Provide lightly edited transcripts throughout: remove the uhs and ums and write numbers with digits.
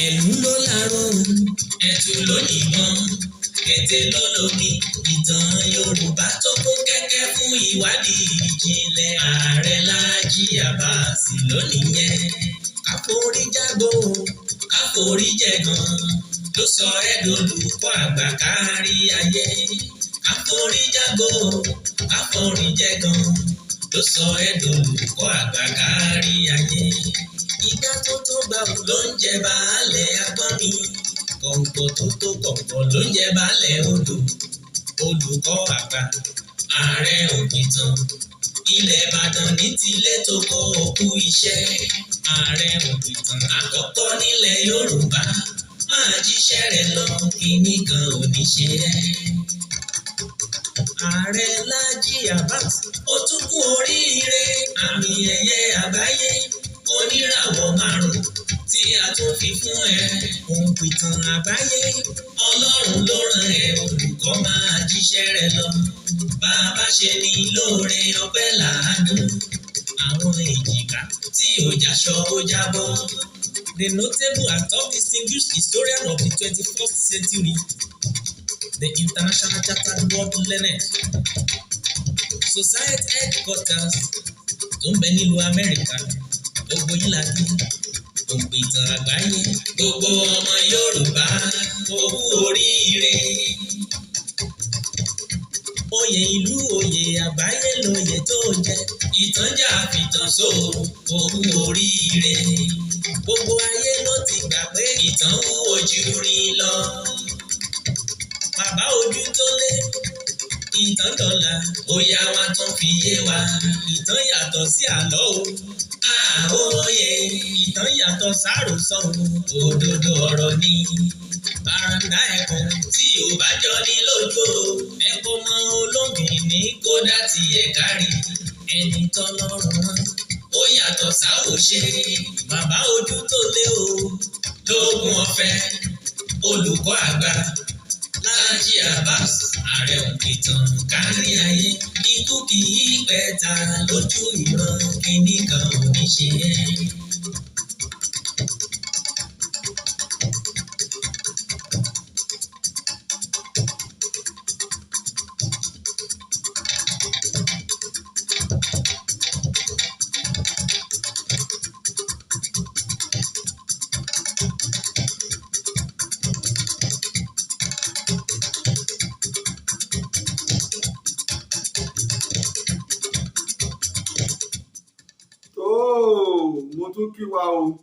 Ẹ̀lú ló láró, ẹ̀tù ló yìnbọn, kété ló lómi. Ìtàn Yorùbá tó kún kẹ́kẹ́ fún ìwádìí ìjìnlẹ̀, Ààrẹ Láàjì Àbáàsì lónìí yẹn. Káforí jágbó, káforí jẹ̀gàn ló sọ ẹ́ dolùkọ́ àgbà kárí ayé. Káforí jágbó, káforí jẹ̀gàn ló sọ ẹ́ dolùkọ́ àgbà kárí ayé. Ìgbà tó tó gbà wò ló ń jẹ baálẹ̀ agbọ́n mi. Kọ̀ǹkọ̀ tó tó kọ̀ǹkọ̀ ló ń jẹ baálẹ̀ odò. Olùkọ́ àgbà, ààrẹ òpìtàn ilẹ̀ Ìbàdàn ní tilé tó kọ́ òkú iṣẹ́. Ààrẹ òpìtàn àkọ́kọ́ nílẹ̀ Yorùbá, máa jíṣẹ́ rẹ̀ lọ, kíní kan ò ní ṣe ẹ́. Ààrẹ Láàjì Abbas, ó tún kú oríire àmì ẹ̀yẹ àgbáyé oníràwọ̀ márùn-ún tí a tún fi fún ẹ. Òǹpìtàn àgbáyé, Ọlọ́run ló rán ẹ, olùkọ́, máa jíṣẹ́ rẹ lọ. Bàbá ṣe ní lóore, ọpẹ́ làádùn. Àwọn èjìká tí ò jáṣọ ó jábọ́. The notable and top distinguished historian of the 21st century, the International Chartered World Learned Society headquarters tó ń bẹ nílùú Amẹ́ríkà, gbogbo yín la kí. Òǹpìtàn àgbáyé, gbogbo ọmọ Yorùbá, owó oríire. Oyè ìlú, oyè àgbáyé lóye tó jẹ. Ìtànjà fìtàn so, owó oríire. Gbogbo ayé ló ti gbà pé ìtàn ń ojú rí lọ. Bàbá ojú tó lé, ìtàn dọ̀là, ó yá wa tún fi yé wa. Ìtàn yàtọ̀ sí àlọ́ o. Àwòye ìtàn yàtọ̀ sáròsọ o. Òdodo ọ̀rọ̀ ni. Bàràǹdà ẹ̀kún tí ò bá jọ ní lójú o. Ẹ̀kọ́ mọ olóngìn ní kódà tí ẹ̀ kárí. Ẹni tọ́lọ́run rán ó yàtọ̀ sáwòṣe. Bàbá ojú tó lé o. Lóògùn ọ̀fẹ́, olùkọ́ àgbà Láàjì Abbas, ààrẹ òǹpìtàn kárí ayé, ikú kì í pẹ́ta lójú ìran, kíní kan ò ní ṣe é. Tó, mo tún kí wa o.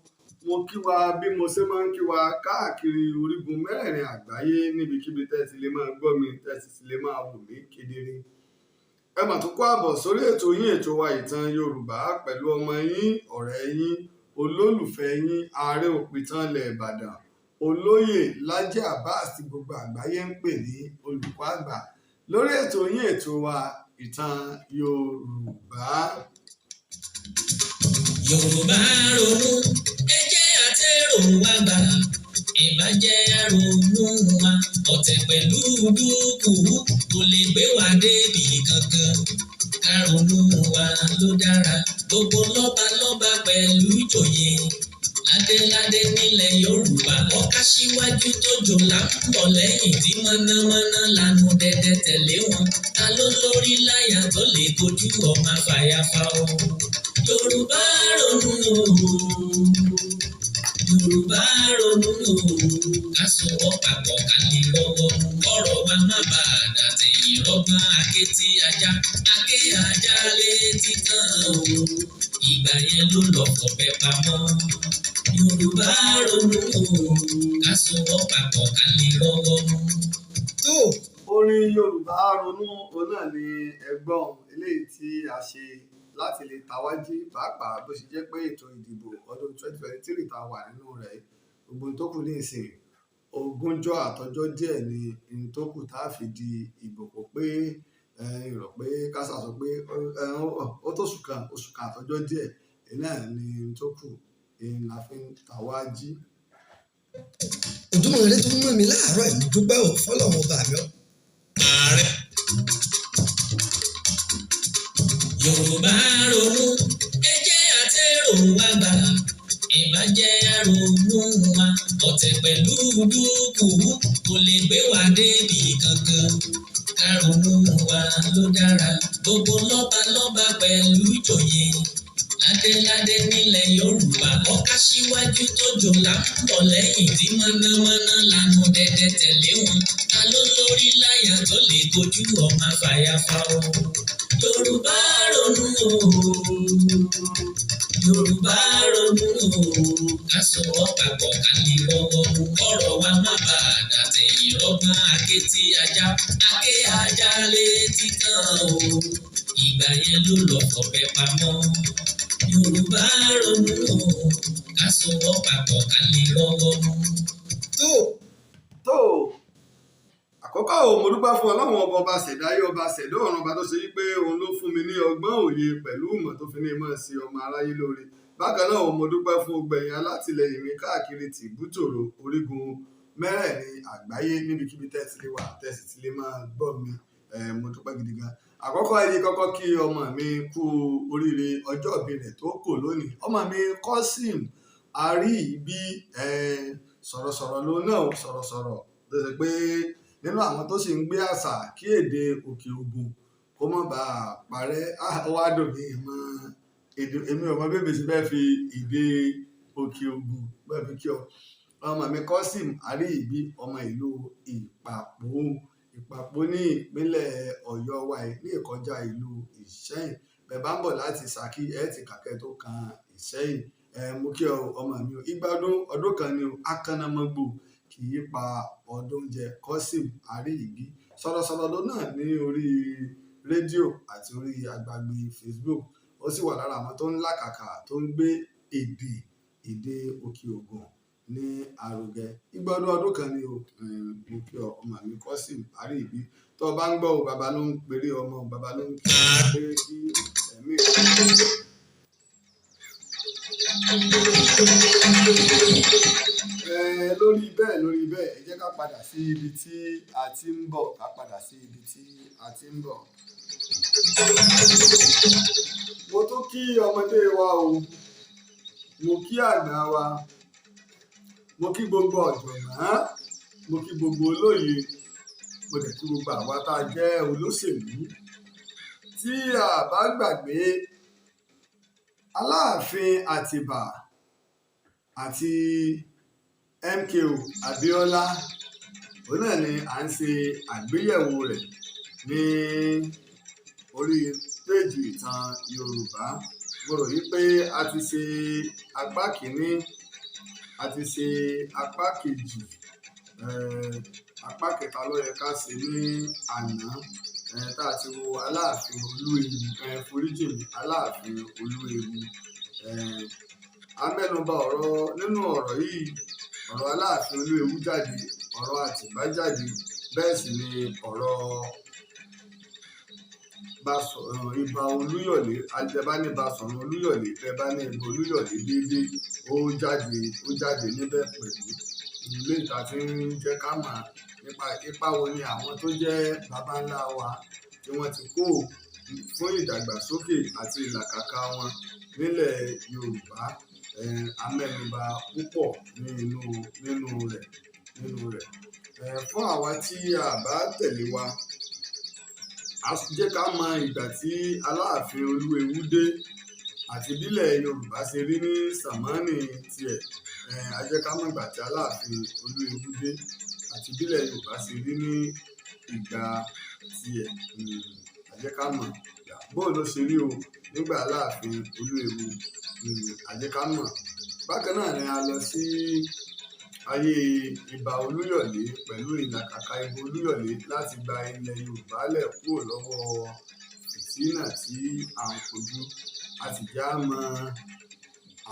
Mo kí wa bí mo ṣe máa ń kí wa káàkiri orígun mẹ́rẹ̀ẹ̀rin àgbáyé, níbikíbi tẹ́ ẹ ti lè máa gbọ́ mi, tẹ́ ẹ sì ti lè máa wò mí kedere. Ẹ mà tún kó àbọ̀ sórí ètò yín, ètò wa, Ìtàn Yorùbá, pẹ̀lú ọmọ yín, ọ̀rẹ́ yín, olólùfẹ́ yín, ààrẹ òpìtàn ilẹ̀ Ìbàdàn, Olóyè Láàjì Abbas, tí gbogbo àgbáyé ń pè ní olùkọ́ àgbà, lórí ètò yín, ètò wa, Ìtàn Yorùbá. Yorùbá ronú, ẹ jẹ́ àtẹ̀rò wa gbà. Ìbàjẹ́ àrònú wa, ọ̀tẹ̀ pẹ̀lú dúkùú kò lè gbé wa débi kankan. Ká ronú wa ló dára. Gbogbo lọ́balọ́ba pẹ̀lú ìjòyè, ládéládé nílẹ̀ Yorùbá, ọ̀ká síwájú tó jò là ń bọ̀ lẹ́yìn, tí mọ̀nàmọ́ná lanu dẹ́dẹ́ tẹ̀lé wọn. Ta ló lórí láyà tó lè kojú ọmọ àfàyàfà o? Yorùbá ronú o, Yorùbá ronú o, ká sọ̀rọ̀ papọ̀, ká lè rọ́wọ́ mú, ọ̀rọ̀ wa má bàa dàtẹ̀yìn rọ́gbọ́n. Akétí ajá aké ajá létí tán o, ìgbà yẹn ló lọ fọ̀bẹ pamọ́. Yorùbá ronú o, ká sọ̀rọ̀ papọ̀, ká lè rọ́wọ́ mú. Tó. Orin Yorùbá ronú, òun náà ni ẹgbọ́n eléyìí tí a ṣe láti lè tawájí, pàápàá bó ṣe jẹ́ pé ètò ìdìbò ọdún 2023 tá a wà nínú rẹ̀, gbogbo ohun tó kù ní ìsìn, ogúnjọ́ àtọjọ́ díẹ̀ ni ohun tó kù tá a fi di ìbò. Kò pé rò pé ká sà sọ pé ó tó oṣù kan, oṣù kan àtọjọ́ díẹ̀ náà ni ohun tó kù la fi ń tawájí. Ojúmọ́ ire tó mọ́ mi láàárọ̀ yìí, dúpẹ́ ò fọlọ́run ọba mi. Ààrẹ Yorùbá ronú, ẹ jẹ́ àtẹ̀rò wa gbà. Ìbàjẹ́ àrònú wa. wa. Ọ̀tẹ̀ pẹ̀lú dúkùú kò lè gbé wa débi kankan. Ká ronú wa ló dára. Gbogbo lọ́balọ́ba pẹ̀lú ìjòyè, ládéládé nílẹ̀ Yorùbá, ọ̀ká síwájú tó jò lápọ̀ lẹ́yìn tí mọ̀nàmọ́ná lanu dẹ́dẹ́ tẹ̀lé wọn. Ta ló lórí láyà tó lè kojú ọmọ àfàyàfà o? Yorùbá ronú o, Yorùbá ronú o, ká sọ̀rọ̀ papọ̀ ká lè rọwọ́ mú, kọ́rọ̀ wa má bàa dàtẹ̀yìn rọ́gbọ́n. Akétí ajá aké ajá létí tán o, ìgbà yẹn ló lọ fọ̀bẹ pamọ́. Yorùbá ronú o, ká sọ̀rọ̀ papọ̀ ká lè rọwọ́ mú. Tó Tó àkọ́kọ́ ò, mo dúpẹ́ fún Ọlọ́run ọba, ọba ṣẹ̀dáyé, ọba ṣẹ̀dá ọ̀run, ọba tó ṣe wípé òun ló fún mi ní ọgbọ́n, òye pẹ̀lú ìmọ̀ tó fi ní mọ̀ sí ọmọ aráyé lóore. Bákan náà ò, mo dúpẹ́ fún gbẹ̀yìn alátìlẹyìn mi káàkiri tìbútòrò orígun mẹ́rẹ̀ẹ̀rin àgbáyé, níbikíbi tẹ́ ti lè wà, tẹ́ sì ti lè máa gbọ́ mi. Mo dúpẹ́ gidi gan. Àkọ́kọ́ ẹni kọ́kọ́ kí ọmọ mi kú oríire ọjọ́ ìbí rẹ̀ tó kò lónìí, ọmọ mi Kọ́sìm Àríyìbí. Sọ̀rọ̀sọ̀rọ̀ ló náà, sọ̀rọ̀sọ̀rọ̀ tó ṣe pé nínú àwọn tó sì ń gbé àṣà kí èdè Òkè Ògùn kó má bàa parẹ́. Ó wá dùn mí mọ́ èdè, èmi ò mọ bí èmi ṣe fẹ́ fi èdè Òkè Ògùn bẹ́ẹ̀ fi kí ọ. Ọmọ mi Kọ́sìm Àríyìbí, ọmọ ìlú Ìpàpó, Ìpàpó ní ìpínlẹ̀ Ọ̀yọ́ wa yìí, ní ìkọjá ìlú Ìṣẹ́yìn. Bẹ́ẹ̀ bá ń bọ̀ láti Ṣakí, ẹ ti kàkẹ́ tó kan Ìṣẹ́yìn. Mo kí ọ ọmọ mi o, igba ọdún ọdún kan ni o, akànnàmọ́gbò kì í pa ọdún jẹ. Kọ́sìm Àríyìbí, sọ̀rọ̀sọ̀rọ̀ ló náà ní orí rédíò àti orí agbágbé Facebook. Ó sì wà lára àwọn tó ń làkàkà tó ń gbé èdè Òkè Ògùn ní àrògẹ. Igba ọdún ọdún kan ni o. Mo kí ọ ọmọ mi Kọ́sìm Àríyìbí. Tó o bá ń gbọ́ o, bàbá ló ń pèrè ọmọ, bàbá ló ń kí ọ pé kí ẹ̀mí lórí bẹ́ẹ̀. Lórí bẹ́ẹ̀, ẹ jẹ́ ká padà sí ibi tí a ti ń bọ̀, ká padà sí ibi tí a ti ń bọ̀. Mo tún kí ọmọdé wa o, mo kí àgbà wa, mo kí gbogbo ọ̀jọ̀gbọ́n, mo kí gbogbo olóye, mo dẹ̀ kí gbogbo àwa tá a jẹ́ olóṣèlú. Tí a bá gbàgbé, Aláàfin Àtìbà àti MKO Abiola, òun náà ni à ń ṣe àgbéyẹ̀wò rẹ̀ ní orí péèjì Ìtàn Yorùbá. Mo rò wí pé a ti ṣe apá kìíní, a ti ṣe apá kejì, apá kẹta ló yẹ ká ṣe ní àná, tá a ti wo Aláàfin Olúewu. Foríjì mi, Aláàfin Olúewu. A mẹ́nubà ọ̀rọ̀ nínú ọ̀rọ̀ yìí. Ọ̀rọ̀ Aláàfin Olúewu jáde, ọ̀rọ̀ Àtìbá jáde, bẹ́ẹ̀ sì ni ọ̀rọ̀ Ìbà Olúyọ̀lé. Bá ní Basọ̀run Olúyọ̀lé, bẹ́ẹ̀ bá ní Ìbà Olúyọ̀lé déédéé, ó jáde, ó jáde níbẹ̀ pẹ̀lú. Ilé ìta tí ń jẹ́ ká mọ̀ nípa ipa wo ni àwọn tó jẹ́ baba ńlá wa tí wọ́n ti kó fún ìdàgbàsókè àti ìlàkàkà wọn nílẹ̀ Yorùbá. A mẹ́nubà púpọ̀ nínú rẹ̀. Fún àwa tí a bá tẹ̀lé wa, a jẹ́ ká mọ ìgbà tí Aláàfin Olúewu dé àti bílẹ̀ Yorùbá ṣe rí ní sàmánì tiẹ̀. A jẹ́ ká mọ̀ ìgbà tí Aláàfin Olúewu dé àti bílẹ̀ Yorùbá ṣe rí ní ìgbà tiẹ̀. A jẹ́ ká mọ̀ bóò ló ṣe rí o nígbà Aláàfin Olúewu. A jẹ́ ká mọ̀. Bákan náà ni a lọ sí ayé Ìbà Olúyọ̀lé pẹ̀lú ìlàkàkà Ìbà Olúyọ̀lé láti gba ilẹ̀ Yorùbá lẹ̀ kúrò lọ́wọ́ fìtínà tí à ń kojú. A sì já mọ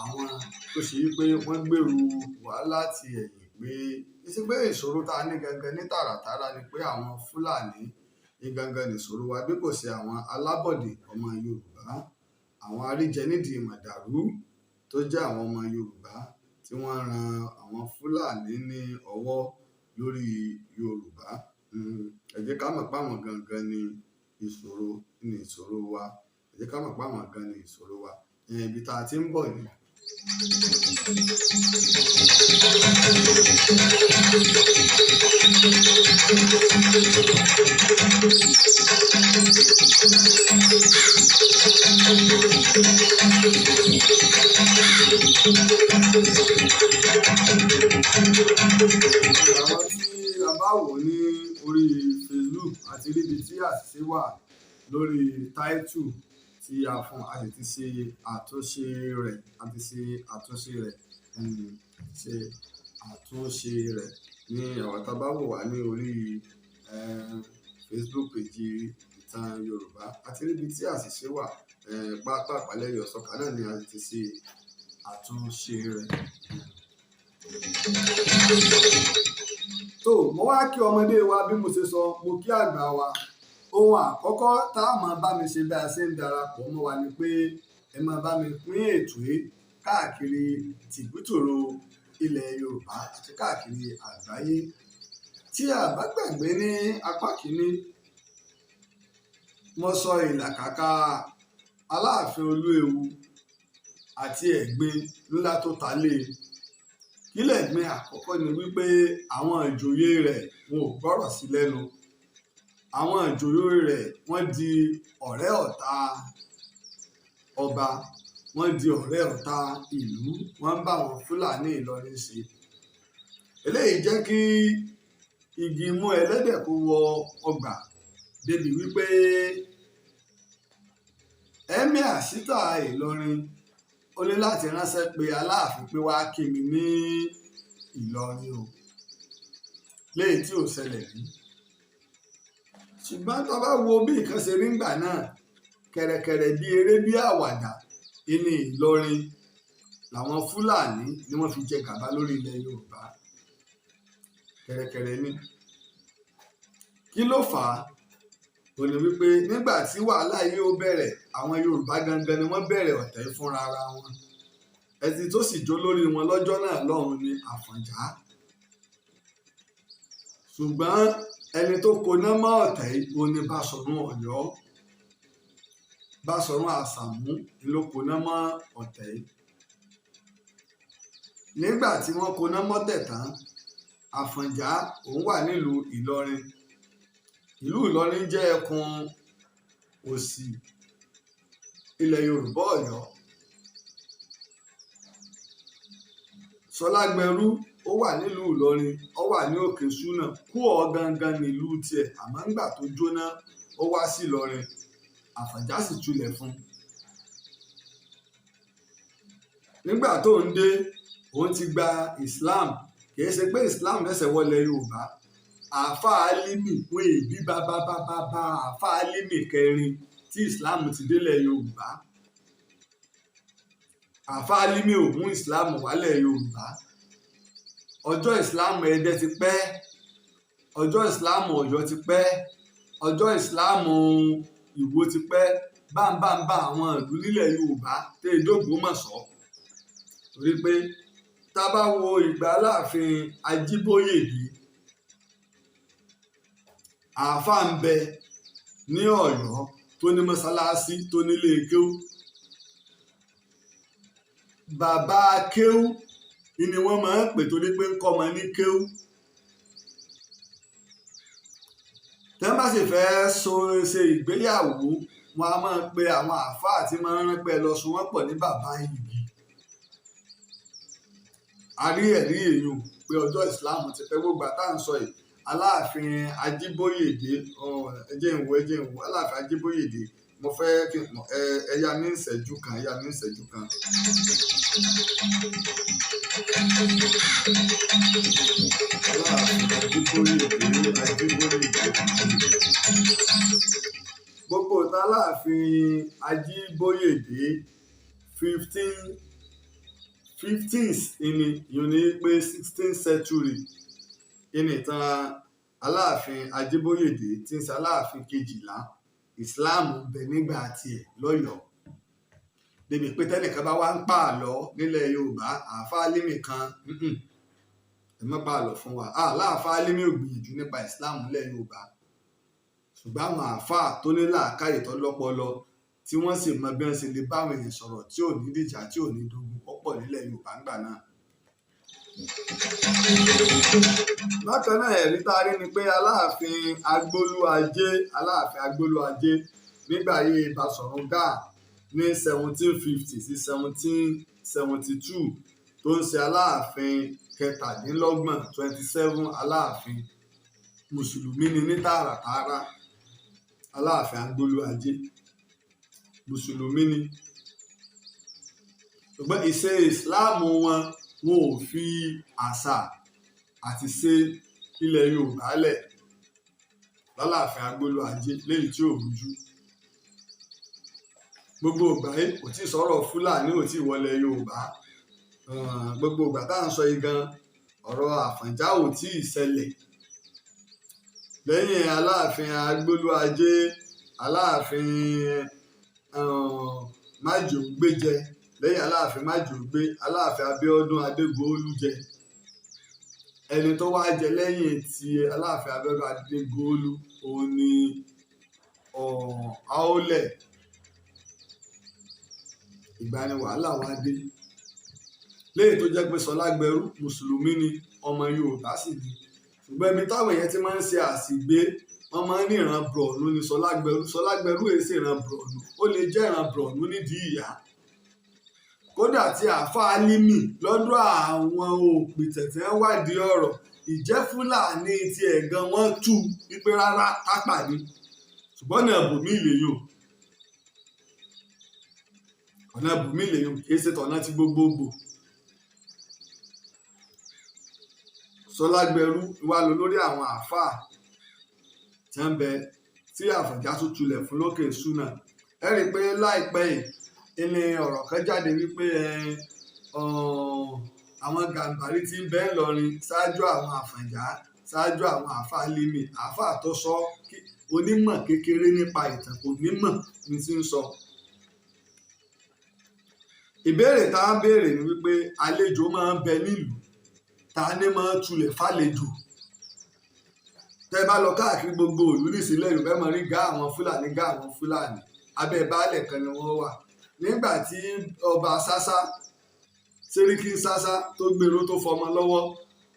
àwọn tó ṣe wípé wọ́n gbèrú wá láti ẹ̀yìn pé kì í ṣe pé ìṣòro tá a ní gangan ní tààràtààrà ni pé àwọn Fúlàní ní gangan nìṣòro wa, bí kò ṣe àwọn alábọ̀dé ọmọ Yorùbá, àwọn aríjẹ nídìí màdàrú tó jẹ́ àwọn ọmọ Yorùbá tí wọ́n ran àwọn Fúlàní ní ọwọ́ lórí Yorùbá. Ẹ jẹ́ ká mọ̀ pé àwọn gangan ni ìṣòro wa. Ẹ jẹ́ ká mọ̀ pé àwọn gan ni ìṣòro wa. Ibi tá a ti ń bọ̀ ni. Àwọn tí a bá wò ní orí Facebook àti ríbi tí àṣìṣe wà lórí táìtù tí a fún, a sì ti ṣe àtúnṣe rẹ̀, a ti ṣe àtúnṣe rẹ̀, ṣe àtúnṣe rẹ̀ ní àwọn tá a bá wò wá ní orí Facebook page Ìtàn Yorùbá. Àti ríbi tí àṣìṣe wà, pápá lẹ́yìn ọ̀sọ́kà náà ni a ti ṣe àtúnṣe rẹ̀. Tó mo wá kí ọmọdé wa bí mo ṣe sọ, mo kí àgbà wa. Ohun àkọ́kọ́ tá a máa bá mi ṣe bí a ṣe ń darapọ̀ mọ́ wa ni pé ẹ máa bá mi pín ètò yìí káàkiri tìbútòrò ilẹ̀ Yorùbá àti káàkiri àgbáyé. Tí a bá gbàgbé, ní apá kìíní, mo sọ ìlàkàkà Aláàfin Olúewu àti ẹ̀gbin ńlá tó ta lé e. Kílẹ̀ ẹ̀gbin àkọ́kọ́ ni wípé àwọn ìjòyè rẹ̀, wọn ò gbọ́rọ̀ sí lẹ́nu. Àwọn ìjòyè rẹ̀, wọ́n di ọ̀rẹ́ ọ̀tá ọba, wọ́n di ọ̀rẹ́ ọ̀tá ìlú, wọ́n ń bá àwọn Fúlàní Ìlọrin ṣe. Eléyìí jẹ́ kí igi mú ẹlẹ́dẹ̀ kó wọ ọgbà débi wípé Emir Shita Ìlọrin ó ní láti ránṣẹ́ pé Aláàfin pé wàá kí mi ní Ìlọrin o, léyìí tí ò ṣẹlẹ̀ rí. Ṣùgbọ́n tó bá wo bí nǹkan ṣe rí ńgbà náà, kẹ̀rẹ̀kẹ̀rẹ̀ bí eré bí àwàdà ìní Ìlọrin làwọn Fúlàní ni wọ́n fi jẹ gàba lórí ilẹ̀ Yorùbá. Kẹ̀rẹ̀kẹ̀rẹ̀ ni. Kí ló fà á? Ó ní wípé nígbà tí wàhálà yìí ó bẹ̀rẹ̀, àwọn Yorùbá gangan ni wọ́n bẹ̀rẹ̀ ọ̀tẹ̀ fúnra ara wọn. Ẹni tó sì jó lórí wọn lọ́jọ́ náà lọ́hùn ni Àfọ̀njá. Ṣùgbọ́n ẹni tó koná mọ́ ọ̀tẹ̀ yìí òun ni Báṣọ̀run Ọ̀yọ́. Báṣọ̀run Àṣàmú ló koná mọ́ ọ̀tẹ̀ yìí. Nígbà tí wọ́n koná mọ́tẹ̀ tán, Àfọ̀njá òun wà nílùú Ìlọrin. Ìlú Ìlọrin jẹ́ ẹkùn òsì ilẹ̀ Yorùbá Ọ̀yọ́. Ṣọlágbẹrú ó wà nílùú Ìlọrin, ó wà ní Òkè Ṣúnà, Kúọ̀ gangan nílùú tiẹ̀, àmọ́ ńgbà tó jóná ó wá sí Ìlọrin, Àfọ̀njá sì tulẹ̀ fún un. Nígbà tó ń dé, òun ti gba Islam. Kìí ṣe pé Islam ṣẹ̀ṣẹ̀ wọlé Yorùbá. Àáfàá Álímì wọn èbí bábábábá Àáfàá Álímì kẹrin tí Islam ti délẹ̀ Yorùbá. Àáfàá Álímì ò mú Islam wálẹ̀ Yorùbá. Ọjọ́ Islam Ẹdẹ ti pẹ́, ọjọ́ Islam Ọ̀yọ́ ti pẹ́, ọjọ́ Islam Ìwó ti pẹ́, báńbáńbá àwọn ìlú nílẹ̀ Yorùbá tẹ́ ẹ dÓgbómọ̀ṣọ́. Torí pé tá a bá wo ìgbà Aláàfin Ajíbóyèdé, àáfàá ń bẹ ní Ọ̀yọ́ tó ní mọ́sálásí, tó nílé kéwú. Bàbá kéwú ni wọ́n máa ń pè torí pé ń kọ́ ọmọ ní kéwú. Tẹ́ bá sì fẹ́ so ṣe ìgbéyàwó, wọn a máa pe àwọn àáfàá tí máa ń rán pé ẹ lọ so wọ́n pọ̀ ní bàbá igi. A rí ẹ̀rí èèyàn pé ọjọ́ Ìsìláàmù ti pẹ́. Gbogbo àtà ń sọ yìí, Aláàfin Ajíbóyèdé, ẹ jẹ́ n wò, ẹ jẹ́ n wò Aláàfin Ajíbóyèdé, mo fẹ́ kí ẹ yá ní ìṣẹ́jú kan, ẹ yá ní ìṣẹ́jú kan. Aláàfin Ajíbóyèdé, Ajíbóyèdé. Gbogbo ìtàn Aláàfin Ajíbóyèdé, 1515th ìní, ìyẹn ni pé 16th century ìní ìtàn Aláàfin Ajíbóyèdé tí ń ṣe Aláàfin kejìlá. Islam ń bẹ nígbà tiẹ̀ lọ́yọ̀ọ́. Débi pé tẹ́nìkan bá wá ń pààlọ́ nílẹ̀ Yorùbá, àáfàá Álímì kan, ẹ má pààlọ́ fún wa. Aláàfáà Álímì ò gbìyànjú nípa Islam nílẹ̀ Yorùbá. Ṣùgbọ́n àwọn àáfàá tó ní làákàyè, tó lọ́pọlọ, tí wọ́n sì mọ bí wọ́n ṣe lè bá àwọn èèyàn sọ̀rọ̀ tí ò ní dìjà, tí ò ní dogun, ó wọ́pọ̀ nílẹ̀ Yorùbá ńgbà náà. Bákan náà, ẹ̀rí tá a rí ni pé Aláàfin Agbólúajé, Aláàfin Agbólúajé nígbà ayé Basọ̀run Gáà ní 1750 sí 1772, tó ń ṣe Aláàfin kẹtàdínlọ́gbọ̀n, 27 Aláàfin, mùsùlùmí ni ní tààràtààrà. Aláàfin Agbólúajé, mùsùlùmí ni, ṣùgbọ́n ìṣe ìsìláàmù wọn, wọn ò fi àṣà àti ṣe ilẹ̀ Yorùbá lẹ̀ lálàáfin Agbólúajé léyìí tí ò rújú. Gbogbo ìgbà yìí, kò tí ì sọ̀rọ̀ Fúlàní ò tí ì wọlé Yorùbá. Gbogbo ìgbà tá à ń sọ yìí gan, ọ̀rọ̀ Àfọ̀njá ò tí ì ṣẹlẹ̀. Lẹ́yìn Aláàfin Agbólúajé, Aláàfin Májòǹgbé jẹ. Lẹ́yìn Aláàfin Májòǹgbé, Aláàfin Abíọ́dún Adégoolú jẹ. Ẹni tó wá jẹ lẹ́yìn tí Aláàfin Abíọ́dún Adégoolú, òun ni Aólẹ̀. Ìgbà ni wàhálà wá dé, léyìí tó jẹ́ pé Ṣọlágbẹrú, mùsùlùmí ni, ọmọ Yorùbá sì ni, ṣùgbọ́n ibi táwọn èèyàn ti máa ń ṣe àṣìgbé, wọ́n máa ń ní ìran Bùrọ̀nù ni Ṣọlágbẹrú. Ṣọlágbẹrú èyí sì ìran Bùrọ̀nù. Ó lè jẹ́ ìran Bùrọ̀nù nídìí ìyá. Kódà tí àáfàá Álímì lọ́dọ̀ àwọn òpìtẹ̀ tí wọ́n wádìí ọ̀rọ̀ ìjẹ́ Fúlàní tiẹ̀ gan, wọ́n tú wípé rárá, Tápà ni, ṣùgbọ́n ọ̀nà ibòmí lèyàn, ọ̀nà ibòmí lèyàn, kì í ṣe tọ̀nà ti gbogbogbò. Ṣọlágbẹrú wà lọ lórí àwọn àáfàá tí wọ́n bẹ tí Àfọ̀njá tún tulẹ̀ fún lókè Ṣúnà. Ẹ rí i pé láìpẹ́ yìí ní ọ̀rọ̀ kan jáde wípé àwọn Gàǹbàrí tí ń bẹ ńlọrin ṣáájú àwọn Àfọ̀njá, ṣáájú àwọn àáfàá Álímì. Àáfàá tó sọ, onímọ̀ kékeré nípa ìtàn, kò nímọ̀ ní tí ń sọ. Ìbéèrè tá a ń béèrè ni wípé, àlejò máa ń bẹ nílùú, ta ni máa ń tulẹ̀ fàlejò? Tẹ́ bá lọ káàkiri gbogbo ìlú nísìnyí, Yorùbá máa rí gá àwọn Fúlàní, gá àwọn Fúlàní, abẹ́ baálẹ̀ kan ni wọ́n wà. Nígbà tí ọba Sásá, Sẹ́ríkì Sásá, tó gbèrò tó fọmọ lọ́wọ́,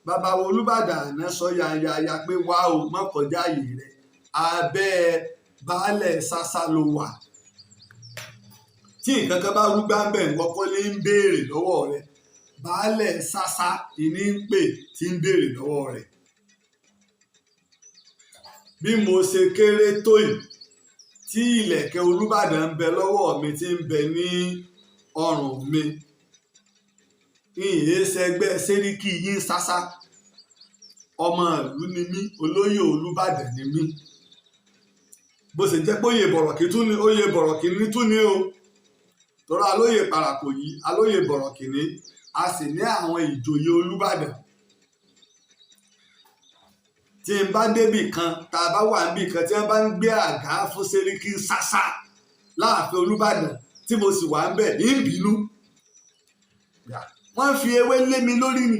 bàbá wo Olúbàdàn àná sọ yanyanya pé wá o, má kọjá àyè rẹ̀, abẹ́ baálẹ̀ Sásá ló wà. Tí nǹkan kan bá rúgbà ń bẹ̀, ń kọ́kọ́ ní ń béèrè lọ́wọ́ rẹ̀. Baálẹ̀ Sásá ìní ń pè tí ń béèrè lọ́wọ́ rẹ̀. Bí mo ṣe kéré tó yìí, tí ìlẹ̀kẹ̀ Olúbàdàn ń bẹ lọ́wọ́ mi, tí ń bẹ ní ọrùn mi, ìyẹn ṣẹgbẹ́ Sẹ́ríkì yín Sásá. Ọmọ ìlú ni mí, olóyè Olúbàdàn ni mí. Bó ṣe jẹ́ pé oyè bọ̀rọ̀kì tún ni, oyè bọ̀rọ̀kì ní tún ni o, tọ́ra alóyè Parapò yìí, alóyè bọ̀rọ̀kì ní, a sì ní àwọn ìjòyè Olúbàdàn. Tí n bá débì kan, tá a bá wà níbì kan, tí wọ́n bá ń gbé àga fún Sẹ́ríkì Sásá láàfin Olúbàdàn, tí mo sì wà ń bẹ̀, ń bínú. Wọ́n fi ewé lé mi lórí ni,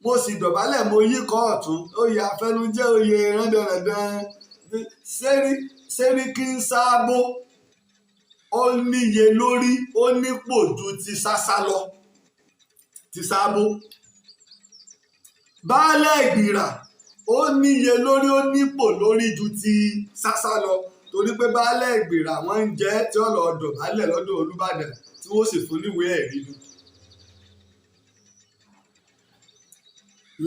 mo sì dọ̀bálẹ̀, mo yí kọ́ ọ̀tún. Oyè àfẹnujẹ́, oyè rándanràndan. Sẹ́ríkì ń sáábó, ó níye lórí, ó nípò ju ti Sásá lọ, ti Sábó. Baálẹ̀ Ìgbìrà, ó níye lórí, ó nípò lórí ju ti Sásá lọ, torí pé baálẹ̀ Ìgbìrà, wọ́n ń jẹ́ tí ó lọ dọ̀bálẹ̀ lọ́dọ̀ Olúbàdàn, tí wọ́n sì fún níwèé ẹ̀rí ni.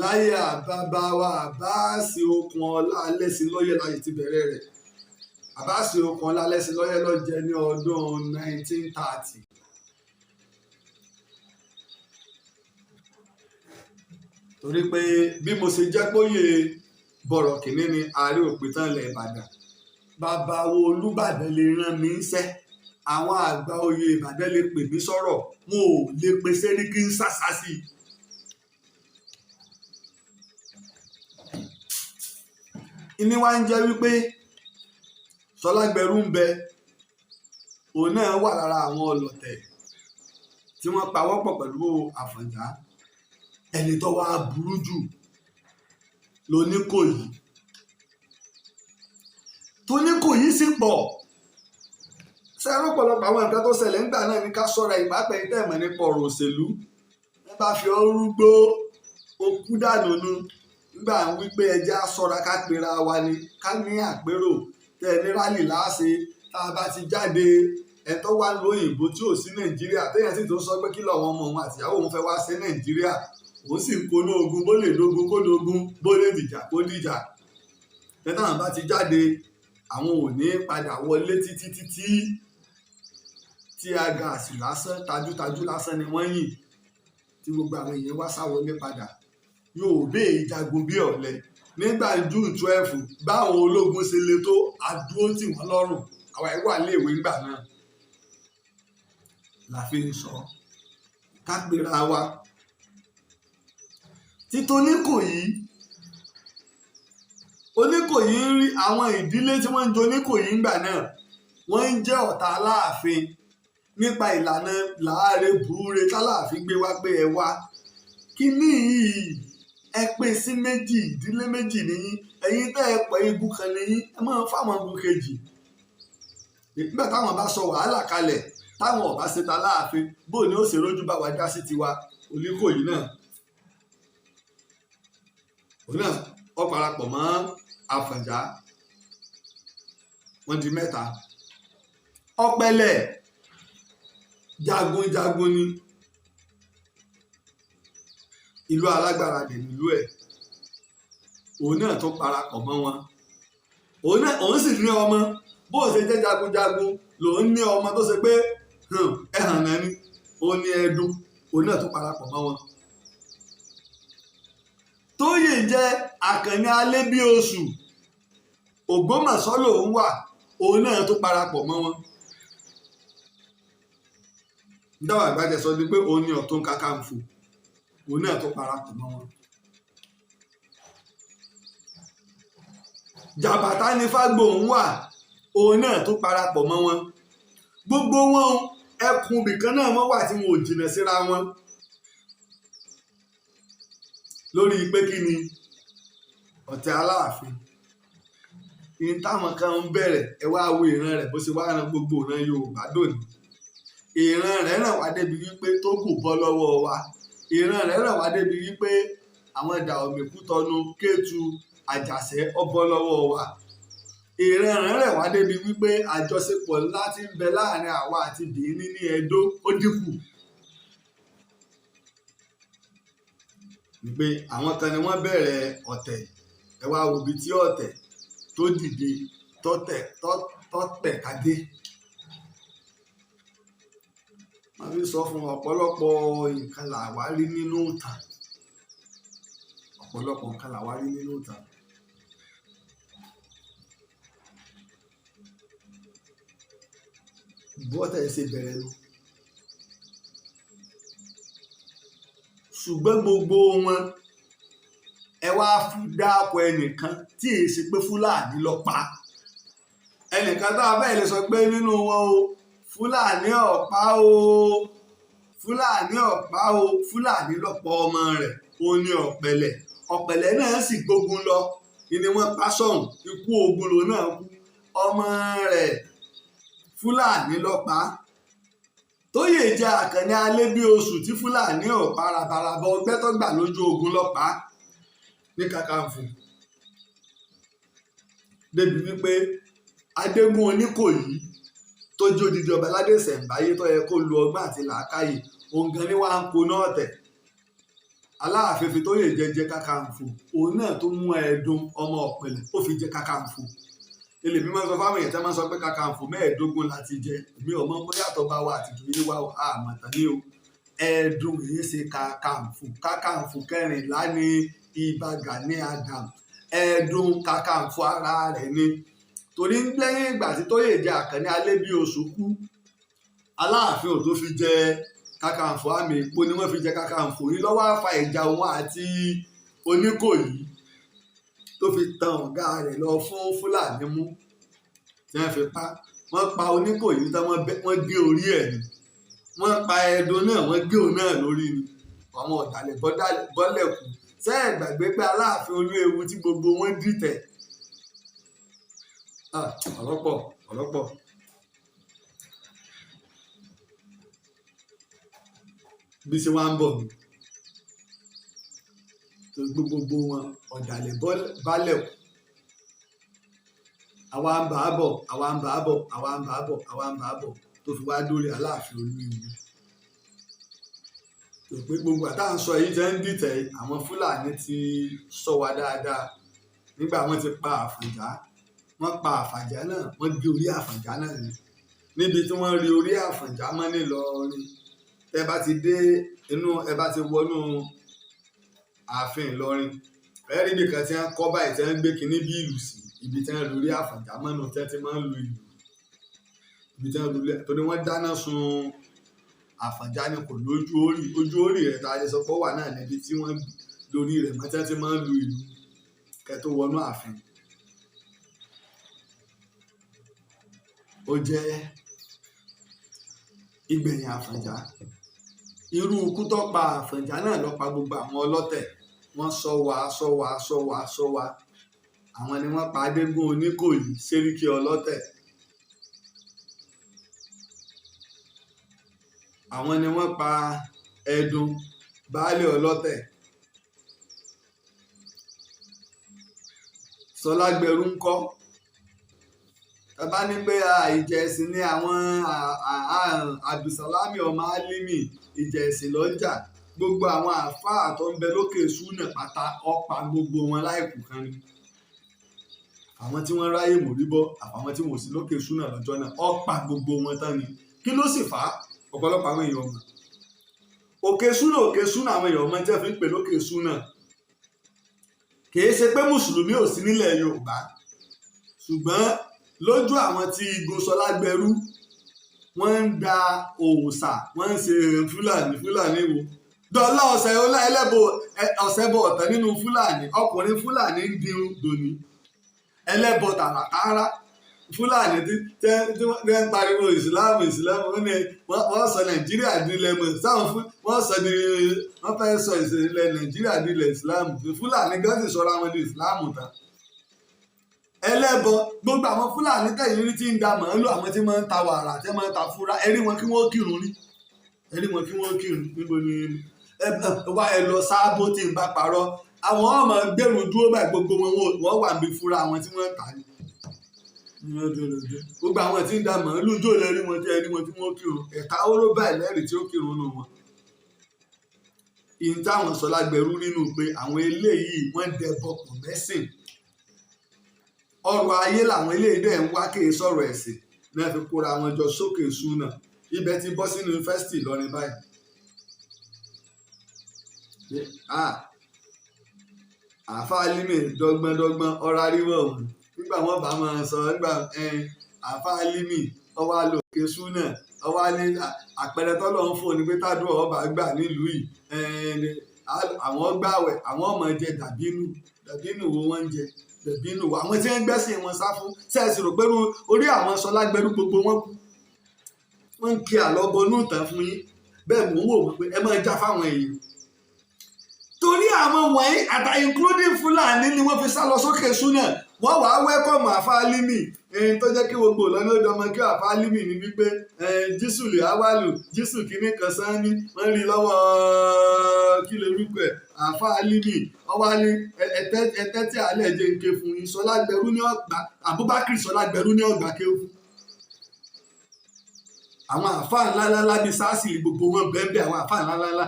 Láyé àbábá wa Àbáàsì Okùn Ọlá Alẹ́sìnlọ́yẹ̀ láyé ti bẹ̀rẹ̀ rẹ̀. Àbáàsì Okùn Ọlá Alẹ́sìnlọ́yẹ̀ ló jẹ ní ọdún 1930. Torí pé bí mo ṣe jẹ́ póyè bọ̀rọ̀kìnní ni ààrẹ òpìtàn ilẹ̀ Ìbàdàn, bàbá wo Olúbàdàn lè rán mi ń ṣẹ́, àwọn àgbà oyè Ìbàdàn lè pè mí sọ̀rọ̀, wọn ò lè pe Sẹ́ríkì ń sàṣà sí i. Ìní wa ń jẹ́ wípé Ṣọlágbẹrú ń bẹ, òun náà wà lára àwọn ọlọ̀tẹ̀ tí wọ́n pawọ́pọ̀ pẹ̀lú Àfọ̀njá. Ẹni tó wá burú jù l'Oníkòyí. Tóníkòyí sì pọ̀. Sẹ́rọ̀ ọ̀pọ̀lọpọ̀ àwọn nǹkan tó ṣẹlẹ̀ ńgbà náà ní ká sọ̀rọ̀ ìpápẹ́ yìí tẹ̀mọ̀ nípa ọ̀rọ̀ òṣèlú. Wọ́n bá fi ọ́ rúgbó, ó kú dànù nu. Nígbà ń wí pé ẹjẹ́ á sọ́ra, ká pera wa ni, ká ní àpérò tẹ́ ẹ ní rally láàṣẹ. Tá a bá ti jáde, ẹ tó wá lóyìnbó tí ò sí Nàìjíríà, téèyàn sì tó sọ pé kí lọ́wọ́ ọmọ òun àtìyàwó òun fẹ́ wá sí Nàìjíríà, òun sì ń konú ogun, bó lè dógun kó dógun, bó lè dìjà kó dìjà. Tẹ́ táwọn bá ti jáde, àwọn ò ní padà wọlé títí títí tí agàsì lásán, tajútajú lásán ni wọ́n yìn tí gbogbo àwọn èèyàn wá sá wọlé padà. Yóò bẹ́ẹ̀ jagun bí ọ̀lẹ nígbà June 12. Báwọn ológun ṣe le tó, àdúró tì wọ́n lọ́rùn. Àwa ẹ̀ wà léèwé ńgbà náà la fi ń sọ ká pera wa. Títí Oníkòyí, Oníkòyí ń rí àwọn ìdílé tí wọ́n ń jẹ Oníkòyí ńgbà náà, wọ́n ń jẹ́ ọ̀tá Aláàfin nípa ìlànà làárẹ̀ búure tálàáfin gbé wá pé ẹ wá kíní yìí, ẹ pín sí méjì, ìdílé méjì nìyí. Ẹ̀yin tẹ́ ẹ pọ̀ igun kan nìyí, ẹ máa fáwọn igun kejì. Nígbà táwọn bá sọ wàhálà kalẹ̀, táwọn ọba ṣe ta láàfin, bó ni ó ṣe rójú bá wa dá sí tiwa? Oníkòyí náà, òun náà ó parapọ̀ mọ́ Àfọ̀njá, wọ́n di mẹ́ta. Ọ̀pẹ̀lẹ̀ jagunjagun ni, ìlú alágbára dẹ̀ nílùú ẹ̀. Òun náà tó parapọ̀ mọ́ wọn. Òun náà, òun sì ní ọmọ. Bó ṣe jẹ́ jagunjagun lòun ní ọmọ tó ṣe pé ẹ̀hàn náà ni, òun ní ẹdun. Òun náà tó parapọ̀ mọ́ wọn. Tóyè jẹ́ Àkànní Alébíoṣù, Ògbómọ̀ṣọ́ lòun wà, òun náà tó parapọ̀ mọ́ wọn. Dáwọ̀ àgbàjẹ sọ ni pé òun ní Ọ̀tún Kakanfò, òun náà tó parapọ̀ mọ́ wọn. Jàbàtà ní Fágbóhùn wà, òun náà tó parapọ̀ mọ́ wọn. Gbogbo wọn, ẹkùn ibìkan náà wọ́n wà tí wọn ò jìnnà síra wọn. Lórí pé kí ni ọ̀tẹ̀ Aláàfin ní táwọn kan ń bẹ̀rẹ̀, ẹ wá wo ìran rẹ̀ bó ṣe wá ran gbogbo ìran Yorùbá dòní. Ìran rẹ̀ ràn wá débi wípé Tógò bọ́ lọ́wọ́ wa. Ìran rẹ̀ ràn wá débi wípé àwọn Dàòmì, Kútọ̀nù, Kétu, Àjàṣẹ́ ó bọ́ lọ́wọ́ wa. Ìran rẹ̀ ràn wá débi wípé àjọṣepọ̀ ńlá tí ń bẹ láàrin àwa àti Bìíní ní Ẹdó ó dínkù. Wípé àwọn kan ni wọ́n bẹ̀rẹ̀ ọ̀tẹ̀, ẹ wá wo ibi tí ọ̀tẹ̀ tó dìde tọ́tẹ̀ tọ́tẹ̀ kádé. Wọ́n fi sọ fún ọ̀pọ̀lọpọ̀ nǹkan làwa rí nínú ìtàn. Ọ̀pọ̀lọpọ̀ nǹkan làwa rí nínú ìtàn. Bọ́tẹ̀ ṣe bẹ̀rẹ̀ nu. Ṣùgbọ́n gbogbo wọn, ẹ wá dáko ẹnìkan tí èyí ṣe pé Fúlàní ló pa. Ẹnìkan tá a fẹ́ lè sọ pé nínú wọn o, Fúlàní ọ̀pá o, Fúlàní ọ̀pá o, Fúlàní ló pa ọmọ rẹ̀, òun ni Ọ̀pẹ̀lẹ̀. Ọ̀pẹ̀lẹ̀ náà sì gbógun lọ, ni wọ́n pa sọ̀hún, ikú ogun lòun náà kú. Ọmọ rẹ̀ Fúlàní ló pa. Tóyè jẹ́ Àkànní Alébíoṣù tí Fúlàní ò pa, rabaraba ọgbẹ́ tó gbà lójú ogun ló pa ní Kakanfò. Débi wípé Adégún Oníkòyí tó jẹ́ odidi ọba aládé ìṣẹ̀ǹbáyé tó yẹ kó lu ọgbọ́n àti làákàyè, òun gan ni wàá ń koná ọ̀tẹ̀. Aláàfin fi Tóyè jẹ jẹ Kakanfò, òun náà tó mú Ẹdun ọmọ Ọ̀pẹ̀lẹ̀ ó fi jẹ Kakanfò. Èlèmí máa ń sọ fáwọn èèyàn tí wọ́n máa ń sọ pé Kakanfò 15 láti jẹ. Èmi ò mọ̀ bóyá àtọ́ba wa àti ìjòyè wa àmọ̀tán ní o. Ẹdun yìí ṣe Kakanfò, Kakanfò 14 ní Ìbà Gani Adams. Ẹdun Kakanfò ara rẹ̀ ni. Torí lẹ́yìn ìgbà tí Tóyè jẹ Àkànní Alébíoṣù kú, Aláàfin ò tó fi jẹ Kakanfò, àmì ìpo ni wọ́n fi jẹ Kakanfò yìí lọ́wọ́ á fa ìjà òun àti Oníkòyí tó fi tan ọ̀gá rẹ̀ lọ fún Fúlàní mú tí wọ́n fi pa. Wọ́n pa Oníkòyí tán, wọ́n gé orí ẹ̀ ni. Wọ́n pa Ẹdun náà, wọ́n gé òun náà lórí ni. Àwọn ọ̀dàlẹ̀ bọ́lẹ̀ kú. Ṣé ẹ gbàgbé pé Aláàfin Olúewu tí gbogbo wọn dìtẹ̀? Ọ̀rọ̀ pọ̀, ọ̀rọ̀ pọ̀. Bí ṣe wá ń bọ̀ ni tó gbogbo wọn ọ̀dàlẹ̀ balẹ̀ kù. Àwa ń bá a bọ̀, àwa ń bá a bọ̀, àwa ń bá a bọ̀, àwa ń bá a bọ̀, tó fi wá dórí Aláàfin Olúìwú. Tó pé gbogbo àtà ń sọ yìí jẹ́ ń dìtẹ̀, àwọn Fúlàní ti sọ wa dáadáa. Nígbà wọ́n ti pa Àfọ̀njá, wọ́n pa Àfọ̀njá náà, wọ́n gé orí Àfọ̀njá náà ni. Níbi tí wọ́n rí orí Àfọ̀njá mọ́ n'Ìlọrin, tẹ́ bá ti dé inú, ẹ bá ti wọnú ààfin Ìlọrin, ẹ rí ibi kan tí wọ́n kọ́ báyìí tí wọ́n gbé kinní bí ìlú sí, ibi tí wọ́n rí orí Àfọ̀njá mọ́nù tí wọ́n ti máa ń lu ìlú, ibi tí wọ́n lu, torí wọ́n dáná sun Àfọ̀njá ni, kò lójú orí. Ojú orí rẹ̀ tá a lè sọ pé ó wà náà níbi tí wọ́n lórí rẹ̀ mọ́ tí wọ́n ti máa ń lu ìlú kẹ́ tó wọnú ààfin. Ó jẹ́ ìgbẹ̀yìn Àfọ̀njá. Irú ikú tó pa Àfọ̀njá náà ló pa gbogbo àwọn ọlọ́tẹ̀. Wọ́n sọ wá, sọ wá, sọ wá, sọ wá. Àwọn ni wọ́n pa Adégún Oníkòyí, Sẹ́ríkì ọlọ́tẹ̀. Àwọn ni wọ́n pa Ẹdun, baálé ọlọ́tẹ̀. Sọlágbẹrú ńkọ́? Tàbá ní pé ìjà ẹ̀sìn ni àwọn Abdulsalami ọmọ Álímì, ìjà ẹ̀sìn ló ń jà. Gbogbo àwọn àáfàá tó ń bẹ lókè Súnà pátá, ọ̀pá gbogbo wọn láìkù kan ni. Àwọn tí wọ́n ráyè mórí bọ́, àfàwọn tí wọ́n sí lókè Súnà lọ́jọ́ náà, ọ̀pá gbogbo wọn tán ni. Kí ló sì fà á? Ọ̀pọ̀lọpọ̀ àwọn èèyàn mọ̀. Òkè Súnà, Òkè Súnà, àwọn èèyàn mọ̀ tí wọ́n fi ń pè lókè Súnà. Kìí ṣe pé Mùsùlùmí ò sí nílẹ̀ Yorùbá, ṣùgbọ́n lójú àwọn tí igun Sọlágbẹrú, wọ́n ń da òòṣà, wọ́n ń ṣe Fúlàní. Fúlàní wo dọ́là ọ̀sẹ̀ ọlá ẹlẹ́bọ ọ̀sẹ̀ bọ̀ ọ̀tẹ̀ nínú Fúlàní? Ọkùnrin Fúlàní ń dirun dòní, ẹlẹ́bọ tààràtààrà. Fúlàní tí wọ́n ń pariwo ìsìláàmù, ìsìláàmù, wọ́n ní wọ́n sọ Nàìjíríà di ilẹ̀ mọ̀ sáwọn fún wọ́n sọ di, wọ́n fẹ́ sọ ilẹ̀ Nàìjíríà di ilẹ̀ ìsìláàmù. Fúlàní gan sì sọra wọn di ìsìláàmù tán, ẹlẹ́bọ. Gbogbo àwọn Fúlàní tẹ̀yìn rí tí ń da màálù, àwọn tí máa ń ta wàrà, tí máa ń ta fúra, ẹ rí wọn kí wọ́n kírun rí? Ẹ rí wọn kí wọ́n kírun? Níbo ni wá? Ẹ lọ sáábó tí ń bá parọ́. Àwọn ọmọ gbẹ̀rù dúró báyìí, gbogbo wọn wọ́n wà níbi fúra àwọn tí wọ́n ń tà ní. Gbogbo àwọn tí ń da màálù jó lẹ rí wọn tí ẹ rí wọn tí wọ́n kírun? Ẹ̀ka oró báyìí lẹ́rìí tí ó kírun nù wọn. Ìyẹn táwọn Sọlágbẹrú nínú pé àwọn eléyìí wọ́n dẹbọ pọ̀ mẹ́sìn, ọrọ̀ ayé làwọn eléyìí dẹ̀ ń wá, kéè sọ̀rọ̀ ẹ̀sìn náà fi kóra wọn jọ sókè Súnà. Ibẹ̀ ti bọ́ sínú yunifásitì Ìlọrin báyìí. Àáfàá Álímì dọ́gbọ́n dọ́gbọ́n ọ̀rá ríwọ̀ òun nígbà wọn bá máa sọ nígbà àáfàá Álímì ọwọ́ àlòkè Súnà, ọwọ́ ní àpẹẹrẹ tọ́lọ́ ń fún ni pé tádùn ọba gbà nílùú yìí, àwọn gbàwẹ̀, àwọn ọmọ jẹ dàbínù. Dàbínù wo wọ́n ń jẹ? Dàbínù wo? Àwọn tí wọ́n ń gbẹ́sìn wọn sá fún sẹ́ẹ̀sì rò pé orí àwọn Sọlágbẹrú gbogbo wọn kú. Wọ́n ń kí àlọ́ bọnú ìtàn fún yín. Bẹ́ẹ̀ mò ń wò wọ́n pé ẹ máa já fáwọn èèyàn, torí àwọn wọ̀nyí àtà including Fúlàní ni wọ́n fi sá lọ sókè Súnà. Wọ́n wàá welcome àfa Álímì. Ẹni tó jẹ́ kí gbogbo Ìlọrin ó dọmọ kí àfa Álímì ní wípé Jísù lè áwálù Jísù kìíní kan sáání wọ́n rí lọ́wọ́ kí lè rúkọ ẹ̀. Àfa Álímì ọwọ́ ní ẹtẹ́ tí alẹ́ jẹ́ ń ké fún yín. Sọlágbẹrú ní ọgbà, Abubakar Sọlágbẹrú ní ọgbà kéwù. Àwọn àfáà ńláńlá bíi sáàsì gbogbo wọn bẹ́ẹ̀, àwọn àfáà ńláńlá,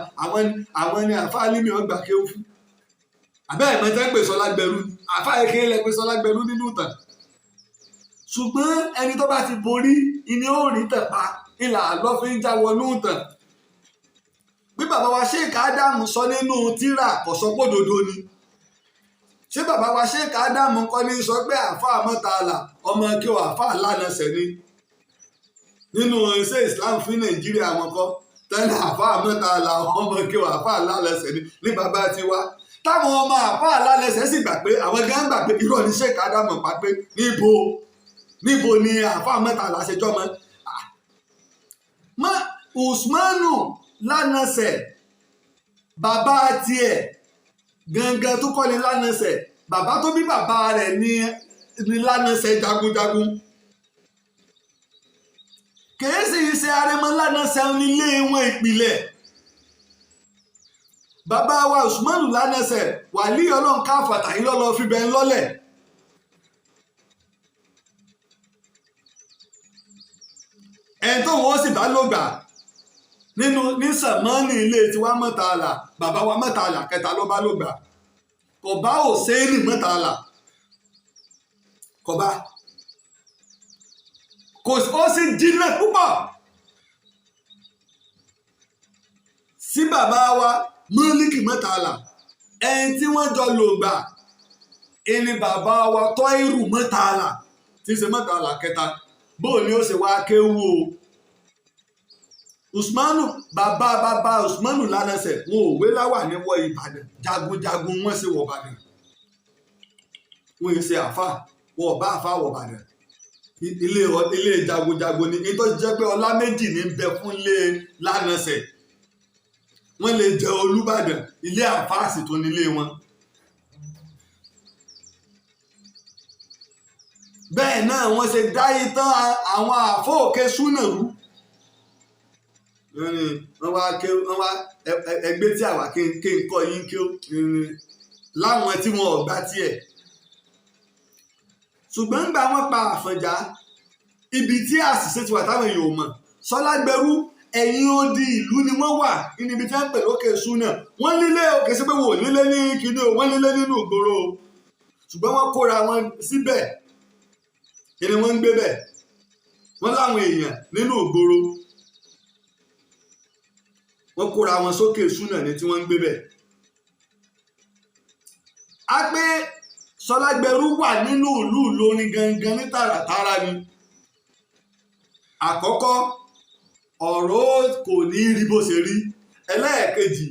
àwọn ni àfáà Álímì ọgbà kéwù fún. Àbẹ́ ẹ̀ mẹ́tẹ́ ń pè Sọlágbẹrú ni àfáà kékeré lẹ pé Sọlágbẹrú nínú ìtàn. Ṣùgbọ́n ẹni tó bá ti borí ìní ó rí tẹ̀ pa ìlà àlọ́ fi ń já wọnú ìtàn. Bí bàbá wa Sheikh Ádámù sọ nínú tírà, kò sọ pé òdodo ni. Ṣé bàbá wa Sheikh Ádámù kọ́ ní sọ pé àáfàá mọ́tàlá ọmọ kí o àáfàá lánàá sẹ́ni nínú iṣẹ́ Islam fún Nàìjíríà? Wọn kọ́ tẹ́lẹ̀ àáfàá mọ́tàlá ọmọ kí o àáfàá lánàá sẹ́ni ní bàbá tiwa, táwọn ọmọ àáfàá lánàá sì gbà pé àwọn gan gbà pé irọ́ ní Sheikh Ádámù pa, pé níbo níbo ni àáfàá mọ́tàlá ṣe jọ́mọ́ mọ́ Usmanu lánàṣẹ̀? Bàbá tiẹ̀ gangan tó kọ́ ni lánàṣẹ̀, bàbá tó bí bàbá rẹ̀ ní lánàṣẹ̀ jagunjagun. Kìí sì ṣe arẹmọ lánàṣẹ̀ nílé wọn ìpìlẹ̀. Bàbá wa Usmanu Lánẹsẹ̀, wàlíì Ọlọ́run káfàtà yìí, lọ́lọ́ fíbẹ̀ ń lọ́lẹ̀. Ẹni tó wọ́n sì bá lògbà nínú ní sàmánì ilé tiwa mọ́tàlá, bàbá wa mọ́tàlá kẹta ló bá lògbà, kò bá Òséènì mọ́tàlá, kò bá kò ó sì jìnnà púpọ̀ sí bàbá wa Málíkì mọ́tàlá. Ẹni tí wọ́n jọ lògbà ẹni bàbá wa Tọ́ìrù mọ́tàlá tí í ṣe mọ́tàlá kẹta. Bóò ni ó ṣe wá kéwú o? Usmanu, bàbá bàbá Usmanu Lánàṣẹ, wọn ò wé láwà ní wọ Ìbàdàn, jagunjagun wọn sì wọ Ìbàdàn. Wọn yìí ṣe àfà, wọn ò bá àfà wọ Ìbàdàn. Ilé ilé jagunjagun ni. Nítorí jẹ́ pé ọlá méjì ní bẹ fún ilé Lánàṣẹ: wọ́n lè jẹ Olúbàdàn, ilé àfà sì tó nílé wọn. Bẹ́ẹ̀ náà wọ́n ṣe dá ìtàn àwọn àfọ́ òkè súnà rú. Wọ́n wá ké, wọ́n wá ẹgbẹ́ tí àwa kí n kọ́ yín kí ó láwọn tí wọn ò gbà tiẹ̀. Ṣùgbọ́n ńgbà wọ́n pa Àfọ̀njá, ibi tí àṣìṣe ti wà táwọn èèyàn ò mọ̀, Sọlágbẹrú ẹ̀yìn odi ìlú ni wọ́n wà níbi tí wọ́n ń pè lókè súnà. Wọ́n nílé o, kì í ṣe pé wọn ò nílé ní kinní o, wọ́n nílé nínú ìgboro o, ṣùgbọ́n wọ́n kóra wọn síbẹ̀ kí ni wọ́n ń gbé bẹ̀. Wọ́n láwọn èèyàn nínú ìgboro, wọ́n kóra wọn sókè súnà ní tí wọ́n ń gbé bẹ̀. A pé Sọlágbẹrú wà nínú ìlú Ìlọrin gangan ní tààràtààrà ni. Àkọ́kọ́, ọ̀rọ̀ kò ní rí bó ṣe rí. Ẹlẹ́ẹ̀kejì,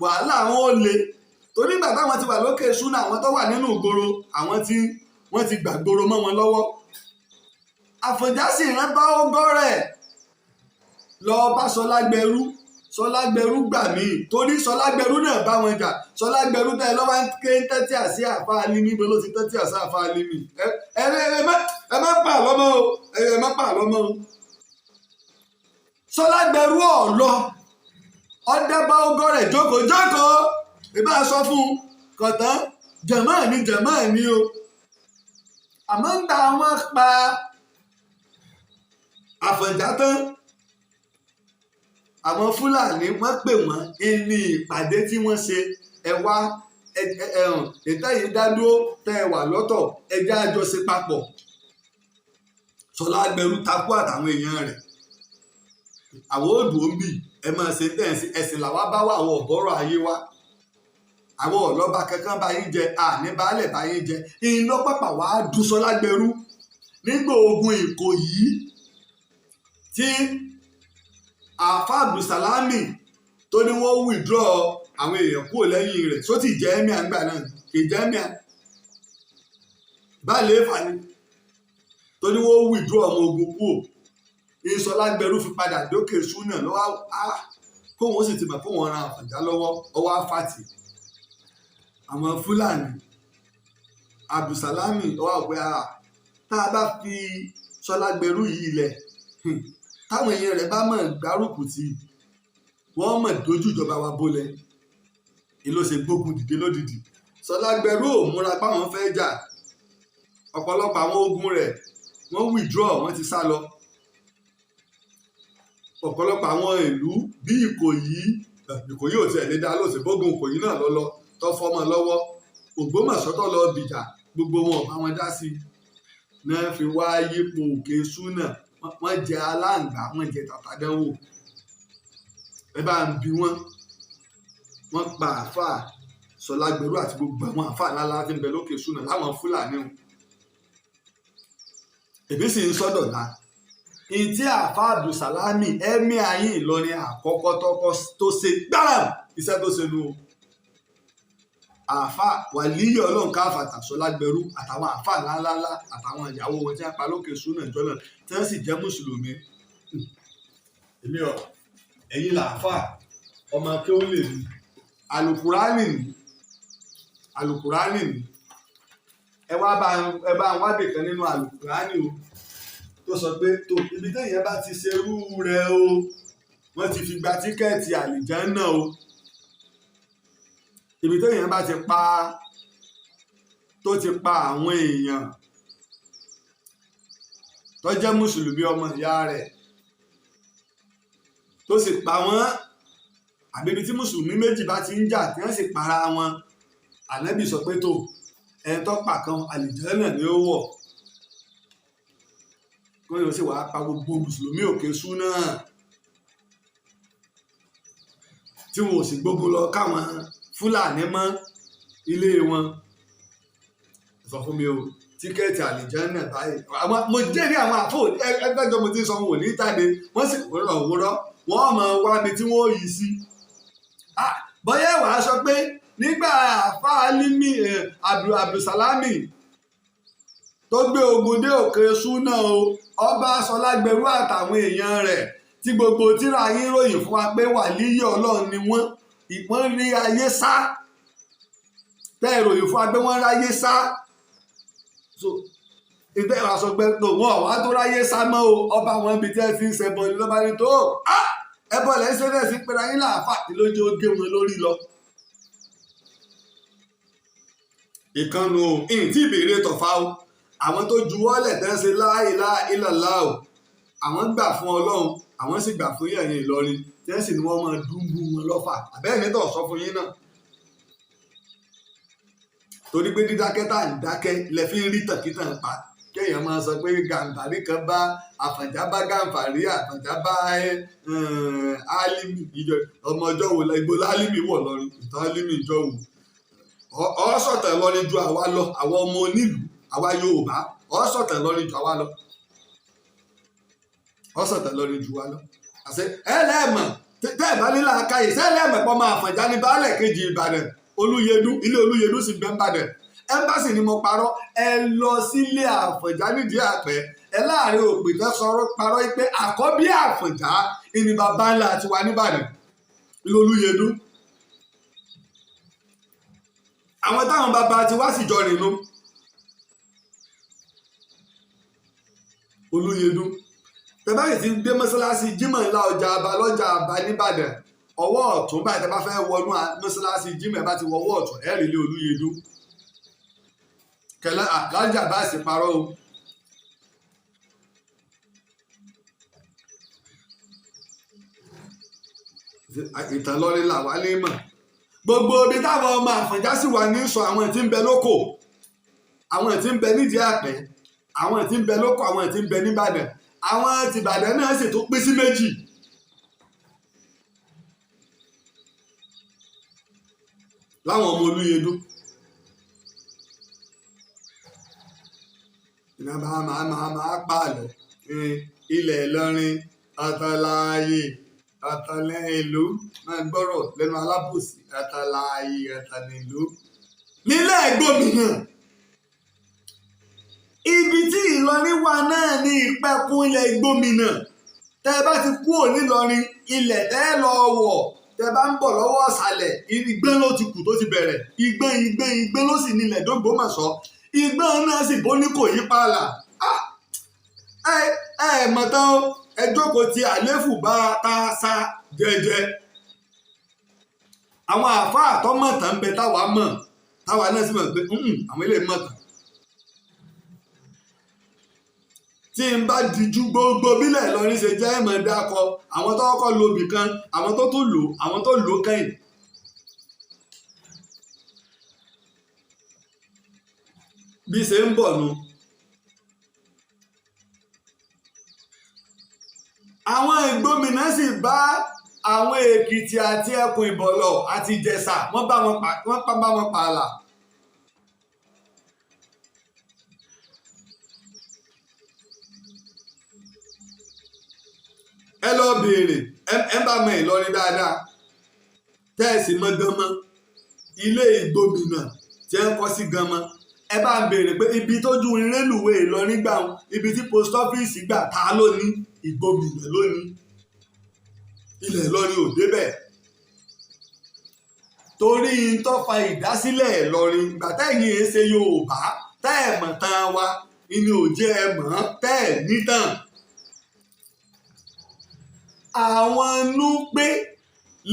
wàhálà wọn ò le torí nígbà táwọn ti wà lókè súnà, àwọn tó wà nínú ìgboro, àwọn tí wọ́n ti gbàgboro mọ́ wọn lọ́wọ́. Àfọ̀njá sì rán bá ọgọ́rẹ̀ lọ bá Sọlágbẹrú. Sọlágbẹrú gbà mí, torí Sọlágbẹrú náà bá wọn jà. Sọlágbẹrú tẹ lọ́wọ́ ń ké ń tẹ́tí àsí àfa alimi, ibo ló ti tẹ́tí àsí àfa alimi? Ẹ ẹ ẹ má pa àlọ́mọ́ o, ẹ má pa àlọ́mọ́ o. Sọlágbẹrú ọ̀lọ́ ọdẹ bá ọgọ́rẹ̀ jókòó jókòó, ìbá sọ fún un kọ̀tán jẹ̀mọ́ ni jẹ̀mọ́ ni o. Àmọ́ ń ta wọn pa Àfọ̀njá tán, àwọn Fúlàní wọ́n pè wọ́n ní ìpàdé tí wọ́n ṣe. Ẹ wá ẹ̀hàn ìtẹ́yìn dádúró tẹ́ ẹ wà lọ́tọ̀, ẹjẹ́ àjọṣe papọ̀. Sọlágbẹrú takú àtàwọn èèyàn rẹ̀, àwọn òdù ó ń bì, ẹ máa ṣe tẹ̀sí ẹ̀sìn làwa bá wà, àwọn ọ̀bọ̀rọ̀ ayé wa, àwọn ọ̀lọ́ba kankan bá yín jẹ, àní baálẹ̀ bá yín jẹ. Iná pàpà wàá dùn Sọlágbẹrú nígbà ogun Ìkòyí tí àáfà Abdulsalami tó ní wọ́n withdraw àwọn èèyàn kúrò lẹ́yìn rẹ̀, só ti jẹ́ ẹ́míà ńgbà náà, kì í jẹ́ ẹ́míà báàlẹ̀ fani tó ní wọ́n withdraw ọmọ ogun kúrò. Ìsọlágbẹrú fi padà dókè súnà lọ́wọ́ á kóun ó sì ti mọ̀ kóun ran Àfọ̀njá lọ́wọ́ ọwọ́ àfàtì àwọn Fúlàní. Abdulsalami ọwọ́ àgbẹ̀ tá a bá fi Sọlágbẹrú yìí lẹ̀, táwọn èèyàn rẹ̀ bá mọ̀ gbárùkù tí wọ́n mọ̀ dojú ìjọba wa bólẹ̀, èló ṣe gbógun dìde lódìdí. Sọlágbẹrú ò múra páwọn fẹ́ jà. Ọ̀pọ̀lọpọ̀ àwọn ogun rẹ̀ wọ́n withdraw, wọ́n ti sá lọ. Ọ̀pọ̀lọpọ̀ àwọn ìlú bí Ìkòyí, Ìkòyí ò tiẹ̀ lè dá lóṣè bógun Ìkòyí náà lọ́lọ́ tó fọ́mọ lọ́wọ́. Ògbómọ̀ṣọ́ tó lọ bìjà, gbogbo wọn ò bá wọn dá sí i náà fi wá yípo òkè súnà. Wọ́n jẹ aláǹgbá, wọ́n jẹ tàtàdánwò. Ẹ bá ń bi wọ́n, wọ́n pa àáfàá Sọlágbẹrú àti gbogbo àwọn àáfàá ńláńlá tí ń bẹ lókè súnà láwọn Fúlàní o. Èmi sì ń sọ́dọ̀ la ìtí àáfàá Abdulsalami ẹ̀mí ayé Ìlọrin àkọ́kọ́ tọkọ tó ṣe gbáram iṣẹ́ tó ṣe nu o. Àáfàá wàlíyé Ọlọ́run káfàtà Sọlágbẹrú àtàwọn àáfàá ńláńláńlá àtàwọn ìyàwó wọn tí wọ́n pa lókè súnà ìjọ náà tí wọ́n sì jẹ́ mùsùlùmí. Èmi ọ̀ ẹ̀yin làáfàá ọmọ kí ó lè ní alukurani ní alukurani ní ẹ wá bá ẹ bá ń wábì kan nínú alukurani o tó sọ pé tó ibi téèyàn bá ti ṣerú rẹ̀ o, wọ́n ti fi gba tíkẹ́ẹ̀tì àlìjánná o. Ibi téèyàn bá ti pa, tó ti pa àwọn èèyàn tó jẹ́ mùsùlùmí, ọmọ ìyá rẹ̀, tó sì pa wọ́n, àbí ibi tí mùsùlùmí méjì bá ti ń jà tí wọ́n sì para wọn, Ànábì sọ pé tó ẹni tó pa kan, àlìjẹ́nà ni ó wọ̀. Kó yóò sì wàá pa gbogbo mùsùlùmí Òkè Súnà tí wọn ò sì gbógun lọ káwọn Fúlàní mọ́ ilé wọn. Sọ fún mi o, ticket àlìjẹ́nà báyìí. Àwọn mo jẹ́rìí àwọn àfọ ẹgbẹ́jọ mo ti sọ, wọn ò ní jáde, wọ́n sì wúrọ̀ wúrọ̀, wọ́n mọ̀ wá mi tí wọ́n yìí sí. Bóyá wàá sọ pé nígbà àfáàlímì Abdulsalami tó gbé ogun dé Òkè Súnà o, ọba Sọlágbẹrú àtàwọn èèyàn rẹ̀ tí gbogbo tíra yín ròyìn fún wa pé wàlíyé Ọlọ́run ni wọ́n, wọ́n rí ayé sá, tẹ́ ẹ ròyìn fún wa pé wọ́n ráyé sá. So ìtẹ́ ìwà sọ pé tó wọn wá tó ráyé sá mọ́ o, ọba wọn ibi tí ẹ ti ń ṣẹbọ ni lọ́ba ní tó ẹbọ lẹ́ ń ṣe náà sí pé ayé làáfà lójú ó gé wọn lórí lọ. Ìkànnù o, ìyìn tí ìbéèrè tọ̀fà o, àwọn tó juwọ́lẹ̀ tẹ́ ń ṣe la ilaha illallah o, àwọn gbà fún Ọlọ́run, àwọn sì gbà fún yẹ̀yìn Ìlọrin tí wọ́n sì ní wọ́n máa dúnbù wọn lọ́fà. Àbẹ́ẹ̀ ní tọ̀ sọ fún yín náà, torí pé dídákẹ́ tá à ń dákẹ́ lẹ fi ń rí tàkítàn pa, kéèyàn máa sọ pé Gàǹfàrí kan bá Àfọ̀njá, bá Gàǹfàrí, Àfọ̀njá bá Álímì ìjọ ọmọ ọjọ́ wo ibo lálímì wọ̀ lọ́rin, ìtàn Álímì ìjọ wo? Ọ sọ̀tàn lọ́rin ju àwa lọ, àwọn ọmọ onílùú, àwa Yorùbá, ọ sọ̀tàn lọ́rin ju àwa lọ, ọ sọ̀tàn lọ́rin ju wa lọ. Àṣẹ ẹ lẹ́ẹ̀mọ̀ tẹ́ ẹ̀ bá nílà káyè ṣẹ́ lẹ́ẹ̀mọ̀ pọ̀ máa Àfọ̀njá ní baálẹ̀ kejì Ìbàdàn, Olúyẹdùn, ilé Olúyẹdùn sì bẹ́ẹ̀ Ìbàdàn. Ẹ́mbásì ni mo parọ́, ẹ lọ sílé Àfọ̀njá nídìí àpẹ́ ẹ láàrin òpìtàn sọ̀rọ̀ parọ́ pé àkọ́bí Àfọ̀njá ìní bàbá ńlá tiwa nìbàdàn lolúyẹdùn. Àwọn táwọn bàbá tiwa sì jọ rìn nu Olúyẹdùn. Tẹ́báyì ti gbé mọ́sálásí Jímọ̀ ńlá ọjà àbá lọ́jà àbá nìbàdàn, ọwọ́ ọ̀tún báyìí, tẹ́ bá fẹ́ wọnú mọ́sálásí Jímọ̀, ẹ bá ti wọ ọwọ́ ọ̀tún, ẹ rí ilé Olúyẹdùn. Kẹlẹ àlájà bá sì parọ́ o. Ìtàn lọ́rin là wá ní mọ̀. Gbogbo ibi táwọn ọmọ Àfọ̀njá sì wà ní sọ, àwọn tí ń bẹ lóko, àwọn tí ń bẹ nídìí àpẹ, àwọn tí ń bẹ lóko, àwọn tí ń bẹ nìbàdàn, àwọn tìbàdàn náà sì tún pín sí méjì. Láwọn ọmọ Olúyẹdùn iná bá máa pààlọ́ ilẹ̀ Ìlọrin, ọ̀tọ̀láàyè ọ̀tọ̀lẹ̀ ìlú, máa gbọ́rọ̀ lẹ́nu alábòsí, ọ̀tọ̀láàyè ọ̀tọ̀lẹ̀ ìlú nílẹ̀ gómìnà. Ibi tí Ìlọrin wà náà ní ìpẹ̀kun ilẹ̀ gómìnà. Tẹ́ ẹ bá ti kúrò nílọrin, ilẹ̀ tẹ́ ẹ lọ wọ̀, tẹ́ bá ń bọ̀ lọ́wọ́ ọ̀sàlẹ̀, Ìgbọ́n ló ti kù tó ti bẹ̀rẹ̀. Ìgbọ́n, Ìgbọ́n, Ìgbọ́n ló sì nílẹ̀ dógbòmọ̀ṣọ́. Ìgbọ́n náà sì bó ní kò yí pààlà. Ẹ ẹ mọ̀ tán o, ẹ jókòó ti àléfù bá ta sa jẹjẹ. Àwọn àáfàá tó mọ̀ tán ń bẹ táwa mọ̀, táwa náà sì mọ̀ pé àwọn eléyìí mọ̀ tán. Tí n bá dijú, gbogbo bílẹ̀ Ìlọrin ṣe jẹ́ ìmọ̀ dákọ àwọn tó kọ́kọ́ lo ibì kan, àwọn tó tún lò, àwọn tó lò kẹ́yìn. Bí ṣe ń bọ̀ nu. Àwọn ìgbómìnà sì bá àwọn Èkìtì àti ẹkùn Ìbọ̀lọ̀ àti Ìjẹ̀ṣà, wọ́n bá wọn pa, wọ́n pa bá wọn pààlà. Ẹ lọ béèrè, ẹ bá mọ Ìlọrin dáadáa, tẹ́ ẹ sì mọ Ganmọ́, ilé ìgbómìnà tí ẹ ń kọ́ sí Ganmọ́, ẹ bá ń béèrè pé ibi tójú rélùwé Ìlọrin gbà wọn, ibi tí post office gbà, ta ló ní? Ìgbómìnà ló ní. Ilẹ̀ Ìlọrin ò débẹ̀ torí n tó fa ìdásílẹ̀ Ìlọrin ìgbà tẹ́yìn ẹ̀ ṣe Yorùbá tẹ́ ẹ̀ mọ̀ tán wa ni ò jẹ́ ẹ mọ̀ tẹ́ ẹ̀ nítàn. Àwọn Núpé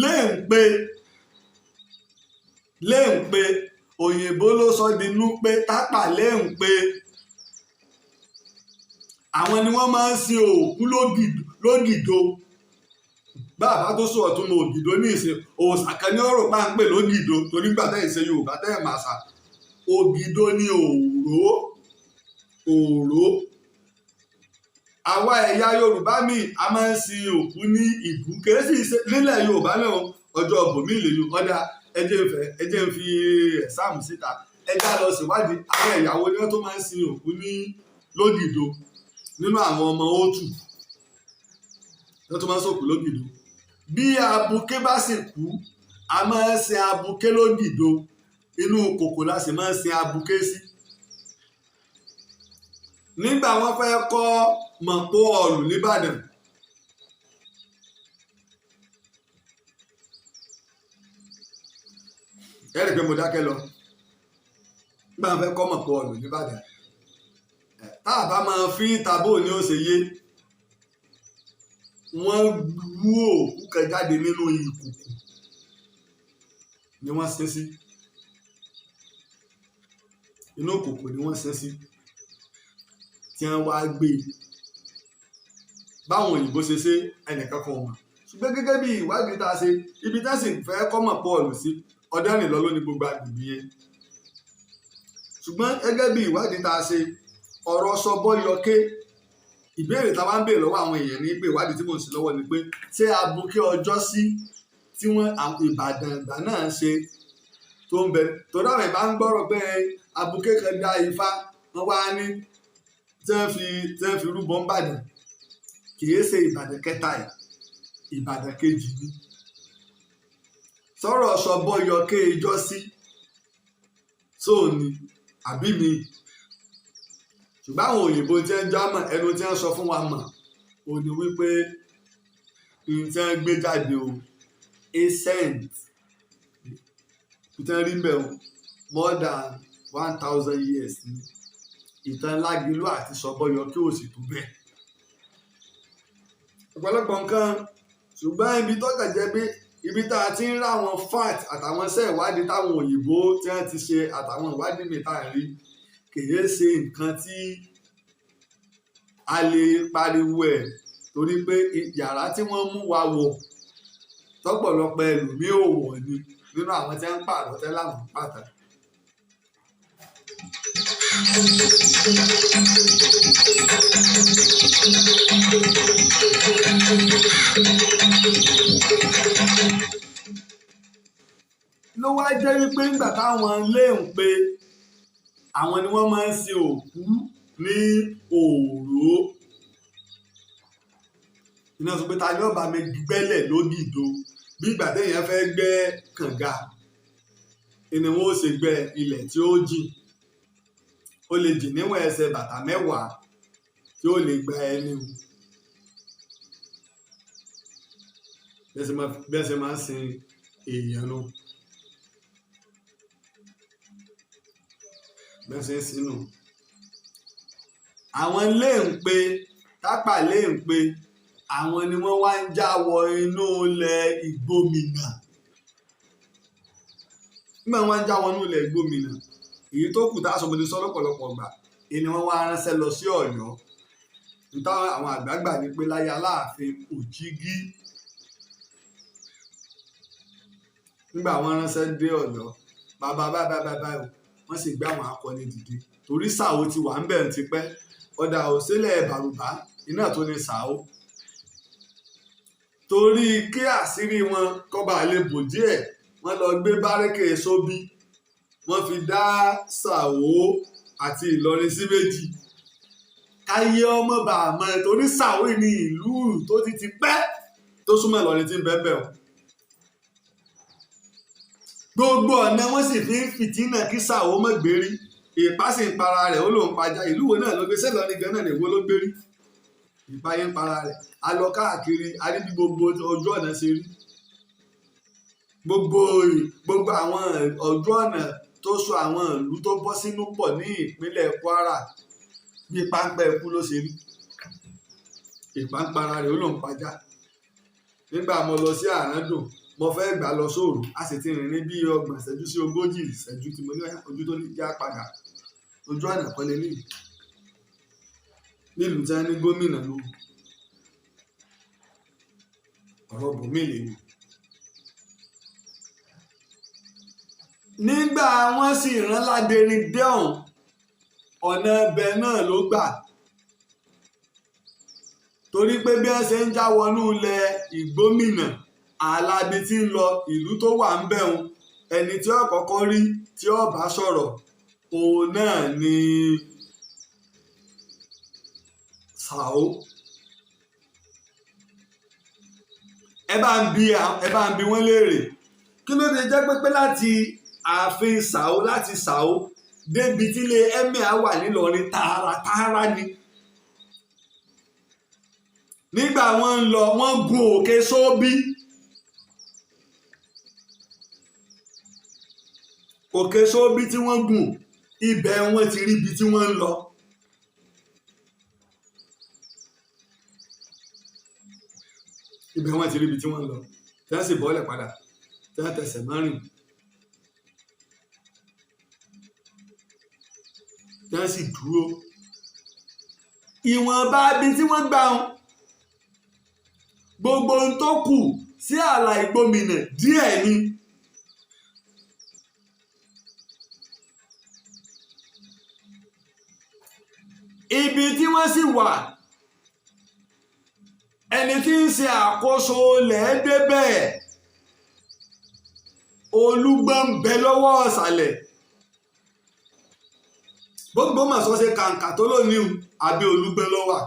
lè ń pe Léǹpe, òyìnbó ló sọ di Núpé. Tápà, Léǹpe, àwọn ni wọ́n máa ń sin òkú lógìdo. Bàbá tó sọ ọ̀tún mọ ògìdó ní ìsìn, òòsà kan ní ọ̀rọ̀ páńpẹ́ lógìdo, torí gbà tẹ́ ìṣe Yorùbá tẹ́ ẹ̀ màṣà. Ògìdó ní òró òró. Àwa ẹ̀yà Yorùbá míì, a máa ń sin òkú ní ìbú kèésì nílẹ̀ Yorùbá náà. Ọjọ́ bòmí ìlú ọ̀dà, ẹ jẹ́ ń fi ẹ̀sáàmù síta. Ẹ já lọ síwádìí àwọn ẹ̀yàwó ni wọ́n tó máa ń sin òkú ní lógìdo nínú àwọn ọmọ òtù wọ́n tó máa ń sòkú lógìdo. Bí abuké bá sì kú, a máa ń sin abuké lógìdo. Inú kòkò la sì máa ń sin abuké sí. Nígbà wọ́n fẹ́ kọ́ Mọ̀pó ọ̀lù nìbàdàn, ẹ rí i pé mo dákẹ́ lọ. Nígbà wọ́n fẹ́ kọ́ Mọ̀pó ọ̀lù nìbàdàn, tá a bá máa fi tàbó ní ó ṣe yé, wọ́n wú òkú kan jáde nínú ìkùkù ni wọ́n sin sí. Inú ìkòkò ni wọ́n sin sí tí wọ́n wá gbé e. Báwọn òyìnbó ṣe ṣe, ẹnìkan kan ò mọ̀, ṣùgbọ́n gẹ́gẹ́ bí ìwádìí tá a ṣe, ibi tá a sì fẹ́ kọ́ Mọ̀pó ọ̀lù sí, Ọ̀dẹ́rìnlọ ló ní gbogbo agbègbè yẹn. Ṣùgbọ́n gẹ́gẹ́ bí ìwádìí tá a ṣe, ọ̀rọ̀ Sọbọ́yọké, ìbéèrè tá a wá ń béèrè lọ́wọ́ àwọn èèyàn ní pé, ìwádìí tí mò ń ṣe lọ́wọ́ ni pé, ṣé abuké ọjọ́ sí tí wọ́n Ìbàdàn ìgbà náà ṣe tó ń bẹ, torí àwọn ìbá ń gbọ́rọ̀ pé abuké kan dá ifá, wọ́n wá ní tí wọ́n fi rúbọ ń bàdàn, kìí ṣe Ìbàdàn kẹta ẹ̀, Ìbàdàn kejì ni. Sọ̀rọ̀ Sọbọ́yọké ijọ́ sí sóò ni àbí mi? Ṣùgbọ́n àwọn òyìnbó tí ń já mọ̀, ẹnu tí ń sọ fún wa mọ̀ ò ní wípé n tí wọ́n gbé jáde o, ancient tí wọ́n rí mbẹ̀ o, more than 1,000 years ni. Ìtàn Lágìlú àti Sọbọ́yọké ò sì tó bẹ́ẹ̀. Ọ̀pọ̀lọpọ̀ nǹkan, ṣùgbọ́n ibi tó kàn jẹ́ pé ibi tá a ti ń ráwọn fact àtàwọn iṣẹ́ ìwádìí táwọn òyìnbó tí wọ́n ti ṣe, àtàwọn ìwádìí mi tá à ń rí, kìí ṣe nǹkan tí a lè pariwo ẹ̀, torí pé yàrá tí wọ́n mú wa wọ̀ tọ́pọ̀lọpọ̀ ẹlòmíì ò wọ̀ ni nínú àwọn tí wọ́n ń pààrọ̀ tẹ́ láwọn ń pàtàkì. Ló wá jẹ́ wípé ńgbà táwọn lè ń pe àwọn ni wọ́n máa ń sin òkú ní òòró, iná sọ pé ta ni ó bá mi gbẹ́lẹ̀ lógìdo, bí ìgbà téèyàn fẹ́ gbẹ́ kànga ni wọ́n ó ṣe gbẹ́ ilẹ̀ tí ó jìn. Ó lè jìn níwọ̀n ẹsẹ̀ bàtà 10 tí ó lè gba ẹni o. Bí ẹ ṣe máa ń sin èèyàn nu, bí ẹ ṣe ń sin nù. Àwọn lè ń pe Tápà, lè ń pe àwọn ni wọ́n wá ń já wọ inú ilẹ̀ Ìgbómìnà. Nígbà wọ́n ń já wọ inú ilẹ̀ Ìgbómìnà, èyí tó kù tá a sọ, mo ti sọ lọ́pọ̀lọpọ̀ gbà, èyí ni wọ́n wá ránṣẹ́ lọ sí Ọ̀yọ́. Nítawọn àwọn àgbààgbà ní pé láyé Aláàfin Òjìgí, nígbà wọ́n ránṣẹ́ dé Ọ̀yọ́, bàbá bàbá bàbá o, wọ́n sì gbé àwọn akọni dìde, torí Ṣàó ti wà ń bẹ̀ ti pẹ́. Ọ̀dà òsílẹ̀ Bàrùbá iná tó ní Ṣàó, torí kí àṣírí wọn kọ́ba lè bò díẹ̀, wọ́n lọ gbé bárékè sóbí, wọ́n fi dá Ṣàó àti Ìlọrin sí méjì, káyé ọmọ bá a mọ̀, torí Ṣàó ní ìlú tó ti pẹ́ tó súnmọ́ Ìlọrin tí ń bẹ́ẹ̀ bẹ́ẹ̀ o. Gbogbo ọ̀nà wọ́n sì fi ń fìtínà kí Ṣàó mọ̀ gbérí. Ìpá sì ń para rẹ̀, ó lóun pajá. Ìlú wo náà ló gbé sẹ́lọ̀ ní gan náà lè wo ló gbérí? Ìpáyé ń para rẹ̀. A lọ káàkiri, a rí bí gbogbo ojú ọ̀nà ṣe rí, gbogbo àwọn ojú ọ̀nà tó so àwọn ìlú tó bọ́ sínú pọ̀ ní ìpínlẹ̀ Kwara, bí páńpẹ́ ikú ló ṣe rí. Ìpá ń para rẹ̀, ó lóun pajá. Nígbà mo lọ sí Àràndùn, Mo fẹ́ gbà lọ sóòrù. A sì ti rìn ní bí 30 ìṣẹ́jú sí 40 ìṣẹ́jú tí mo ní ojú tó ní já padà. Ojú ọ̀nà kan lélẹ́yìí nílùú tí wọ́n ní gómìnà ló ọ̀rọ̀ bòmí lè wù. Nígbà wọ́n sì rán Ládẹrin dé ọ̀hún, ọ̀nà ibẹ̀ náà ló gbà, torí pé bí wọ́n ṣe ń já wọnú ilẹ̀ Ìgbómìnà, Àlàbí tí ń lọ ìlú tó wà ń bẹ̀hùn, ẹni tí ó kọ́kọ́ rí tí ó bá sọ̀rọ̀ òun náà ni Ṣàó. Ẹ bá ń bi wọ́n léèrè, kí ló dé jẹ́ pé láti ààfin Ṣàó, láti Ṣàó débi tílé emir wà nílọrin tààràtààrà ni. Nígbà wọ́n ń lọ, wọ́n gun òkè Sóbí. Òkè Sóbí tí wọ́n gùn, ibẹ̀ wọ́n ti rí ibi tí wọ́n ń lọ. Ibẹ̀ wọ́n ti rí ibi tí wọ́n ń lọ. Tí wọ́n sì bọ́lẹ̀ padà, tí wọ́n tẹsẹ̀ mọ́rìn. Tí wọ́n sì dúró. Ìwọ̀nba ibi tí wọ́n gbà ń, gbogbo ohun tó kù sí ààlà Ìgbómìnà díẹ̀ ni. Ibi tí wọ́n sì wà, ẹni tí ń ṣe àkóso ilẹ̀ débẹ̀, Olúgbọ́n ń bẹ lọ́wọ́ ọ̀sàlẹ̀. Gbogbo màsán ṣe kàǹkà tó lónìí, àbí Olúgbọ́n ló wà.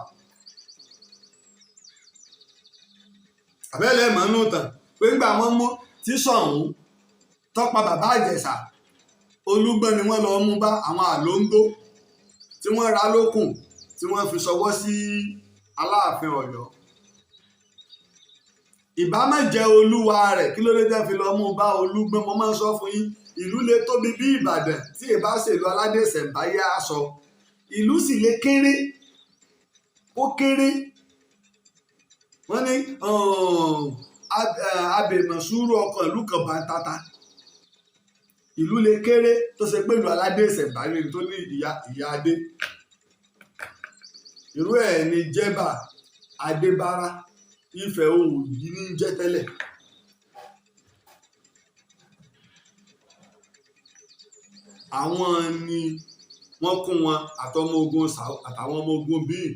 Àbẹ́lẹ̀ mọ̀ nù tàn pé ńgbà wọ́n mú tí Ṣọ̀ún tọ́pa bàbá Ìjẹ̀ṣà, Olúgbọ́n ni wọ́n lọ mú bá àwọn àlóńgó tí wọ́n ra lókùn tí wọ́n fi ṣọwọ́ sí Aláàfin Ọ̀yọ́. Ìbá má jẹ́ olúwa rẹ̀, kí ló dé tẹ́ fi lọ mú bá Olúgbọ́n? Mo máa ń sọ fún yín, ìlú lè tóbi bí Ìbàdàn tí ìbá ṣèlú aládé ìṣẹ̀ǹbáyé á sọ. Ìlú sì lè kéré, ó kéré. Wọ́n ní abèmọ̀súrù ọkọ̀ ìlú kan bàǹtàtà. Ìlú lè kéré tó ṣe pé ìlú aládé ìṣẹ̀ǹbáyé tó ní ìyá adé. Irú ẹ̀ ni Jẹ́bà Adébárà, Ifẹ̀ Òòyì ní jẹ́ tẹ́lẹ̀. Àwọn ni wọ́n kún wọn àtọmọ ogun Ṣàó àtàwọn ọmọ ogun bíi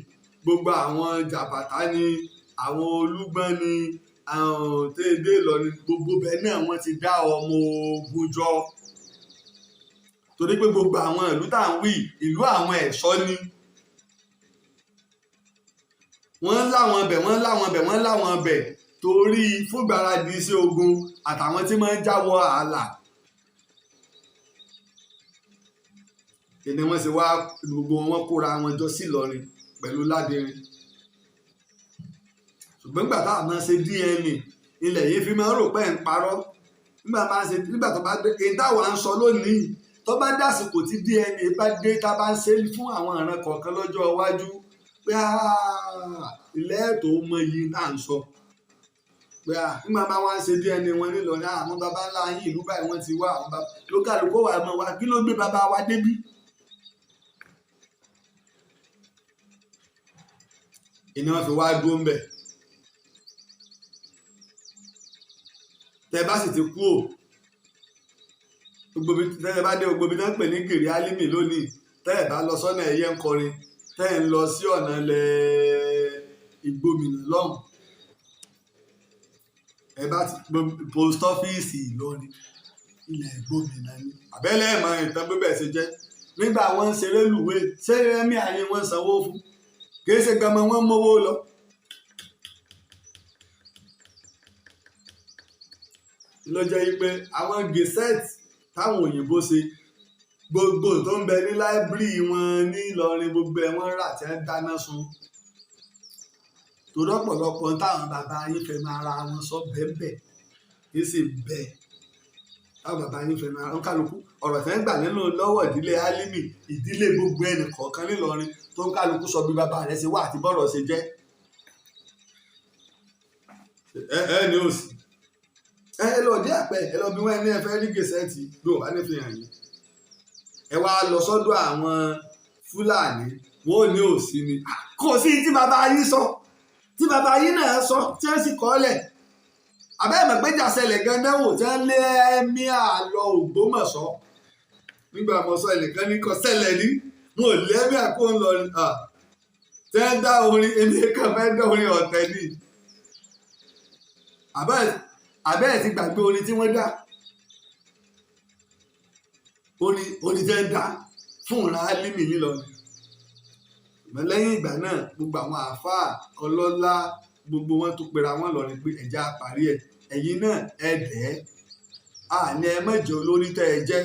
gbogbo àwọn Jàbàtà ni, àwọn Olúgbọ́n ni, àwọn tẹ́ẹ̀dé Ìlọrin, gbogbo bẹ́ẹ̀ náà wọ́n ti dá ọmọ ogun jọ. Torí pé gbogbo àwọn ìlú tá à ń wí, ìlú àwọn ẹ̀ṣọ́ ni. Wọ́n láwọn bẹ̀, wọ́n láwọn bẹ̀, wọ́n láwọn bẹ̀ torí fúngbáradì sí ogun àtàwọn tí máa ń jáwọ́ ààlà. Ìní wọ́n sì wá gbogbo wọn kóra wọn jọ sí Ìlọrin pẹ̀lú Ládẹrin. Ṣùgbọ́n nígbà tá a máa ṣe DNA, ilẹ̀ yìí fi máa ń rò pé ń parọ́. Nígbà tó bá dé, èyí táwa ń sọ lónìí, tó bá dásìkò tí DNA bá dé, tá a bá ń ṣe fún àwọn ìran kọ̀ọ̀kan lọ́jọ́ iwájú, pé ilẹ̀ tó mọ iye tá à ń sọ. Pé nígbà máa wá ń ṣe DNA wọn nílọrin, àwọn baba ńlá yín ìlú báyìí wọ́n ti wá, àwọn baba lókàlùkù wà mọ́ wa, kí ló gbé baba wa débí? Ìní wọn fi wá dúró ń bẹ̀. Tẹ bá sì ti kú ò, gbogbo tẹ bá dé gbogbo ibi tí wọ́n ń pè ní Gèrè Álímì lónìí, tẹ ẹ bá lọ sọ́nà ẹ̀yẹ ń kọrin, tẹ ẹ ń lọ sí ọ̀nà ilẹ̀ Ìgbómìnà lọ́hùn. Ẹ bá ti post office Ìlọrin, ilẹ̀ Ìgbómìnà ni. Àbẹ́lẹ̀ mọ ìtàn bíbẹ̀ ṣe jẹ́. Nígbà wọ́n ń ṣeré lùwé, ṣé Rẹ́mí ayé wọ́n sanwó fún? Kì í ṣe gan-an wọ́n mówó lọ. Ló jẹ́ wípé àwọn gazette táwọn òyìnbó ṣe, gbogbo tó ń bẹ ní láìbírì wọn ní Ìlọrin, gbogbo ẹ̀ wọ́n rà tí wọ́n dáná sun. Torí ọ̀pọ̀lọpọ̀ táwọn bàbá yín fẹ́ máa ra wọn sọ bẹ́ẹ̀bẹ́ẹ̀, kì í sì bẹ́ẹ̀. Táwọn bàbá yín fẹ́ máa ra wọn kálukú. Ọ̀rọ̀ tí wọ́n gbà nínú lọ́wọ́ ìdílé Álímì, ìdílé gbogbo ẹnì kọ̀ọ̀kan nílọrin tó ń kálukú sọ bí bàbá rẹ̀ ṣe wà àti bọ́rọ̀ ṣe jẹ́. Ẹ ní òsì. Ẹ lọ dé àpẹ, ẹ lọ bí wọ́n ní ẹ fẹ́ rí gazette bí wọ́n bá ní fi hàn yín. Ẹ wá lọ sọ́dọ̀ àwọn Fúlàní, wọn ò ní òsì ni kò sí tí bàbá yín sọ, tí bàbá yín náà sọ, tí wọ́n sì kọ́ lẹ̀. Àbẹ́ẹ̀ mọ̀ pé jàṣẹlẹ̀ gan-an wò tí wọ́n lé emir lọ Ògbómọ̀ṣọ́ nígbà mo sọ, ẹnìkan ní kò ṣẹlẹ̀ ní wọn ò lé emir kó ń lọ tí wọ́n dá orin. Èmi kan fẹ́ dá orin ọ̀tẹ̀ ni. Àbẹ́ẹ̀ ti gbàgbé orin tí wọ́n dá, orin tí wọ́n dá fún ìran Álímì nílọrin. Ṣùgbọ́n lẹ́yìn ìgbà náà, gbogbo àwọn àáfàá ọlọ́lá, gbogbo wọn tó pera wọn lọ ni pé ẹ̀já parí ẹ̀. Ẹ̀yin náà ẹ dẹ̀ ẹ́ àní, ẹ má jẹ́ olórí tẹ́ ẹ jẹ́,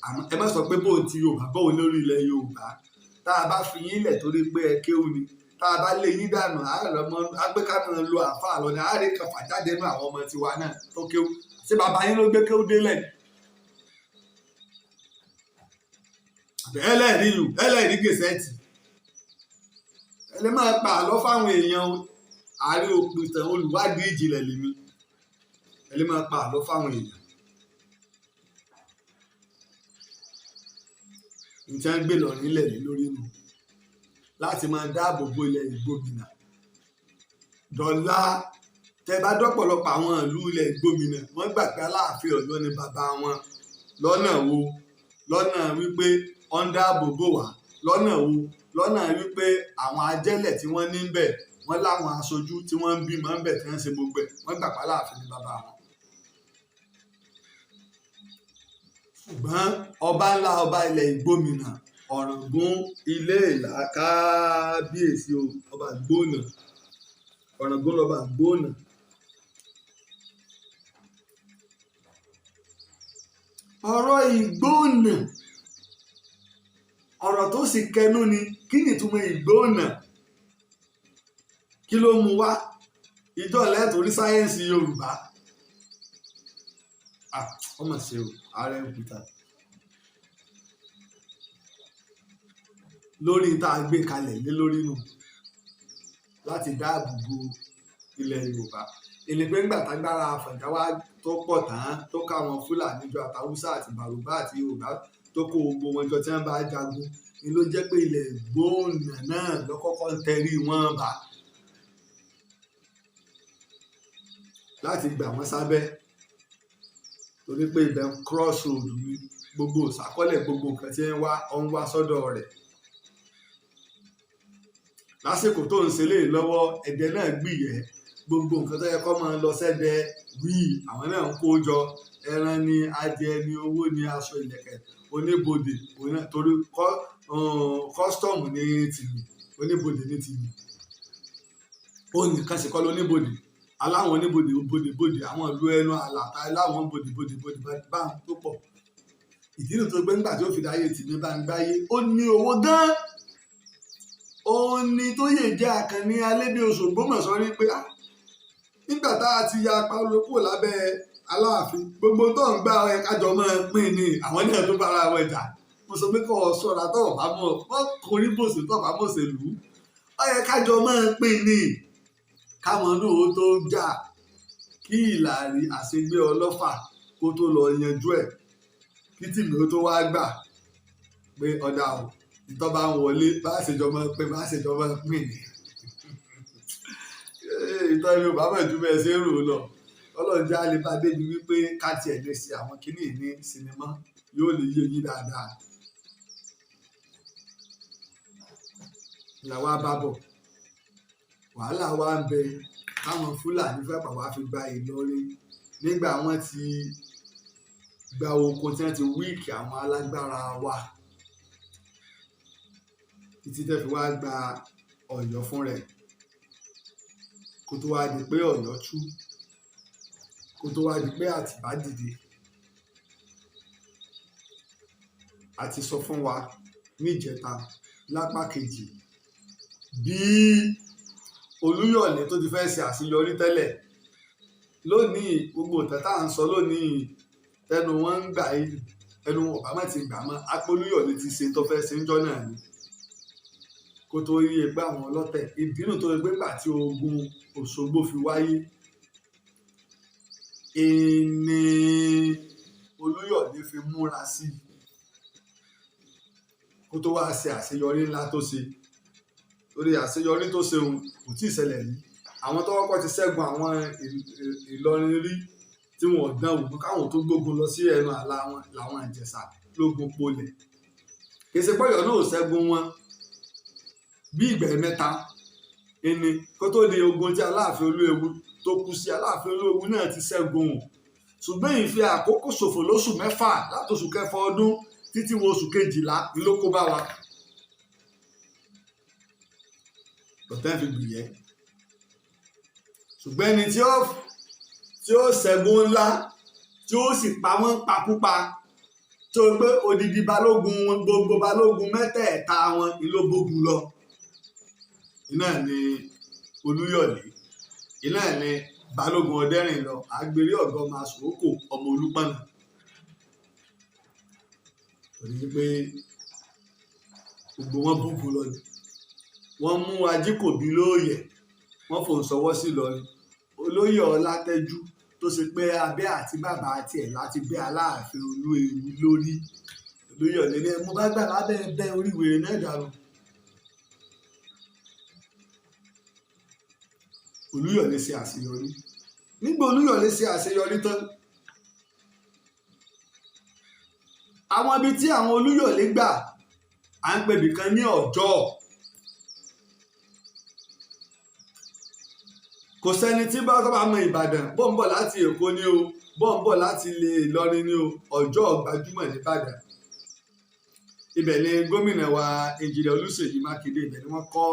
àmọ́ ẹ má sọ pé bóun ti Yorùbá, bóun lórí ilẹ̀ Yorùbá. Tá a bá fi yín lẹ̀ torí pé ẹ kéwú ni, tá a bá lé yín dànù, á gbé ká máa lo àáfàá lọ ni àárẹ̀ kan fà jáde nínú àwọn ọmọ tiwa náà tó kéwú. Ṣé bàbá yín ló gbé kéwú délẹ̀? Ẹlẹ́rìí yù, ẹlẹ́rìí gazette, ẹ lè máa pa àlọ́ fáwọn èèyàn o. Ààrẹ òpìtàn olùwádìí ìjìnlẹ̀ lèmi. Ẹ lè máa pa àlọ́ fáwọn èèyàn. Nǹkan ń gbé lọ nílẹ̀ lé lórí nù láti máa dáàbò bo ilẹ̀ Ìgbòmìnà dọ̀la. Tẹ bá dọ́pọ̀lọpọ̀ àwọn ìlú ilẹ̀ Ìgbòmìnà, wọ́n gbà pé Aláàfin Ọ̀yọ́ ni bàbá wọn. Lọ́nà wo? Lọ́nà wípé ó ń dáàbò bò wá. Lọ́nà wo? Lọ́nà wípé àwọn ajẹ́lẹ̀ tí wọ́n ní ń bẹ̀, wọ́n láwọn aṣojú tí wọ́n ń bímọ ń bẹ̀, tí wọ́n ń ṣe gbogbo ẹ̀. Wọ́n gbà pé Aláàfin ni bàbá wọn. Ṣùgbọ́n ọba ńlá, ọba ilẹ̀ Ìgbòmìnà, Ọ̀ràngún Ilé Ìlá, kábíyèsí o, ọba Ìgbònà, Ọ̀ràngún lọ́ba Ìgbònà. Ọ̀rọ̀ Ìgbònà, ọ̀rọ̀ tó sì kẹnu ni. Kí ni ìtumọ̀ Ìgbònà? Kí ló mú wá? Ìjọ lẹ́tọ̀ọ́ rí sáyẹ́ǹsì Yorùbá. Ọmọ ṣe o, ààrẹ òkúta lórí tá a gbé kalẹ̀ lé lórí nù láti dáàbò bo ilẹ̀ Yorùbá. Èlé pé ńgbà tágbára Àfọ̀njá wá tó pọ̀ tán, tó káwọn Fúlàní jọ, àtàwùsá àti Bàrùbá àti Yorùbá, tó kó gbogbo wọn jọ tí wọ́n bá jagun ni, ló jẹ́ pé ilẹ̀ Ìgbònà náà lọ́kọ́kọ́ ń tẹrí wọn bá láti gbà wọ́n sábẹ́, torí pé ibẹ̀ cross road ni. Gbogbo ìsàkọ́lẹ̀, gbogbo nǹkan tí ń wá, ọ ń wá sọ́dọ̀ rẹ̀. Lásìkò tó ń ṣe léyìí lọ́wọ́, Ẹdẹ náà gbìyẹ́. Gbogbo nǹkan tó yẹ kó máa lọ sẹ́dẹ wíì, àwọn náà ń kó jọ. Ẹran ni, adìẹ ni, owó ni, aṣọ, ìlẹ̀kẹ̀, oníbodè, torí kọ́sítọ́ọ̀mù ní tìmì, oníbodè ní tìmì. Ó nìkan sì kọ́ lóníbodè, aláwọn oníbodè bodè bodè àwọn ìlú ẹnu àlàtà, láwọn bodè bodè bodè báwọn tó pọ̀. Ìdí nìyí tó gbé nígbà tí ó fi dáyé tìmí bá ń gbáyé, ó ní owó gan. Ó ní tó yè jẹ́ Àkànní Alébíoṣù Ògbómọ̀ṣọ́ rí pé nígbà tá a ti ya apá olókùn lábẹ́ Aláàfin, gbogbo tó ń gbá ẹ kájọ máa pín ní. Àwọn náà tó bára wọn jà. Mo sọ pé kọ́ ọ sọ́ra tó ọ̀bá mọ̀ wọ́n kọrí bòsè tó ọ̀bá mọ̀ ṣèlú. Ó yẹ kájọ máa pín ní káwọn náà ó tó jà, kí Ìlàrí àṣegbé ọlọ́fà kó tó lọ yanjú ẹ̀, kí tìmí ó tó wá gbà pé ọ̀dà o, ìtọ́ bá ń wọlé, bá a ṣèjọ máa pín, bá a ṣèjọ máa pín ní. Ìtọ́ Yorùbá mọ̀ ju bẹ́ẹ̀ ṣe ń rò ó lọ. Ọlọ́run jẹ́ àlè bá débi wípé ká tiẹ̀ lè ṣe àwọn kinní ní sinimá, yóò lè yé yín dáadáa. Làwa bá bọ̀, wàhálà wa ń bẹ táwọn Fúlàní fẹ́ pa wá fi gba Ìlọrin nígbà wọ́n ti gba oko, tí wọ́n ti wíìkì àwọn alágbára wa títí tẹ́ fi wá gba Ọ̀yọ́ fún rẹ̀, kó tó wá di pé Ọ̀yọ́ tú, kó tó wá di pé Àtìbá dìde. A ti sọ fún wa níjẹta lápá kejì bí Olúyọ̀lé tó ti fẹ́ ṣe àṣeyọrí tẹ́lẹ̀. Lónìí, gbogbo ìtàn tá à ń sọ lónìí, tẹnu wọn ń gbà yìí, ẹnu wọn ọ̀bá má ti gbà mọ́ apolúyọ̀lé ti ṣe tó fẹ́ ṣe ń jọ́ náà ni, kó tó yé pé àwọn ọlọ́tẹ̀ ìdínú tó yẹ pé nígbà tí ogun Òṣogbo fi wáyé, Ìní Olúyọ̀lé fi múra sí i kó tó wáá ṣe àṣeyọrí ńlá tó ṣe, torí àṣeyọrí tó ṣe òun kò tí ì ṣẹlẹ̀ rí. Àwọn tó kọ́kọ́ ti ṣẹ́gun àwọn Ìlọrin rí tí wọn ò dán wò káwọn tó gbógun lọ sí ẹnu àlà wọn làwọn Ìjẹ̀ṣà lógun polẹ̀. Kì í ṣe pọ́yọ̀ náà ò ṣẹ́gun wọn bí ìgbà mẹ́ta ẹni kó tó di ogun tí Aláàfin Olúewu tó kú sí. Aláàfin Olúewu náà ti ṣẹ́gun o, ṣùgbọ́n ìfi àkókò ṣòfò lóṣù 6, látòṣù kẹfà ọdún títí wo oṣù 12 ló kó bá wa. Lọ́tẹ́ fi gbìyẹ́, ṣùgbọ́n ẹni tí ó ṣẹ́gun ńlá tí ó sì pa wọ́n pakúpa, tó gbé odidi balógun wọn, gbogbo balógun mẹ́tẹ̀ẹ̀ta wọn ló bógun lọ, iná ni Olúyọ̀lé, iná ni balógun Ọdẹ́rìn lọ, àgbèrè ọ̀gá ọmọ àsòókò ọmọ Olúpọ̀nà. Torí pé gbogbo wọn bógun lọ ni wọ́n mú Ajíkòbí lóòyẹ̀, wọ́n fòun sọwọ́ sí Ìlọrin. Olóyè Ọlátẹ́jú tó ṣe pé abẹ́ àti bàbá tiẹ̀ láti bẹ́ Aláàfin Olúewu lórí, Olúyọ̀lé ní mo bá gbà lábẹ́ bẹ́ orí wèrè náà dànù. Olúyọ̀lé ṣe àṣeyọrí. Nígbà Olúyọ̀lé ṣe àṣeyọrí tán, àwọn ibi tí àwọn Olúyọ̀lé gbà, à ń pè bìkan ní Ọ̀jọ́. Kò sẹ́ni tí bá tó bá mọ Ìbàdàn, bó ń bọ̀ láti Èkó ni o, bó ń bọ̀ láti ilé Ìlọrin ni o, Ọ̀jọ́ gbajúmọ̀ nìbàdàn. Ibẹ̀ ni gómìnà wa Ẹnjìnìà Olúṣèyí Mákindé, ibẹ̀ ni wọ́n kọ́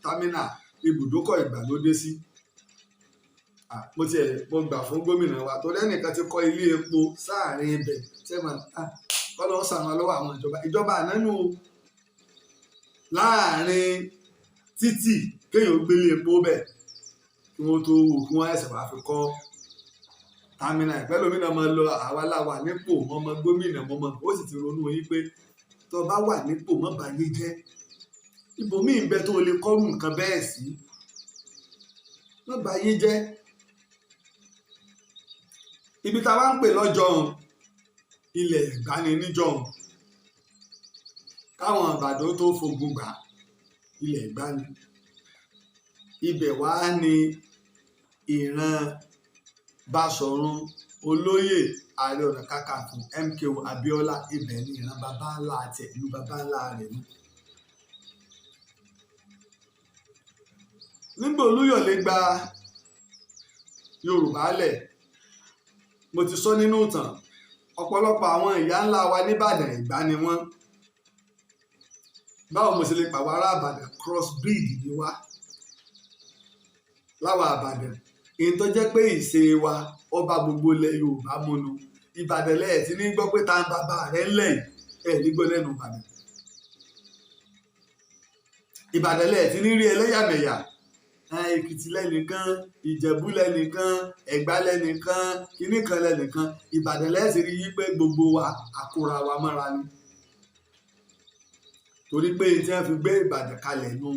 támínà ibùdókọ̀ ìgbàlódé sí. Mo tiẹ̀ mo gbà fún gómìnà wa torí ẹnìkan ti kọ́ ilé epo sáàrin ibẹ̀ sẹ́wọ̀n kọ́ ló ń sàwọn lọ́wọ́ àwọn ìjọba ànánú láàrin títì kéèyàn gbélé epo bẹ̀ kí wọ́n tó wò kí wọ́n ẹsẹ̀ wàá fi kọ́ támínà. Ìpẹ́ lómìnà máa lọ àwa láwa nípò mọ́mọ́ gómìnà mọ́mọ́, ó sì ti ronú yín pé tó bá wà nípò mọ́ báyé jẹ́, ibòmíì ń bẹ tó lè kọ́rù nǹkan bẹ́ẹ̀ sí, mọ́ báyé jẹ́. Ibi tá a bá ń pè lọ́jọ́ òun ilẹ̀ Ẹ̀gbá ni níjọ́ òun, káwọn Ìbàdàn tó fogun gbà ilẹ̀ Ẹ̀gbá ni. Ibẹ̀ wá ní ìran Báṣọ̀run olóyè Ààrẹ Ọ̀nà Kakanfò MKO Abíọ́lá, ibẹ̀ ní ìran baba ńlá àti ìlú baba ńlá rẹ̀ ni. Nígbà Olúyọ̀lé gba Yorùbá lẹ̀, mo ti sọ nínú ìtàn, ọ̀pọ̀lọpọ̀ àwọn ìyá ńlá wa nìbàdàn Ẹ̀gbá ni wọ́n. Báwo mo ṣe lè pàwọ́ ará Ìbàdàn, cross breed ni wá láwa Ìbàdàn. Èyí tó jẹ́ pé ìṣe wa ọba gbogbo ilẹ̀ Yorùbá múnu. Ìbàdàn lẹ́ẹ̀ tí ní gbọ́ pé ta ń bàbá rẹ̀ ńlẹ̀ yìí, ẹ̀ ní gbọ́ lẹ́nu Ìbàdàn. Ìbàdàn lẹ́ẹ̀ tí ní rí ẹlẹ́yàmẹ̀yà. Èkìtì lẹ́nìkan, Ìjẹ̀bú lẹ́nìkan, Ẹ̀gbá lẹ́nìkan, kinní kan lẹ́nìkan. Ìbàdàn lẹ́ẹ̀ sì rí yí pé gbogbo wa àkóra wa mọ́ra ni. Torí pé tí wọ́n fi gbé Ìbàdàn kalẹ̀ nu,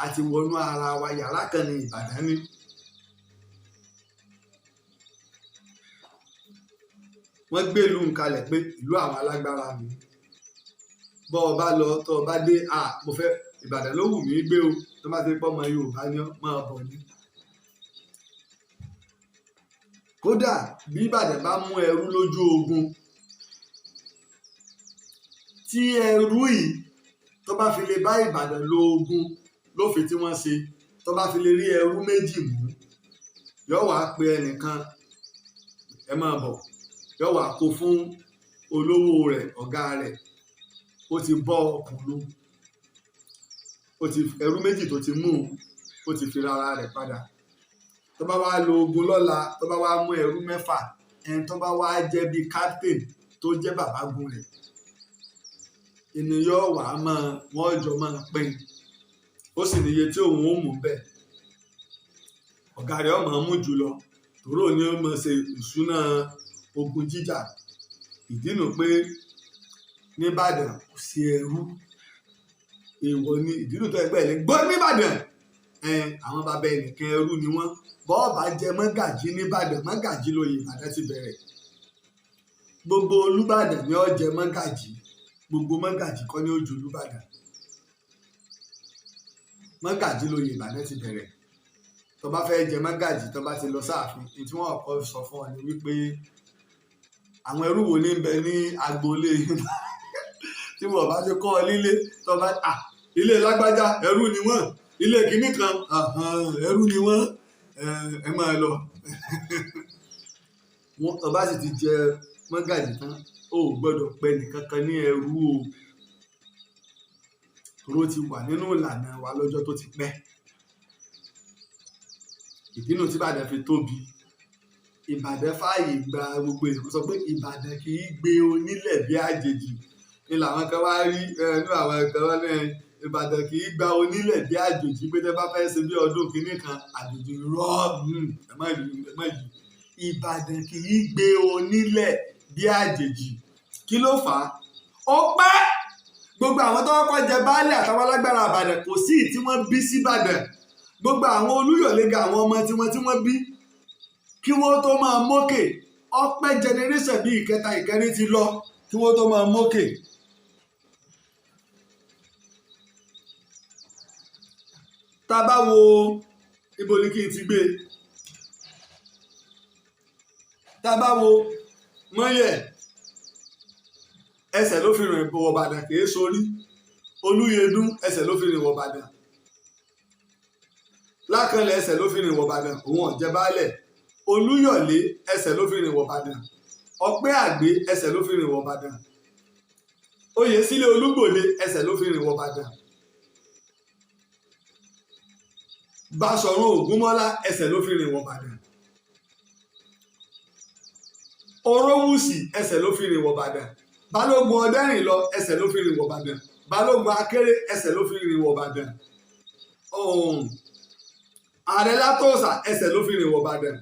a ti wọnú ara wa, yàrá kan ní Ìbàdàn ni. Wọ́n gbé ìlú kalẹ̀ pé ìlú àwọn alágbára ni. Bọ́ ọ bá lọ, tọ́ ọ bá dé, mo fẹ́ Ìbàdàn ló wù mí gbé o, tó bá ti pọ́ ọmọ Yorùbá ni ọ́, máa bọ̀ ni. Kódà bí Ìbàdàn bá mú ẹrú lójú ogun, tí ẹrú yìí tó bá fi lè bá Ìbàdàn lo ogun lófin tí wọ́n ṣe, tó bá fi lè rí ẹrú méjì mú, yóò wá pe ẹnìkan, ẹ máa bọ̀, yóò wá kó fún olówó rẹ̀, ọ̀gá rẹ̀, ó ti bọ́ ọkùnrin, ó ti ẹrú méjì tó ti mú, ó ti fi rárá rẹ̀ padà. Tó bá wá lo ogun lọ́la, tó bá wá mú ẹrú mẹ́fà, ẹni tó bá wá jẹ́ bíi captain tó jẹ́ bàbágun rẹ̀, ènìyàn wà á máa wọ́n jọ máa pín, ó sì níye tí òun ó mú bẹ́ẹ̀. Ọ̀gá rẹ̀ ó máa mú jù lọ, tòró ni ó máa ṣe ìṣúná ogun jíjà. Ìdí nu pé nìbàdàn kò sí ẹrú, èèwọ̀ ni. Ìdí nu tó ẹgbẹ́ ẹ̀ lè gbọ́ nìbàdàn, àwọn bàbá ẹnìkan ẹrú ni wọ́n. Bọ́ọ̀bà jẹ mọ́gàjí nìbàdàn, mọ́gàjí lóye Ìbàdàn ti bẹ̀rẹ̀. Gbogbo Olúbàdàn ni ó jẹ mọ́gàjí, gbogbo mọ́gàjí kọ́ ni ó ju Olúbàdàn. Mọ́gàjí lóye Ìbàdàn ti bẹ̀rẹ̀. Tó bá fẹ́ jẹ mọ́gàjí, tó bá ti lọ sáàfin, ní tí wọ́n kọ́ sọ fún ọ ni wípé àwọn ẹrú wo ní ń bẹ ní agboolé tí wọ́n bá ti kọ́ ọ nílé. Tó bá ilé lágbájá, ẹrú ni wọ́n, ilé kinní kan, ẹrú ni wọ́n, ẹ máa lọ. Tó bá sì ti jẹ mọ́gàjí tán, o ò gbọ́dọ̀ pẹ́ nìkankan ní ẹrú o, toró ti wà nínú ìlànà wa lọ́jọ́ tó ti pẹ́. Ìdínú tí Ìbàdàn fi tóbi, Ìbàdàn fààyè gba gbogbo èèyàn. Sọ pé Ìbàdàn kì í gbé onílẹ̀ bí àjèjì ni làwọn kan wá rí ẹnu àwọn kan wá ní Ìbàdàn kì í gba onílẹ̀ bí àjòjì, pé tẹ́ bá fẹ́ ṣe bí ọdún kìíní kan, àjòjì rọ́ ẹ má yí, ẹ má yí. Ìbàdàn kì í gbé onílẹ̀ bí àjèjì. Kí ló fà á? Ó pẹ́. Gbogbo àwọn tó kọ́kọ́ jẹ baálé àtàwọn alágbára Ìbàdàn, kò sí tí wọ́n bí síbàdàn. Gbogbo àwọn Olúyọ̀lé ga, àwọn ọmọ tiwọn tí wọ́n bí kí wọ́n tó máa mókè, ọpẹ́ generation bíi ìkẹta, ìkẹrin ti lọ kí wọ́n tó máa mókè. Tá a bá wo ibo ni kí n ti gbé, tá a bá wo Mọ́yẹ̀, ẹsẹ̀ ló fi rìn wọ̀ Ìbàdàn, kì í sórí. Olúyẹdùn, ẹsẹ̀ ló fi rìn wọ̀ Ìbàdàn. Lákànlẹ̀, ẹsẹ̀ ló fi rìn wọ̀ Ìbàdàn, òun ọ̀jẹ̀ baálẹ̀. Olúyọ̀lé, ẹsẹ̀ ló fi rìn wọ̀ Ìbàdàn. Ọpẹ́ Àgbé, ẹsẹ̀ ló fi rìn wọ̀ Ìbàdàn. Oyèsílẹ̀ Olúgbòde, ẹsẹ̀ ló fi rìn wọ̀ Ìbàdàn. Báṣọ̀run Ògúnmọ́lá, ẹsẹ̀ ló fi rìn wọ̀ Ìbàdàn. Orówùsì, ẹsẹ̀ ló fi rìn wọ̀ Ìbàdàn. Balógun Ọdẹ́rìnlọ, ẹsẹ̀ ló fi rìn wọ̀ Ìbàdàn. Balógun Akéré, ẹsẹ̀ ló fi rìn wọ̀ Ìbàdàn. Ààrẹ Látòsà, ẹsẹ̀ ló fi rìn wọ̀ Ìbàdàn.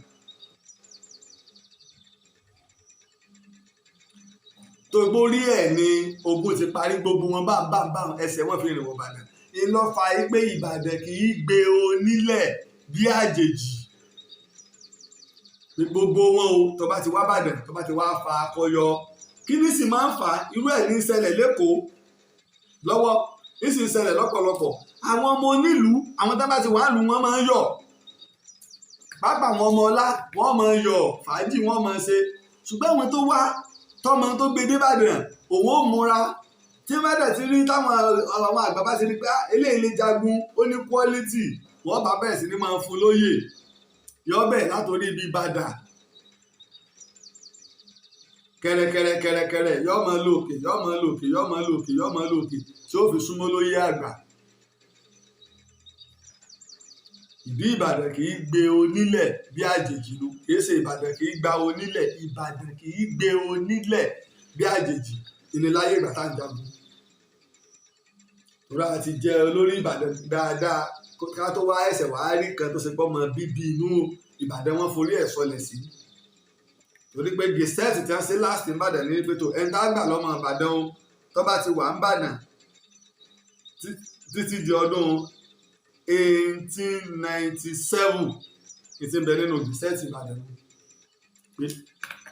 Torí ẹ̀ ni ogun ti parí, gbogbo wọn bá bá bá ẹsẹ̀ wọn fi rìn wọ̀ Ìbàdàn. Ìlọ́fà yìí pé Ìbàdàn kì í gbé onílẹ̀ bí àjèjì. Gbogbo wọn o, tó bá ti wá Ìbàdàn, tó bá ti wá fa akọyọ, kí ní sì máa ń fà á? Irú ẹ̀ ní ṣẹlẹ̀ lẹ́kọ̀ọ́ lọ́wọ́, ní sì ń ṣẹlẹ̀ lọ́pọ̀lọpọ̀. Àwọn ọmọ onílùú, àwọn tó bá ti wà lù wọ́n máa ń yọ̀, pápá àwọn ọmọ ọlá wọ́n máa ń yọ̀, fàájì wọ́n máa ń ṣe. Ṣùgbọ́n àwọn tó wá tọmọ tó gbé débàdàn, òun ó múra. Tí wọ́n bá ti rí táwọn àwọn àgbà bá ti rí pé eléyìí lè jagun, ó ní quality, wọ́n bá bẹ̀rẹ̀ sí ní máa fún lóyè. Yọ bẹ́ẹ̀ látòrí ibi Ìbàdàn, kẹrẹkẹrẹ kẹrẹkẹrẹ, yọ máa lọ òkè, yọ máa lọ òkè, yọ máa lọ òkè, yọ máa lọ òkè, tí ó fi súnmọ́ lóyè àgbà. Ìdí Ìbàdàn kì í gbé onílẹ̀ bí àjèjì lu, kì í ṣe Ìbàdàn kì í gba onílẹ̀, Ìbàdàn kì í gbé onílẹ̀ bí àjèjì. Ìníláyé ìgbà tá à ń jagun, torí a ti jẹ olórí Ìbàdàn dáadáa ká tó wá ẹsẹ̀ wá rí kan tó ṣe pọ́ mọ bíbí inú Ìbàdàn wọn forí ẹ̀ sọlẹ̀ sí. Torí pé gẹ̀ẹ́sẹ̀tì tí wọ́n ṣe last Ìbàdàn ní pé tó ẹni tá gbà lọ́mọ Ìbàdàn o, tó bá ti wà ń bàdàn títí di ọdún 1897, ètí ń bẹ nínú gẹ̀ẹ́sẹ̀tì Ìbàdàn, pé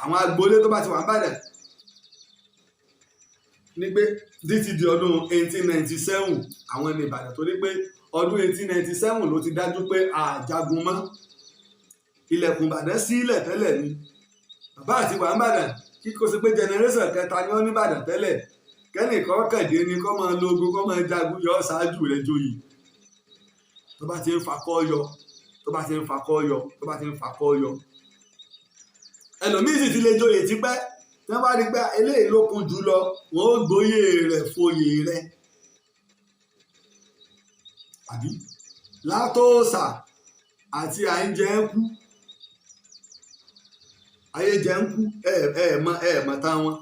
àwọn agboolé tó bá ti wà ń bàdàn ní pé títí di ọdún 1897, àwọn ní Ìbàdàn. Torí pé ọdún 1897 ló ti dájú pé àjagun mọ́, ilẹ̀kùn Ìbàdàn sílẹ̀ tẹ́lẹ̀ ni. Bàbá àti wà ń bàdàn, kí kò sí pé generation kẹta ni wọ́n ní Ìbàdàn tẹ́lẹ̀, kẹ́nìkan kẹ̀dé ni kọ́ máa lo ogun, kọ́ máa jagun, yọ ṣáájú rẹ̀ joyè. Tó bá ti ń fakọ́ yọ, tó bá ti ń fakọ́ yọ, tó bá ti ń fakọ́ yọ, ẹlòmíì sì ti lè joyè tipẹ́. Tí wọ́n bá rí pé eléyìí ló kún jù lọ, wọ́n ó gbóyè rẹ̀ foyè rẹ̀. Àbí Látòsà àti àìjẹ ń kú, ayé jẹ ń kú, ẹ ẹ mọ ẹ mọ táwọn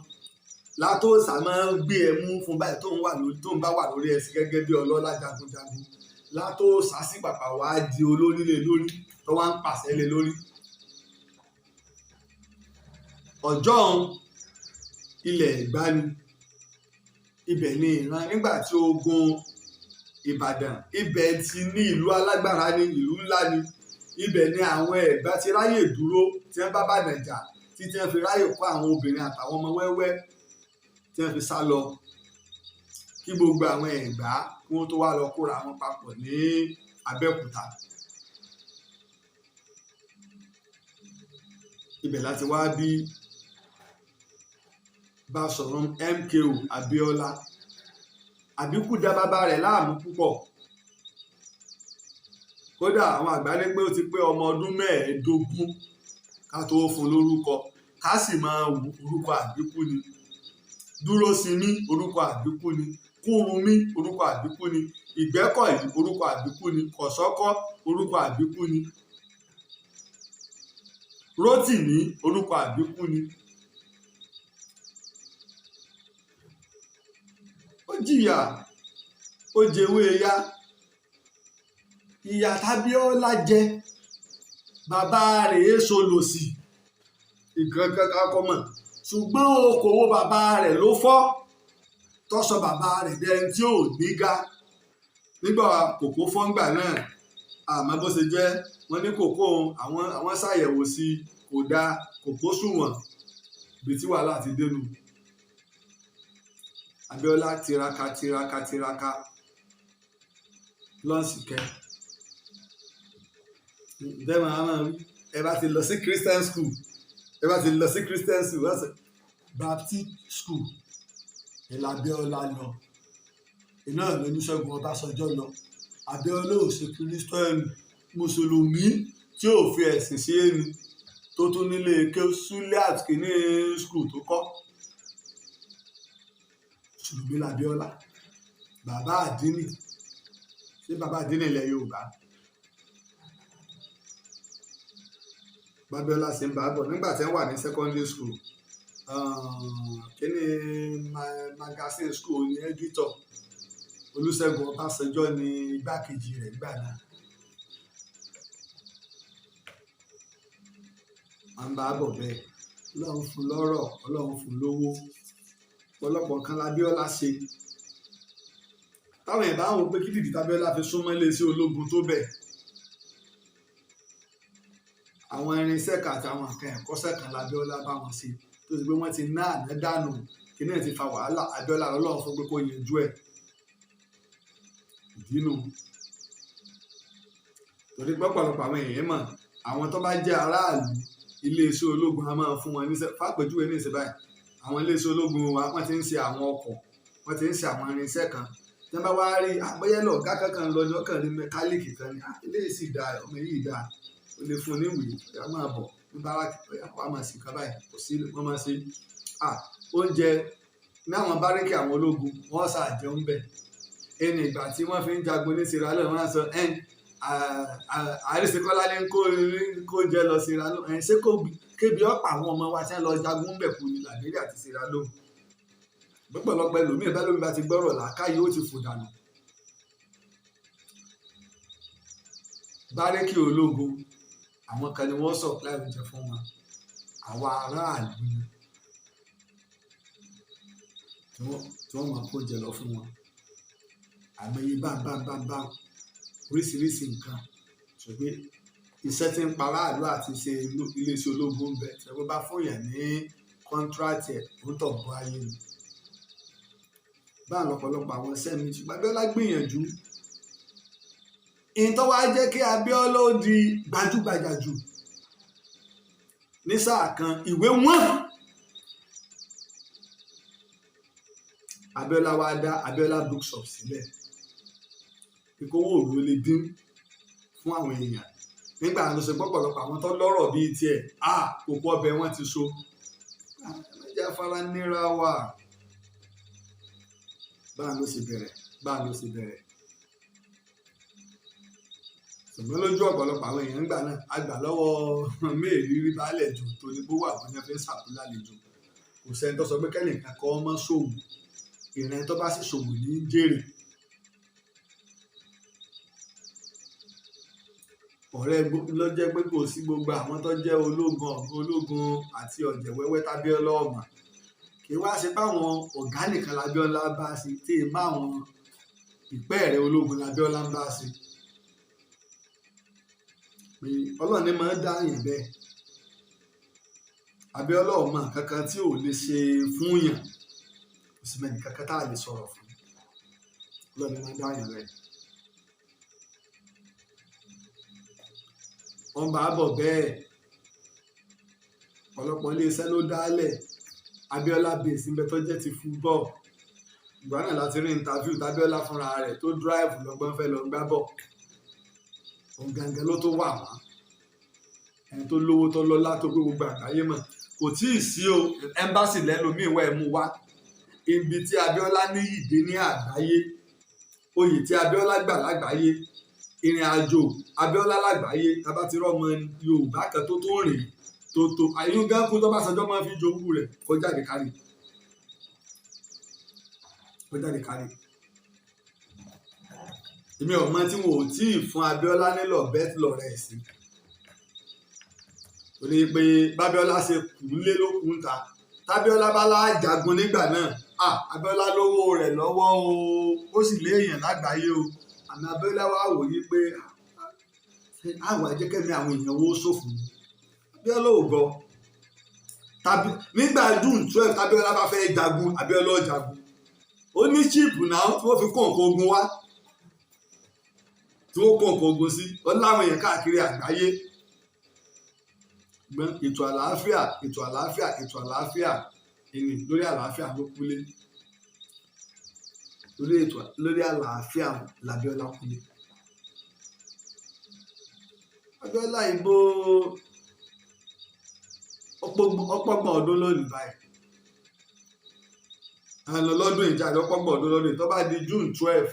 Látòsà máa ń gbé ẹmú fún báyìí tó ń wà lórí, tó ń bá wà lórí ẹsìn gẹ́gẹ́ bí ọlọ́lá jagunjagun. Látòsà sì pàpà wá di olórí lé lórí, tó wá ń pàṣẹ lé lórí. Ọjọ́ ilẹ̀ Ẹ̀gbá ni ibẹ̀ ni ìran nígbà tí ogun Ìbàdàn ibẹ̀ ti ní ìlú alágbára ní ìlú ńlá ni. Ibẹ̀ ni àwọn Ẹ̀gbá ti ráyè dúró tí wọ́n bá Ìbàdàn jà, títí wọ́n fi ráyè kó àwọn obìnrin àtàwọn ọmọ wẹ́wẹ́ tí wọ́n fi sá lọ, kí gbogbo àwọn Ẹ̀gbá kí wọ́n tó wá lọ kóra wọn papọ̀ ní Abẹ́òkúta. Ibẹ̀ láti wá bí Báṣọ̀run MKO Abíọ́lá. Àbíkú da bàbá rẹ̀ láàmú púpọ̀. Kódà àwọn àgbà ní pé ó ti pé ọmọ ọdún 15 ká tó fún lórúkọ, ká sì máa wù orúkọ àbíkú ni. Dúróṣinmí orúkọ àbíkú ni, Kúrunmí orúkọ àbíkú ni, Ìgbẹ́kọ̀yí orúkọ àbíkú ni, Kọ̀sọ́kọ́ orúkọ àbíkú ni, Rótìmí orúkọ àbíkú ni. Ó jìyà, ó jẹwé yá. Ìyà tábíọ́lá jẹ, bàbá rẹ̀ èso lòsì nǹkan kankan kọ́ mọ̀, ṣùgbọ́n okòwò bàbá rẹ̀ ló fọ́, tó sọ bàbá rẹ̀ dẹni tí ò ní ga. Nígbà kòkó fọ́ngbà náà, àmọ́ bó ṣe jẹ́, wọ́n ní kòkó àwọn ṣàyẹ̀wò sí kò dáa, kòkó sùnwọ̀n, ibi tí wàhálà ti dénú. Abíọ́lá tiraka tiraka tiraka lọ́nsìkẹ́. Ǹjẹ́ màá máa wí, ẹ bá ti lọ sí Christian school, ẹ bá ti lọ sí Christian school, wọ́n sọ Baptist school ẹ̀ l'Abíọ́lá lọ. Iná l'Olúṣẹ́gun Ọbásanjọ́ lọ. Abíọ́lá ò ṣe Kírísítẹ́nì, Mùsùlùmí tí ò fi ẹ̀sìn sí ẹni tó tún nílé ké Suliat kìíní school tó kọ́. Mùsùlùmí l'Abíọ́lá. Bàbá àdínì, ṣé bàbá àdínì ilẹ̀ Yorùbá? Bábíọ́lá ṣe ń bá a bọ̀ nígbà tí wọ́n wà ní secondary school. Kíní magazine school ní editor Olúṣẹ́gun Ọbásanjọ́ ní igbákejì rẹ̀ nígbà náà. À ń bá a bọ̀ bẹ́ẹ̀. Ọlọ́run fún lọ́rọ̀, Ọlọ́run fún lówó. Ọ̀pọ̀lọpọ̀ nǹkan l'Abíọ́lá ṣe. Táwọn èèyàn bá wò pé kí nìdí tábíọ́lá fi súnmọ́ iléeṣẹ́ ológun tó bẹ́ẹ̀. Àwọn irinṣẹ́ kan àti àwọn nǹkan ẹ̀kọ́ṣẹ́ kan l'Abíọ́lá bá wọn ṣe, tó ti pé wọ́n ti ná àná dànù, kíní ẹ̀ ti fa wàhálà. Abíọ́lá lọ́lọ́run fún pé kó yanjú ẹ̀. Ìdí nu. Torí pé ọ̀pọ̀lọpọ̀ àwọn èèyàn mọ̀, àwọn tó bá jẹ́ aráàlú, iléeṣẹ́ ológun a máa fún wọn níṣẹ́. Fápèjúwe ní ìsìn báyìí, àwọn iléeṣẹ́ ológun wa wọ́n ti ń ṣe àwọn ọkọ̀, wọ́n ti ń ṣe àwọn irinṣẹ́ kan. Tí wọ́n bá wá rí bóyá lọ̀gá kankan lọ ní ọkàn ní mẹkálíìkì kan ní, eléyìí sì dáa, ọmọ yìí dáa, ó lè fún un ní ìwé, ó yá máa bọ̀ ní báràkì, ó yá wá máa ṣe nǹkan báyìí, kò sí wọ́n máa ṣe. Oúnjẹ ní àwọn báríkì àwọn ológun, wọ́n ṣáà jẹun bẹ̀. Ẹni ìgbà tí wọ́n fi ń jagun ní Sierra Leone, wọ́n á sọ, Àríṣekọ́lá ní kó oúnjẹ lọ Sierra Leone. Ṣé kò kébi ọ̀pọ̀ àwọn ọmọ wa tí wọ́n lọ jagun bẹ̀ kú ní Liberia àti Sierra Leone? Lọ́pọ̀lọpọ̀ ẹlòmíì bá lómi bá ti gbọ́rọ̀ làákàyè ó ti fò dànù. Báríkì ológun, àwọn kan ni wọ́n supply oúnjẹ fún wọn. Àwa aráàlú ni tí wọ́n máa kó oúnjẹ lọ fún wọn. Àmọye bámbámbámbám oríṣiríṣi nǹkan. Ṣùgbọ́n iṣẹ́ tí ń pa aráàlú àti ṣe iléeṣẹ́ ológun ń bẹ. Tí wọ́n bá fún èèyàn ní kọ́ńtrátì ẹ̀, ó ń tọ̀ bọ́ ayé ni. Bá lọ́pọ̀lọpọ̀ àwọn iṣẹ́ mi, ṣùgbọ́n Abíọ́lá gbìyànjú. Ìyẹn tó wá jẹ́ kí Abíọ́lá ó di gbajúgbajà jù ní sáà kan, ìwé wọ́n. Abíọ́lá wá dá Abíọ́lá Bookshop sílẹ̀. Ìkówó òru lè dín fún àwọn èèyàn. Nígbà tó ṣe pọ̀pọ̀lọpọ̀ àwọn tó lọ́rọ̀ bíi tiẹ̀, kòkó ọbẹ̀ wọn ti so. Ẹ jẹ́ afárá níra wà. Báà ló ṣe bẹ̀rẹ̀, báà ló ṣe bẹ̀rẹ̀. Ṣùgbọ́n lójú ọ̀pọ̀lọpọ̀ àwọn èèyàn ńgbà náà, a gbà lọ́wọ́ mẹ́rìírí baálẹ̀ jù tó ní gbówó àbúyá fi ń ṣàkólá àlejò. Kò sẹ́ni tó sọ pé kẹ́nìkan kọ́ ọmọ ṣòwò. Ìran tó bá sì ṣòwò ní í jèrè. Ọ̀rẹ́ ló jẹ́ pé kò sí gbogbo àwọn tó jẹ́ ológun, ọ̀gá ológun àti ọ̀jẹ̀ wẹ́wẹ́ tábíọ́lá ọ̀mà. Kì í wá ṣe báwọn ọ̀gá nìkan l'Abíọ́lá bá ṣe, tí ì bá àwọn ìpẹ́ẹ̀rẹ̀ ológun l'Abíọ́lá ń bá ṣe. Pé Ọlọ́run ní máa ń dá yẹn bẹ́ẹ̀. Abíọ́lá ò mọ nǹkan kan tí ò lè ṣe fún yàn, kò sì mẹ́ni kankan tá a lè sọ̀rọ̀ fún. Ọlọ́run ní máa ń dá yàn bẹ́ẹ̀. Wọ́n bá bọ̀ bẹ́ẹ̀, ọ̀pọ̀lọpọ̀ iléeṣẹ́ ló dálẹ̀. Abíọ́lá base níbẹ̀ tó jẹ́ ti football. Ìgbà náà láti rí interview tábíọ́lá fúnra rẹ̀ tó drive lọ́gbọ́n fẹ́ lọ gbá bọ̀. Òun gangan ló tó wà wá. Ẹni tó lówó tó lọ́lá tó gbé gbogbo àgbáyé mọ̀. Kò tí ì sí o, embassy lẹ́lòmíì wá ẹ̀ mú wá. Ibi tí Abíọ́lá níyì dé ní àgbáyé, oyè tí Abíọ́lá gbà lágbàáyé, ìrìn àjò Abíọ́lá lágbàáyé, tá bá ti rọ́mọ Yorùbá kan tó tó rìn tó tó àyùn gán kú tó bá sọjọ́ máa fi jowú rẹ̀ kó jáde kárí. Kó jáde kárí. Èmi ò mọ tí wọn ò tí ì fún Abíọ́lá nílò bẹ́ẹ̀ lọ́rẹ̀ sí. Torí pé bábíọ́lá ṣe kù lé ló kù ń ta. Tábíọ́lá bá lájagun nígbà náà, Abíọ́lá lówó rẹ̀ lọ́wọ́ o, ó sì léèyàn lágbàáyé o. Àmì Abíọ́lá wá wò yí pé àwọn àjẹkẹ́mi àwọn èèyàn wo ṣòfò ni. Abíọ́lá ò gọ. Tàbí nígbà June 12 tábíọ́lá bá fẹ́ jagun, Abíọ́lá ó jagun. Ó ní ship náà tí wọ́n fi kó nǹkan ogun wá. Tí wọ́n kó nǹkan ogun sí. Ó láwọn èèyàn káàkiri àgbáyé. Ṣùgbọ́n ètò àlàáfíà, ètò àlàáfíà, ètò àlàáfíà ìní lórí àlàáfíà ló kúlé. Lórí ètò lórí àlàáfíà l'Abíọ́lá kúlé. Abíọ́lá ìbò ọpọ́gbọ̀n ọdún lónìí báyìí. Àná lọ́dún ìjáde ọpọ́gbọ̀n ọdún lónìí tó bá di June 12,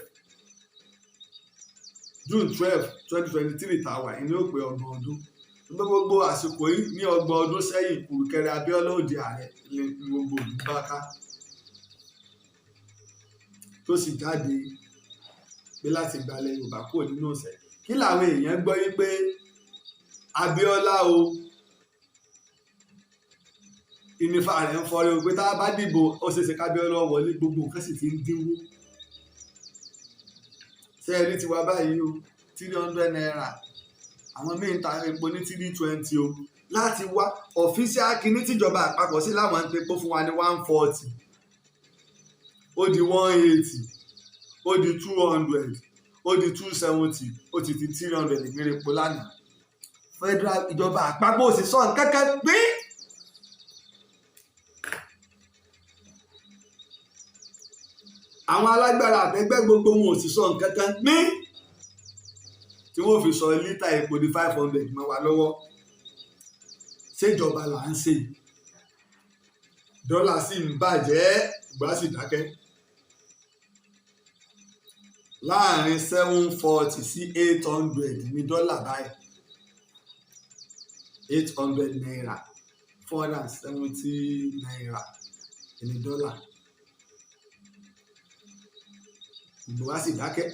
June 12, 2023 tá a wà ní ó pé 30 ọdún. Gbogbo àsìkò yìí ní 30 ọdún sẹ́yìn, kùrùkẹrẹ Abíọ́lá ó di ààrẹ ní gbogbo ìlú bá ká. Tó sì jáde pé láti gbalẹ̀ Yorùbá kúrò nínú ìṣẹ́. Kí làwọn èèyàn gbọ́ yí pé Abíọ́lá o, ìnífà rẹ̀ ń fọ́rí o pé tá a bá dìbò ó ṣeé ṣe kábíọ́lá wọlé, gbogbo nǹkan sì ti ń dínwó. Ṣé ẹ rí tiwa báyìí o, 300 naira. Àwọn míì ń ta epo ní 320 o. Láti wá official kíní tíjọba àpapọ̀ sí láwọn ń tepo fún wa ní 140. Ó di 180, ó di 200, ó di 270, ó ti di 300 ìgbéró epo lánàá. Federal ìjọba àpapọ̀ ò sì sọ nǹkan kan pín. Àwọn alágbára àtẹgbẹ́ gbogbo wọn ò sì sọ nǹkan kan pín. Tí wọ́n fi sọ lítà epo di 500 mọ́ wa lọ́wọ́. Ṣèjọba là ń ṣe. Dọ́là sì ń bàjẹ́, ìgbà sì dákẹ́. Láàárín 740 sí 800 ní dọ́là báyìí. 800 naira, 470 naira ní dọ́là. Gbogbo wa sì dákẹ́.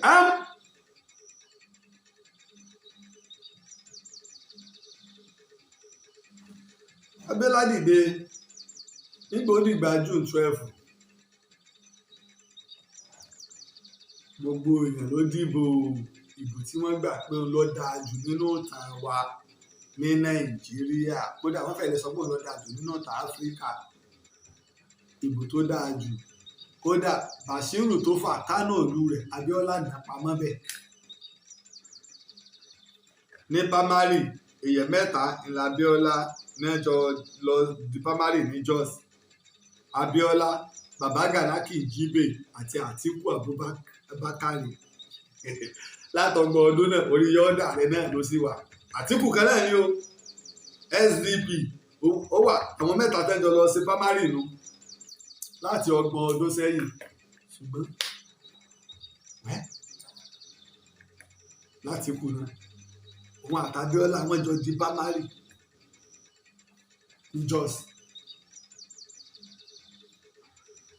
Abíọ́lá dìde nígbà ó dìgbà June 12. Gbogbo èèyàn ló dìbò ìbò tí wọ́n gbà pé òun ló dáa jù nínú ìtàn wa ní Nàìjíríà. Kódà wọ́n fẹ́ẹ́ lè sọ pé òun ló dáa jù nínú ìtàn Áfíríkà. Ìbò tó dáa jù. Kódà Bashiru tó fà Kánò ìlú rẹ̀, Abíọ́lá nà pamọ́ bẹ́ẹ̀. Ní primary, èèyàn mẹ́ta ńlá Abíọ́lá náà jọ lọ di primary ní Jos. Abíọ́lá, Bàbá Gana Kingibe àti Atiku Abubakar. Látọgbọ̀n ọdún náà orí yọ́ọ̀dà rẹ̀ náà ló sì wà. Atiku kan náà ni o, SDP ó wà, àwọn mẹ́ta tẹ́jọ lọ sí primary nu láti 30 ọdún sẹ́yìn. Ṣùgbọ́n láti kú náà, òun àti Abíọ́lá wọ́n jọ di primary ní Jos.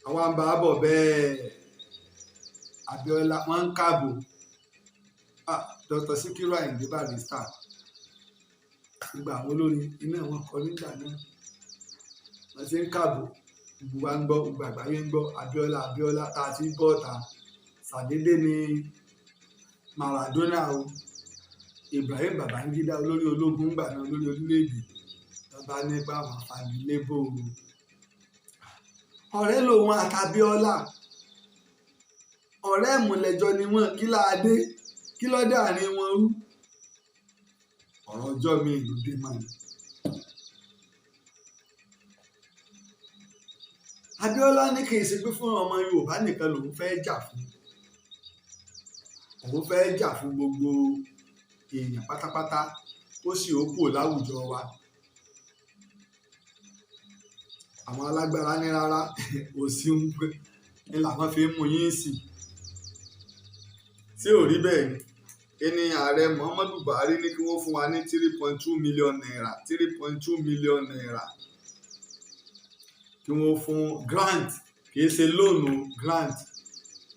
Àwọn àǹbá bọ̀ bẹ́ẹ̀. Abíọ́lá wọ́n ń kàbò. Dr. Sikiru Ayinde Barrister. Gbogbo àwọn olórin iná wọn kọ nígbà náà. Wọ́n ti ń kàbò. Gbogbo wa ń gbọ́, gbogbo àgbáyé ń gbọ́. Abíọ́lá, Abíọ́lá tá a ti bọ́ ta. Ṣàdédé ni Maradona o. Ibrahim Babangida, olórí ológun ńgbà náà, olórí orílẹ̀-èdè, bàbá nípa àwọn afagilébò. Ọ̀rẹ́ lòun àtàbíọ́lá, ọ̀rẹ́ ìmùlẹ̀jọ ni wọ́n. Kí láadé, kí ló dé àárín wọn rú? Ọ̀rọ̀ ọjọ́ mi ìlú dé mọ́ ni. Abíọ́lá ní kì í ṣe pé fún ọmọ Yorùbá nìkan lòun fẹ́ jà fún, òun fẹ́ jà fún gbogbo èèyàn pátápátá, ó sì ó kúrò láwùjọ wa. Àwọn alágbára ní rárá, òsì ń pè ní làwọn fi ń mú yín sí tí ò rí bẹ́ẹ̀ ni. Ẹni ààrẹ Muhammadu Buhari ní kí wọ́n fún wa ní ₦3.2 million, ₦3.2 million kí wọ́n fún grant, kì í ṣe lóònù, grant.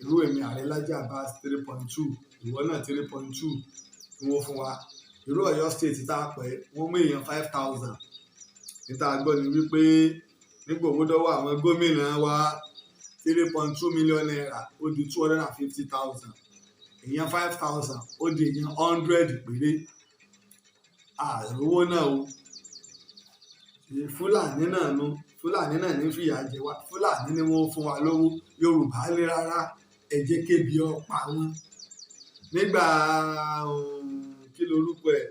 Irú èmi ààrẹ Laji Abbas, 3.2, ìwọ náà 3.2 kí wọ́n fún wa. Irú Ọ̀yọ́ State tá a pẹ́, wọ́n mú èèyàn 5,000. Níta gbọ́ ni wípé nígbà owó dọ́wọ́ àwọn gómìnà wa, ₦3.2 million ó di 250,000, èèyàn 5,000 ó di èèyàn 100 péré. Àrówó náà o. Fúlàní náà nu, Fúlàní náà ní fìyà jẹ wá, Fúlàní ni wọ́n fún wa lówó. Yorùbá ní rárá, ẹ jẹ́ kébi ó pa wọ́n. Nígbà kí lorúkọ ẹ̀,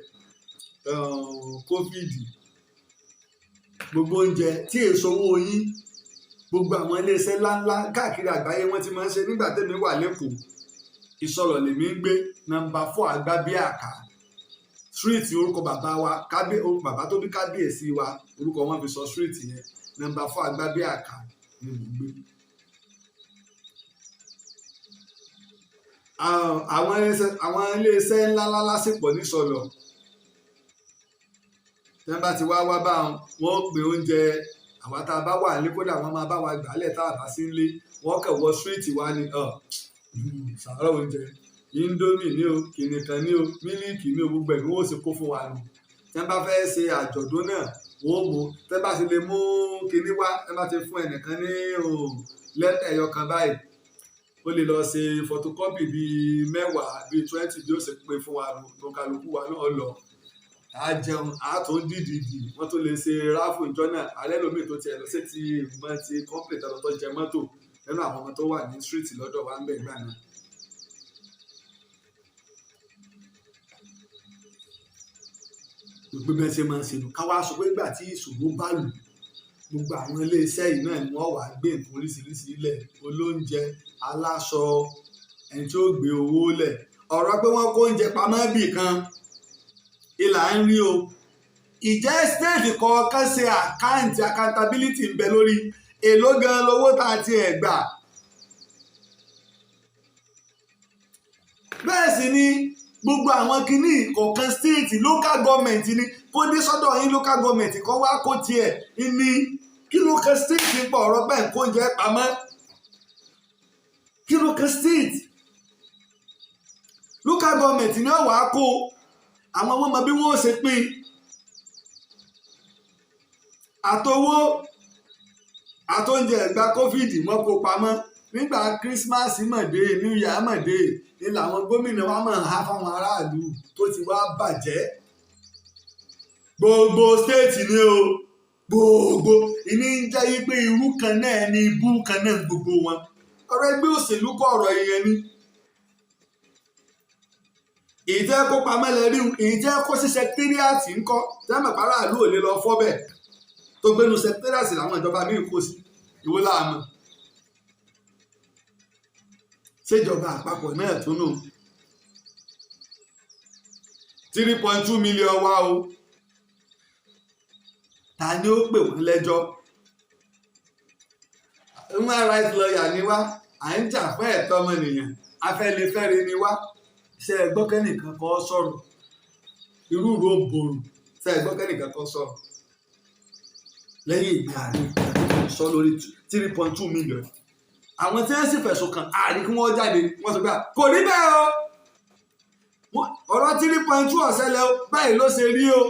COVID, gbogbo oúnjẹ tí èso owó yín, gbogbo àwọn iléeṣẹ́ ńláńlá káàkiri àgbáyé wọ́n ti máa ń ṣe. Nígbà tẹ́mi wà lẹ́kọ̀ọ́, Ìsọlọ̀ lèmi ń gbé, number 4 Àgbàbíàká Street, orúkọ bàbá wa, orúkọ bàbá tó bí kábíyèsí wa, orúkọ wọn fi sọ street yẹn. Number 4 Àgbàbíàká ni mò ń gbé. Àwọn iléeṣẹ́ ńláńlá lásìpọ̀ nísọlọ̀, tí wọ́n bá ti wá wá bá wọn, wọ́n ó pín oúnjẹ. Àwa tá a bá wà nílé, kódà wọ́n máa bá wa gbàálẹ̀ tá a bá sí nílé, wọ́n kàn wọ street wa ni sàárọ̀ oúnjẹ, Indomie ní o, kìnìkan ní o, mílíìkì ní o, gbogbo ẹ̀ ni wọ́n ó sì kó fún wa nù. Tí wọ́n bá fẹ́ ṣe àjọ̀dún náà, wọ́n ó mú, tí wọ́n bá ti lè mú kinní wá, tí wọ́n bá ti fún ẹnìkan ní lẹ́tà ẹyọ kan báyìí, ó lè lọ ṣe photocopy bíi 10, bíi 20, bí ó ṣe pé fún wa nù, tó kálukú wa náà lọ. A jẹun, a tún dìdìdì, wọ́n tún lè ṣe ráfù ìjọ náà. Alẹ́ lómi tó tiẹ̀ lọ sí ti ìmọ̀ ti company tó lọ tó jẹ mọ́tò nínú àwọn ọmọ tó wà ní street lọ́dọ̀ wa ń bẹ̀ gbà náà. Gbogbo bẹ́ẹ̀ ṣe máa ń ṣe nù. Ká wá sọ pé ìgbà tí ìṣòro bá lù, gbogbo àwọn iléeṣẹ́ yìí náà ni wọ́n wá gbé nǹkan oríṣiríṣi lẹ̀, olóúnjẹ, aláṣọ, ẹni tí ó gbé owó lẹ̀. Ọ̀rọ̀ pé wọ́n kó oúnjẹ pamọ́ bì kan, ìlà ń rí o. Ìjẹ́ state kọ̀ọ̀kan ṣe àkáǹtì, accountability ń bẹ lórí èló gan lówó tá a ti ẹ̀ gbà. Bẹ́ẹ̀ sì ni gbogbo àwọn kinní kọ̀ọ̀kan state, local government ni kó dé sọ́dọ̀ yín, local government kan wá kó tiẹ̀ ní kí local state ń pọ̀ ọ̀rọ̀ bẹ́ẹ̀ kó oúnjẹ pamọ́. Kí local state, local government ni ó wàá kó àwọn ọmọ bí wọ́n ṣe pín àtowó àtóúnjẹ ìgbà COVID wọ́n kó pamọ́. Nígbà Christmas mọ̀dé, New Year mọ̀dé ni làwọn gómìnà wa máa ń há fáwọn aráàlú tó ti wá bàjẹ́. Gbogbo state ni o, gbogbo ìní ń jẹ́ yí pé irú kan náà ni ibú kan náà gbogbo wọn. Ọ̀rọ̀ ẹgbẹ́ òṣèlú kọ́, ọ̀rọ̀ ìyẹn ni. Èyí tẹ́ kó pamọ́ lẹ rí, èyí tẹ́ kó sí secretariat ńkọ́, tẹ́ mọ̀ pàráàlú ò lè lọ fọ́ bẹ́ẹ̀ tó gbénu secretariat làwọn ìjọba míì kó sí, ìwọ láàmú. Ṣèjọba àpapọ̀ náà tún nù 3.2 million wá o, ta ni ó pè wọ́n lẹ́jọ́? Human rights lawyer ni wá, à ń jà fún ẹ̀tọ́ ọmọnìyàn, afẹ́nifẹ́re ni wá. Ṣé ẹ gbọ́ kẹ́nìkan kan sọ̀rọ̀ irú ìró bòrò? Ṣé ẹ gbọ́ kẹ́nìkan kan sọ̀rọ̀ lẹ́yìn ìgbà àárín sọ lórí 3.2 million? Àwọn tí wọ́n sì fẹ̀sùn kàn àárín kí wọ́n jáde, wọ́n sọ pé kò rí bẹ́ẹ̀ o, ọ̀rọ̀ 3.2 ọ̀sẹ̀lẹ̀ o, báyìí ló ṣe rí o,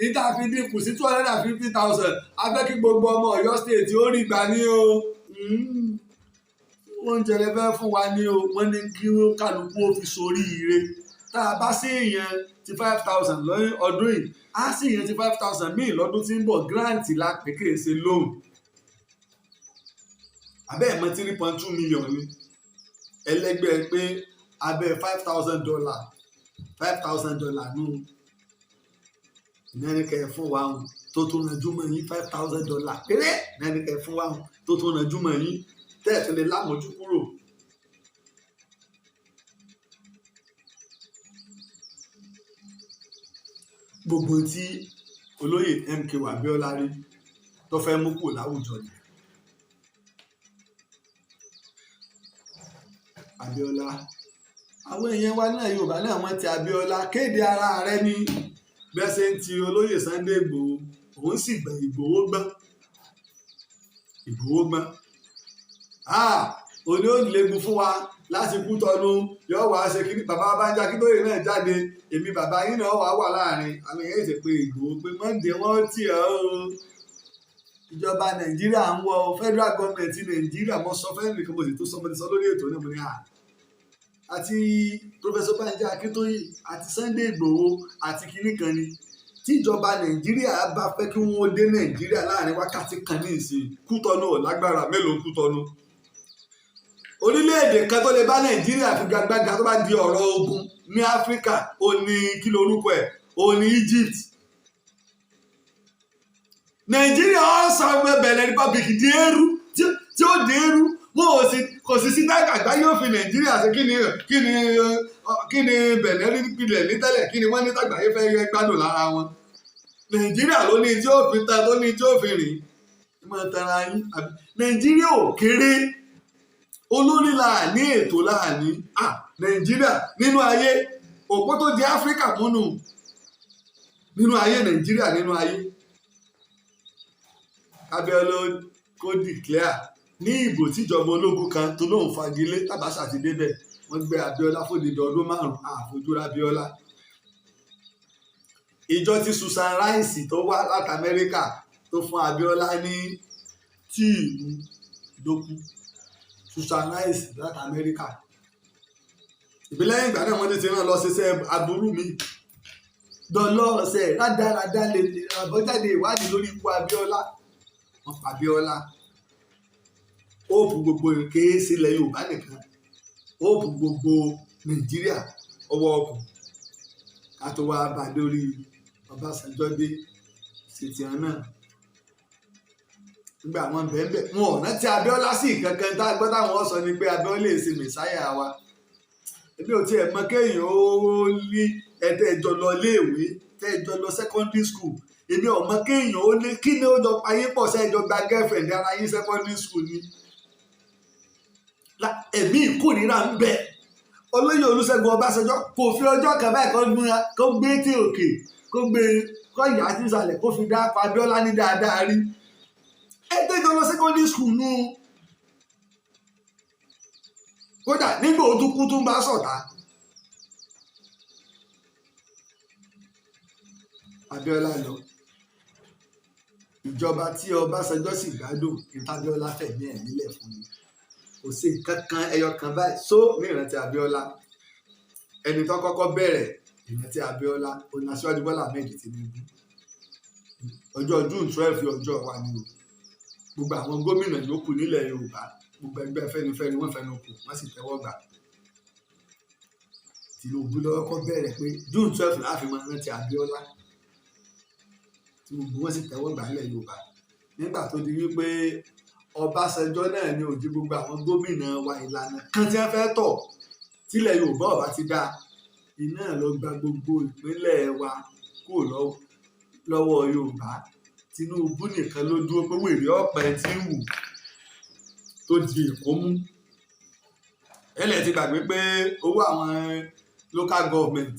ìta fi dínkù sí 250,000, a fẹ́ kí gbogbo ọmọ Ọ̀yọ́ state ó rí gbà ní o, oúnjẹ lè fẹ́ fún wa ní o. Wọ́n ní kí kálukú ó fi sórí ire. Tá a bá sí ìyẹn ti 5,000 lọ́yìn ọdún yìí, á sì yẹn ti 5,000 míì lọ́dún tí ń bọ̀. Grant la pè, kìí ṣe loan. Abẹ́ ẹ̀ mọ́ 3.2 million ni ẹlẹ́gbẹ́ pé abẹ́ $5,000, $5,000 nù ìnáni kẹ́ ẹ fún wa hùn tó tún ranjú mọ́ yín. $5,000 péré ìnáni kẹ́ ẹ fún wa hùn tó tún ranjú mọ́ yín, tẹ́ ẹ̀ tún lè lámójú kúrò. Gbogbo tí olóyè MKO Abiola rí tó fẹ́ mú kúrò láwùjọ ni Abiola. Àwọn èèyàn wa náà, Yorùbá náà, wọ́n ti Abiola kéde ara rẹ̀ ní bẹ́ẹ̀ ṣe ń ti olóyè Sunday Igboho. Òun sì gbọ̀n, Ìgbòho gbọ́n, Ìgbòho gbọ́n. Òní ó léegun fún wa láti kú tọnu yóò wá ṣe kí bàbá Bánjí Akíntóyè náà jáde. Èmi bàbá yín náà wà wà láàrin àwọn èèyàn ètè pé Ìgbòho pé Monday wọ́n tì ọ́ o. Ìjọba Nàìjíríà ń wọ federal government Nàìjíríà. Mo sọ fẹ́ẹ́ nìkan, mo sì tún sọ, mo ti sọ lórí ètò náà, mo ní à àti Professor Bánjí Akíntóyè àti Sunday Ìgbòho àti kinní kan ni, tíjọba Nàìjíríà bá fẹ́ kí wọ́n dé Nàìjíríà láàrin wákàtí kan ní ìsìn. Kútọ́nù ò lágbára mélòó Kútọ́nù, orílẹ̀-èdè kan tó lè bá Nàìjíríà figagbága tó bá di ọ̀rọ̀ ogun ní Áfíríkà, ó ní kí lorúkọ ẹ̀, ó ní Egypt. Nàìjíríà ó sọ Benin Republic di eérú tí ó di eérú. Wọn ò sì kò sì sí táàkì àgbáyé òfin Nàìjíríà ṣe. Kí ni Benin rí pilẹ̀ ní tẹ́lẹ̀? Kí ni wọ́n ní tàgbáyé fẹ́ yẹ gbádùn lára wọn? Nàìjíríà ló ní tí ó fi ta, tó ní tí ó fi rìn máa tara yín. Nàìjíríà ò kéré, olórí láàní, ètò láàní. Nàìjíríà nínú ayé, òpó tó di Áfíríkà múnú nínú ayé, Nàìjíríà nínú ayé. Abíọ́lá kó declare ní ìbò tíjọba ológun kan tó lóun fagilé. Tàbáṣà ti débẹ̀, wọ́n gbé Abíọ́lá fódìdí ọdún 5, àfojúra Abíọ́lá. Ìjọ tí Susan Rice tó wá láti Amẹ́ríkà tó fún Abíọ́lá ní tíì lókù, Susan Rice láti Amẹ́ríkà. Ìbílẹ̀ ìgbà náà wọ́n ti rán lọ ṣiṣẹ́ aburú mi dọ̀lọ́ ọ̀sẹ̀ rádaràda lè àbọ̀jáde ìwádìí lórí ikú Abíọ́lá. Wọ́n pa Abíọ́lá. Óòpù gbogbo kéé sílẹ̀ Yorùbá nìkan, óòpù gbogbo Nàìjíríà ọwọ́ ọkùn ká tó wá bá dórí Ọbásanjọ́ dé ṣètìyàn náà. Nígbà wọn bẹ́ẹ̀ wọn ò rántí Abíọ́lá sí kankan. Tá a gbọ́ táwọn sọ ni pé Abíọ́lá èsì mẹ̀sáyà wa. Èmi ò tiẹ̀ mọ kéèyàn ó ní ẹ̀tẹ́ ẹjọ́ lọ iléèwé, tẹ́ ẹjọ́ lọ secondary school. Èmi ò mọ kéèyàn ó ní kí ni ó jọ payé pọ̀ sẹ́ ẹjọ́ gba girlfriend ara yín secondary school ni. Ẹ̀mí ìkórìíra ń bẹ. Olóyè Olúṣẹ́gun Ọbásanjọ́ kò fi ọjọ́ kan báyìí kó gbé tí òkè, kó gbé kó yà á sí ìsàlẹ̀, kó fi dá Abíọ́lá ní dáadáa rí. Ẹ̀tẹ́ ẹjọ́ lọ secondary school nù. Kódà nígbà ó tún kú tún bá sọ̀tá. Abíọ́lá lọ, ìjọba tí Ọbásanjọ́ sì gbádùn ní tábíọ́lá fẹ̀mí ẹ̀ nílẹ̀ fún mi. Kò sí nǹkan kan ẹyọ kan báyìí só ní ìrántí Abíọ́lá. Ẹni tó kọ́kọ́ bẹ̀rẹ̀ ìrántí Abíọ́lá òun Aṣíwájú Bọ́lá Ahmed Tinubu. Ọjọ́ June 12 ọjọ́ wa ni o. Gbogbo àwọn gómìnà yòókù nílẹ̀ Yorùbá, gbogbo ẹgbẹ́ Afẹ́nifẹ́re, wọ́n fẹnu kò, wọ́n sì tẹ́wọ́ gbà. Tinubu ló kọ́kọ́ bẹ̀rẹ̀ pé June 12 láàfin máa rántí Abíọ́lá, tí gbogbo wọn sì tẹ́wọ́ gbà nílẹ̀ Yorùbá. Nígbà tó di wípé Ọbásanjọ́ náà ní òjì gbogbo àwọn gómìnà wa, ìlànà kan tí wọ́n fẹ́ tọ̀ tílẹ̀ Yorùbá ọba ti dá iná lọ gba gbogbo ìpínlẹ̀ wa kúrò lọ́wọ́ Yorùbá, Tinubu nìkan ló dúró pé wèrè ọ̀pẹ tí ń wù tó di Èkó mú. Ẹlẹ́ ti gbàgbé pé owó àwọn local government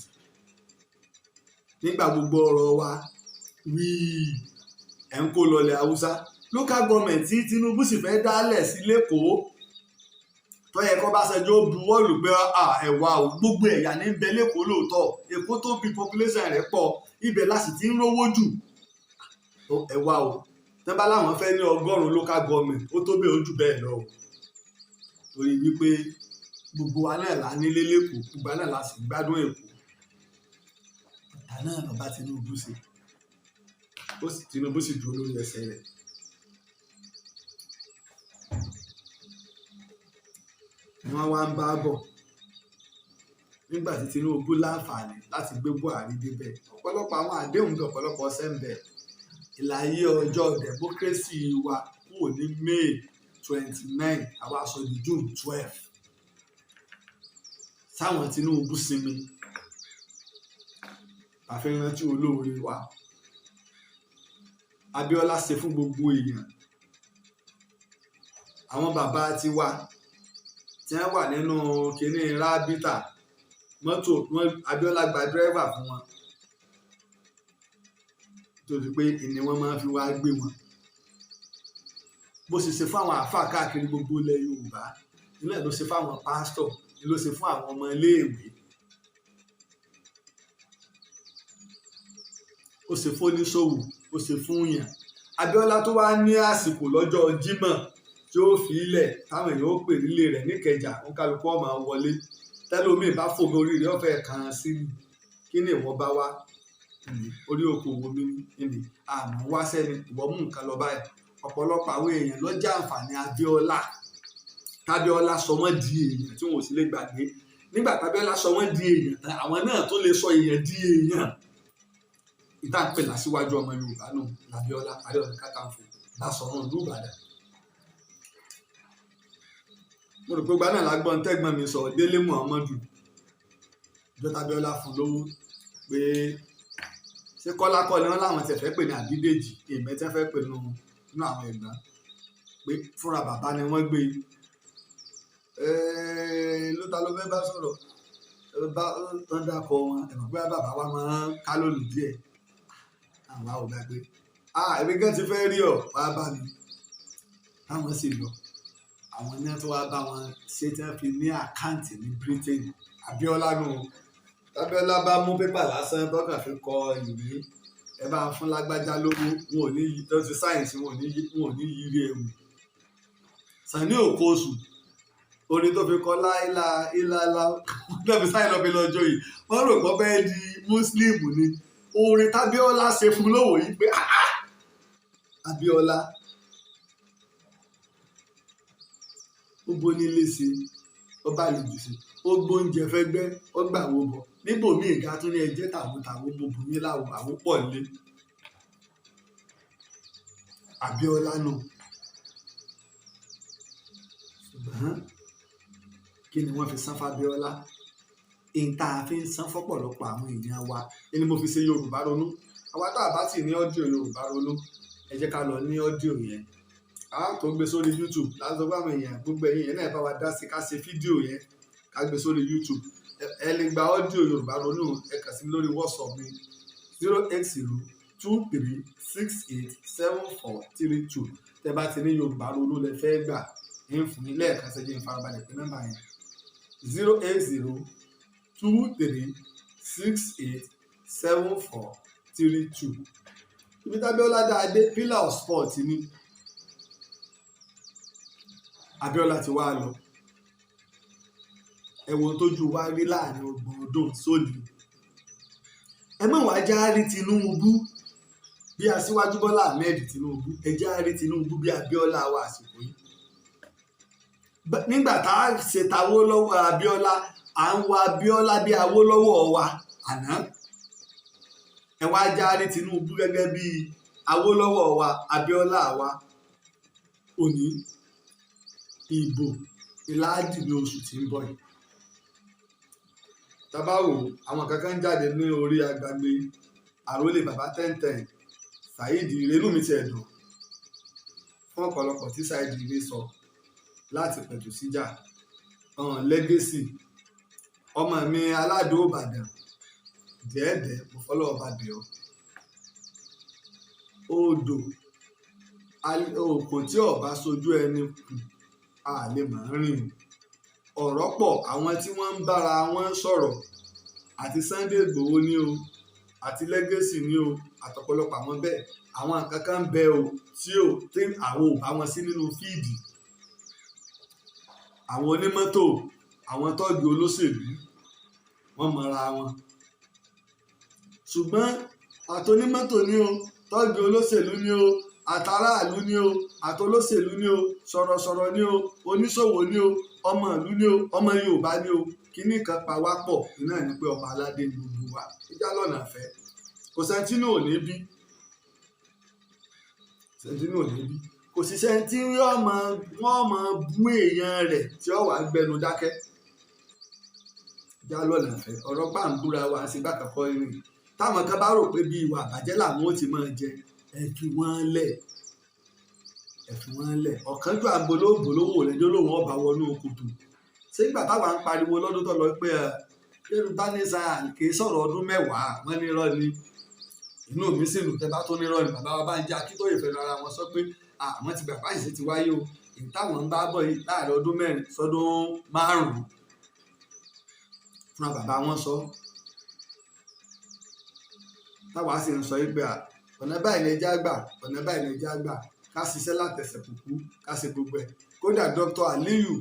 nígbà gbogbo ọ̀rọ̀ wa wíì ẹ̀ ń kó lọlẹ̀ Haúsá. Local government tí Tinubu sì fẹ́ dálẹ̀ sí lẹ́kọ̀ọ́ tó yẹ kó Ọbásanjọ́ buwọ́lù pé ẹ̀wà ò gbogbo ẹ̀yà ní bẹ lẹ́kọ̀ọ́. Lóòótọ́ Èkó tó bí, population rẹ̀ pọ̀, ibẹ̀ la sì ti ń rówó jù. Ẹ̀wà o, tẹ́ bá láwọn fẹ́ ní 100 local government, ó tó bẹ́ẹ̀, ó jù bẹ́ẹ̀ lọ o, torí wípé gbogbo wa náà la nílé lẹ́kọ̀ọ́, gbogbo wa náà la sì gbádùn Èkó. Àná bàbá Tinubu ṣe ó sì, Tinubu sì dúró lórí ẹsẹ̀ rẹ̀. Wọ́n wá ń bá bọ̀ nígbà tí Tinubu láǹfààní láti gbé Buhari débẹ̀. Ọ̀pọ̀lọpọ̀ àwọn àdéhùn bí ọ̀pọ̀lọpọ̀ ṣẹ́ ń bẹ̀. Ìlàyé ọjọ́ democracy wa kúrò ní May 29, àwa sọ di June 12. Sáwọn Tinubu sinmi, àfi rántí olóore wa. Abíọ́lá ṣe fún gbogbo èèyàn. Àwọn bàbá tiwa tí wọ́n wà nínú kinní rábítà mọ́tò wọn, Abíọ́lá gba dírẹ́fà fún wọn torí pé ìní wọn máa fi wá gbé wọn. Bó ṣe ṣe fún àwọn àáfàá káàkiri gbogbo ilẹ̀ Yorùbá ilé, ló ṣe fún àwọn pásítọ̀, ló ṣe fún àwọn ọmọ iléèwé, ó ṣe fún oníṣòwò, ó ṣe fún yàn. Abíọ́lá tó wá ní àsìkò lọ́jọ́ Jímọ̀ tí ó fi ilẹ̀ táwọn èèyàn ó pè nílé rẹ̀ níkẹjà, òǹkàlùkù ọmọ wọlé, tẹlómi bá fòmí orí rẹ̀ ọ̀fẹ́ kàn án sí ni. Kí ni ìwọ bá wá orí okòwò mi ni àmọ́ wá sẹ́ni ìwọ mú nǹkan lọ báyìí. Ọ̀pọ̀lọpọ̀ àwọn èèyàn ló jẹ àǹfààní Abíọ́lá. Tábíọ́lá sọ wọ́n di èèyàn tí wọn ò sì lè gbàgbé. Nígbà tábíọ́lá sọ wọ́n di èèyàn tán, àwọn náà tó lè sọ èèyàn di èèyàn. Ìta ń pè lásìwájú ọmọ Yorùbá nù l'Abíọ́lá, Ààrẹ Ọ̀nà Kakanfò Basọ̀run ìlú Ìbàdàn. Mo rò pé gbaná làgbọ́n tẹ́gbọ́n mi sọ, Délé Muhammadu, ìjọ tábíọ́lá fún lówó pé ṣé Kọ́lá kọ́ ni wọ́n láwọn tiẹ̀ fẹ́ pè ní Àbídèjì, èèmẹ́ tí wọ́n fẹ́ pè nínú àwọn ẹ̀gbọ́n, pé fúnra bàbá ni wọ́n gbé ló ta ló fẹ́ bá sọ̀rọ̀ bá tán dákọ̀ wọn. Ẹ̀mọ̀ pé bàbá wa máa ń ká lónìí díẹ̀, àwọn àwọn ọ̀gá pé ah, èmi gan ti fẹ́ rí ọ, wàá bá mi. Táwọn sì lọ, àwọn ní tó wá bá wọn ṣe tí wọ́n fi ní àkáǹtì ní Britain. Abíọ́lá nù. Tábíọ́lá bá mú pépà lásán tọkàn fi kọ ìwé, ẹ bá fún lágbájá lówó, wọn ò ní yí tó ti sáyẹ̀nsì, wọn ò ní yírí ewu. Sàní Òkóṣù, orin tó fi kọ láìla ìlàlá tó fi sáyẹn lọ fi lọ́jọ́ yìí, wọ́n rò pé bẹ́ẹ̀ di mùsùlùmí ni. Orin tábíọ́lá ṣe fún lówó yìí pé Abíọ́lá ó bónílé ṣe, ó bá àlejò ṣe, ó gbóúnjẹ fẹ́gbẹ́, ó gbà wo bọ̀ níbòmíì ga tún ní ẹjẹ́ tàwọn mo bù yín láwo àwọn pọ̀ nílé. Abíọ́lá nù. Ṣùgbọ́n kí ni wọ́n fi san fábíọ́lá? Èyí tá a fi ń san fọ́pọ̀lọpọ̀ àwọn èèyàn wa ni mo fi ṣe Yorùbá Ronú. Àwa tá a bá sì ní audio Yorùbá Ronú, ẹ jẹ́ ká lọ ní audio yẹn, a tó gbé sórí YouTube láti sọ fún àwọn èèyàn. Gbogbo ẹ̀yin yẹn náà bá wa dá sí ká ṣe fídíò yẹn, ká gbé sórí YouTube. Ẹ lè gba audio Yorùbá Ronú, ẹ kàn sí mi lórí WhatsApp mi, 08023687432. Tẹ bá ti ní Yorùbá Ronú lẹ fẹ́ gbà, ń fún yín lẹ́ẹ̀kan ṣẹ́jú. Ìfarabalẹ̀ pé nọ́mbà yẹn, 08023687432. Ibi tábíọ́lá dáadé, pillar of sport ni Abíọ́lá ti wá lọ. Ẹ̀wọ̀n tójú wa rí láàrin 30 ọdún sóni. Ẹ mọ̀ wá já rí Tinubu bí aṣíwájú Bọ́lá Ahmed Tinubu, ẹ já rí Tinubu bí Abíọ́lá wa àsìkò yìí. Nígbà tá a ṣe tAwólọ́wọ̀ Abíọ́lá, à ń wo Abíọ́lá bí Awólọ́wọ̀ wa àná. Ẹ wá já rí Tinubu gẹ́gẹ́ bí Awólọ́wọ̀ wa, Abíọ́lá wa òní. Ìbò ìlàdì ní oṣù tí ń bọ̀ yìí. Tá bá wò, àwọn kankan ń jáde ní orí agbègbè àròlé bàbá ten ten Saheed Ire. Inú mi ti ẹ̀dùn fún ọ̀pọ̀lọpọ̀ tí Saheed Ire sọ láti pẹ̀tù síjà legacy ọmọ mi aládùn Ìbàdàn dẹ́ẹ̀dẹ́. Mo fọlọ́ ọba bẹ̀ ọ́, odò òkò tí ọba sojú ẹni kù, a lè máa rìn ọ̀rọ̀ pọ̀. Àwọn tí wọ́n ń bára wọn sọ̀rọ̀, àti Sunday Igboho ní o, àti legacy ní o, àtọ̀pọ̀lọpọ̀ àwọn bẹ́ẹ̀, àwọn nǹkan kan ń bẹ o tí ò tí àwọn ò bá wọn sí nínú field. Àwọn onímọ́tò, àwọn tọ́ọ̀gì olóṣèlú, wọ́n mọra wọn. Ṣùgbọ́n àtonímọ́tò ni o, tọ́jú olóṣèlú ni o, àtàráàlú ni o, àtolóṣèlú ni o, sọ̀rọ̀sọ̀rọ̀ ni o, oníṣòwò ni o, ọmọ ìlú ni o, ọmọ Yorùbá ni o, kíní kan pa wá pọ̀ iná ní pé ọmọ aládé ni gbogbo wa. Ìjà lọ́nà àfẹ́, kò sẹ́ńtínú ò ní bí, sẹ́ńtínú ò ní bí, kò sì sẹ́ńtí wọ́n máa bú èèyàn rẹ̀ tí ó wàá gbẹnu dákẹ́. Ìjà lọ́nà àfẹ́, ọ̀rọ̀ pàǹbúra wa ṣe bákan kọ́ irin. Táwọn kan bá rò pé bí ìwà àbàjẹ́ làwọn ó ti máa jẹ, ẹ fi wọ́n lẹ̀, ẹ fi wọ́n lẹ̀. Ọ̀kánjú àgbolóògbólówó rẹ̀ ló lóun ọba wọnú kòtò. Ṣé ìgbà táwa ń pariwo lọ́dún tó lọ pé Yorùbá ní sáà kì í sọ̀rọ̀ ọdún 10, wọ́n ní irọ́ ni. Inú mi sì dùn tẹ́ bá tó ní irọ́ ni. Bàbá wa Bánjí Akíntóyè fẹ́ẹ́ ara wọn sọ pé àwọn ti gbà pàṣẹ ti wáyé o, èyí táwọn ń bá bọ̀ yìí láàrin ọdún 4 sọdún 5 fúnra bàbá wọn sọ. Táwa sì ń sọ yìí pé ọ̀nà báyìí ni ẹja gbà, ọ̀nà báyìí ni ẹja gbà, ká ṣiṣẹ́ látẹ̀sẹ̀ kúkú, ká ṣe gbogbo ẹ̀. Kódà Dr. Aliyu,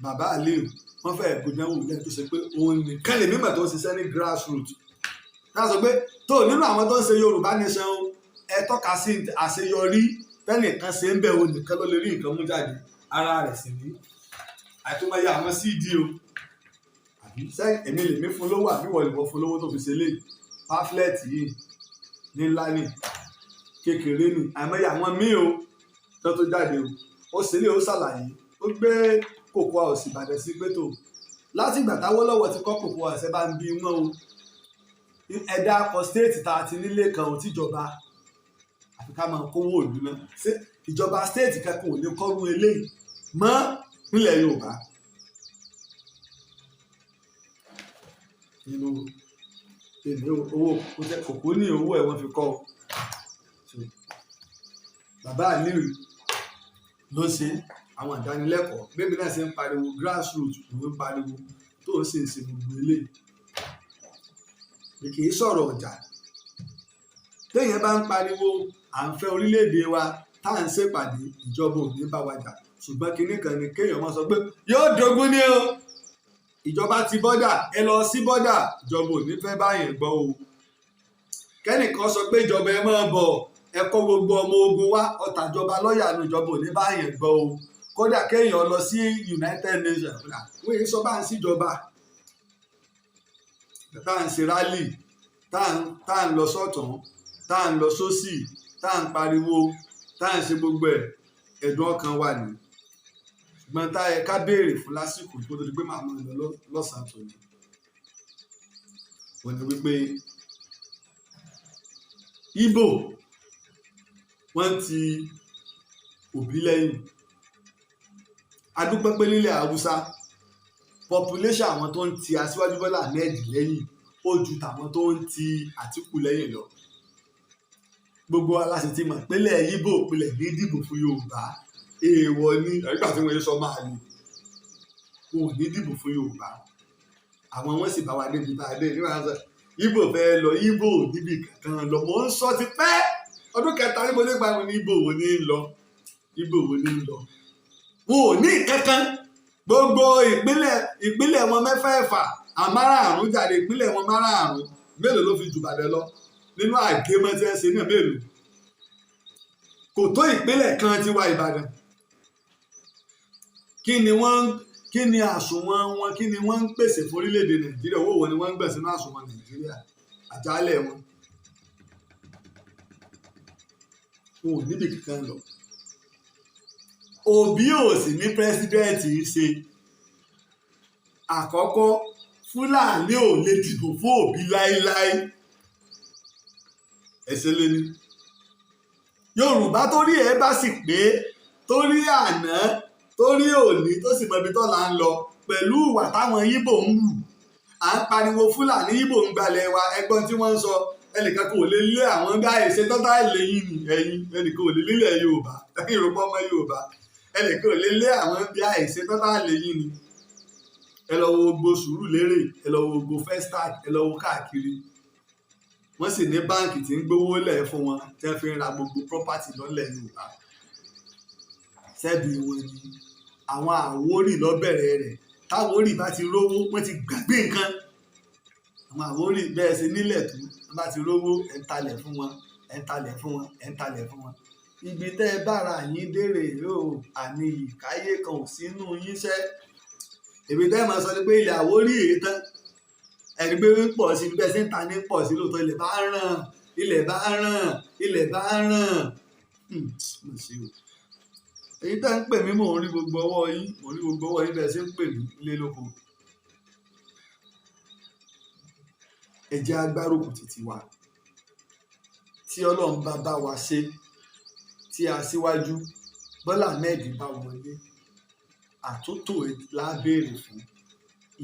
bàbá Aliyu, wọ́n fẹ́ẹ́ gbódánwò lẹ́yìn tó ṣe pé òun nìkan lè mímọ̀ tó ń ṣiṣẹ́ ní grassroots. Ká sọ pé tó nínú àwọn tó ń ṣe Yorùbá Nation o, ẹ tọ́ka sí àṣeyọrí tẹ́nìkan ṣe ń bẹ̀, òun nìkan ló lè rí nǹkan mú jáde. Ara rẹ̀ sì ní àìtúmọ̀yé àwọn CD o, àbí sẹ́yìn èmi lèmi fún lówó, àbí wọ́n lè wọ́n fún lówó tó fi ṣe léyìí? Pamphlet yìí ní ńlá ní kékeré ní, àìmọye àwọn míì o tó tó jáde o. Ó ṣe lé, ó ṣàlàyé, ó gbé Cocoa House Ìbàdàn sí pé tó láti ìgbà táwọ́lọ́wọ́ ti kọ́ Cocoa House, ẹ bá ń bí wọn o, ẹ̀dá akọ state tá a ti nílé kan ò tíjọba, àfi ká máa kówó ìlú náà. Ṣé ìjọba state kankan ò lè kọ́rú eléyìí mọ́ nílẹ̀ Yorùbá? Nínú èmi owó kòkó ní owó ẹ̀ wọ́n fi kọ́ ọ. Bàbá Aliyu ló ṣe àwọn ìdánilẹ́kọ̀ọ́. Bébí náà ṣe ń pariwo grassroots ló ń pariwo tó ń ṣe ṣe gbogbo eléyìí, kì í sọ̀rọ̀ ọjà. Téèyàn bá ń pariwo à ń fẹ́ orílẹ̀-èdè wa, tá à ń ṣèpàdé, ìjọba ò ní bá wa jà. Ṣùgbọ́n kinní kan ni kéèyàn máa sọ pé yóò dogun ní o, ìjọba ti bọ́dà, ẹ lọ sí bọ́dà, ìjọba ò ní fẹ́ báyẹn gbọ́ o. Kẹ́nìkan sọ pé ìjọba ẹ máa bọ̀, ẹ kó gbogbo ọmọ ogun wá, ọ̀tàjọba lọ́ọ̀yà nu, ìjọba ò ní báyẹn gbọ́ o. Kódà kéèyàn lọ sí United Nations, wọ́n yìí sọ bá ń síjọba. Tá à ń ṣe rally, tá à ń lọ sọ́tún, tá à ń lọ sósì, tá à ń pariwo, tá à ń ṣe gbogbo ẹ̀, ẹ̀dùn ọkàn wà ní. Ṣùgbọ́n tá ẹ ká béèrè fún lásìkò kó tó di pé màá máa lọ lọ́sàn-án tòní, wọ́n ní wípé Ìgbò wọ́n ti Òbí lẹ́yìn. Adúpẹ́ pé nílẹ̀ Haúsá, population àwọn tó ń ti Aṣíwájú Bọ́lá Ahmed lẹ́yìn ó ju tàwọn tó ń ti Àtíkù lẹ́yìn lọ. Gbogbo wa la sì ti mọ̀ pélé Ìgbò pilẹ̀ ní dìbò fún Yorùbá, èèwọ̀ ni. Nígbà tí wọ́n yé sọ máa lè wọn ò ní dìbò fún Yorùbá, àwọn wọn sì bá wa débi bá a dé. Nígbà wọn sọ Ìgbò fẹ́ lọ, Ìgbò níbi kankan lọ. Mò ń sọ ti pẹ́, ọdún kẹta ní mo ní pa ní Ìgbò wo ní ń lọ, Ìgbò wo ní ń lọ, wọn ò ní kankan. Gbogbo ìpínlẹ̀ wọn mẹ́fẹ̀ẹ̀fà àmárààrún jáde, ìpínlẹ̀ wọn márààrún, mélòó ló fi jù Ìbàdàn lọ nínú àgémọ́ tí wọ́n ṣe náà? Mélòó? Kò tó ìpínlẹ̀ kan tiwa Ìbàdàn. Kí ni wọ́n, kí ni àsùnwọ̀n wọn, kí ni wọ́n ń pèsè fún orílẹ̀-èdè Nàìjíríà? Owó wo ni wọ́n ń gbà sínú àsùnwọ̀n Nàìjíríà? Àjálẹ̀ wọn, wọn ò níbì kankan lọ. Òbí ò sì ní president ṣe àkọ́kọ́. Fúlàní ò lè dìbò fún Òbí láéláé, ẹsẹ̀ lé ní Yorùbá tó rí ẹ bá sì pé, tó rí àná, tó rí òní, tó sì mọ ibi tó là ń lọ pẹ̀lú ìwà táwọn Ìgbò ń hù. À ń pariwo Fúlàní, Ìgbò ń gbalẹ̀ wa, ẹgbọ́n tí wọ́n ń sọ, ẹnìkan kò lè lé àwọn gáà ṣe tọ́tà lẹ́yìn ni ẹ̀yìn, ẹnìkan ò lè lélẹ̀ Yorùbá, Yorùbá ọmọ Yorùbá, ẹnìkan ò lè lé àwọn bí àìṣe tọ́tà lẹ́yìn ni. Ẹ lọ wo gbogbo Sùúrùlérè, ẹ lọ wo gbogbo Festac, ẹ lọ wo káàkiri. Wọ́n sì ní báǹkì tí ń gbówó lẹ̀ fún wọn tí wọ́n fi ń ra gbogbo property lọ́lẹ̀ Yorùbá. Sẹ́bi wọn ni àwọn Àwórì lọ́bẹ̀rẹ̀ rẹ̀. Táwórì bá ti rówó, wọ́n ti gbàgbé nǹkan. Àwọn Àwọn Àwórì bẹ́ẹ̀ ṣe nílẹ̀ tó, wọ́n bá ti rówó, ẹ̀ ń talẹ̀ fún wọn, ẹ̀ ń talẹ̀ fún wọn, ẹ̀ ń talẹ̀ fún wọn. Ibi tẹ́ ẹ bára yín dèrè o, àní ìkáyé kan ò sínú yín ṣẹ́. Èmi tẹ́ ẹ máa sọ ni pé ilẹ̀ Àwórì èé tán, ẹni pé ń pọ̀ sí bẹ́ẹ̀ ṣe ń ta ní pọ̀ sí lóòótọ́. Ilẹ̀ bá ràn, ilẹ̀ bá ràn, ilẹ̀ bá ràn. Mo ṣe o. Èyí tẹ́ ń pè mí, mò ń rí gbogbo ọwọ́ yín, mò ń rí gbogbo ọwọ́ yín bẹ́ẹ̀ ṣe ń pè mí lé lóko. Ẹ jẹ́ á gbárùkù títí wa. Tí Ọlọ́run bá bá wa ṣe, tí aṣíwájú Bọ́lá Ahmed bá wọlé, àtúntò la béèrè fún.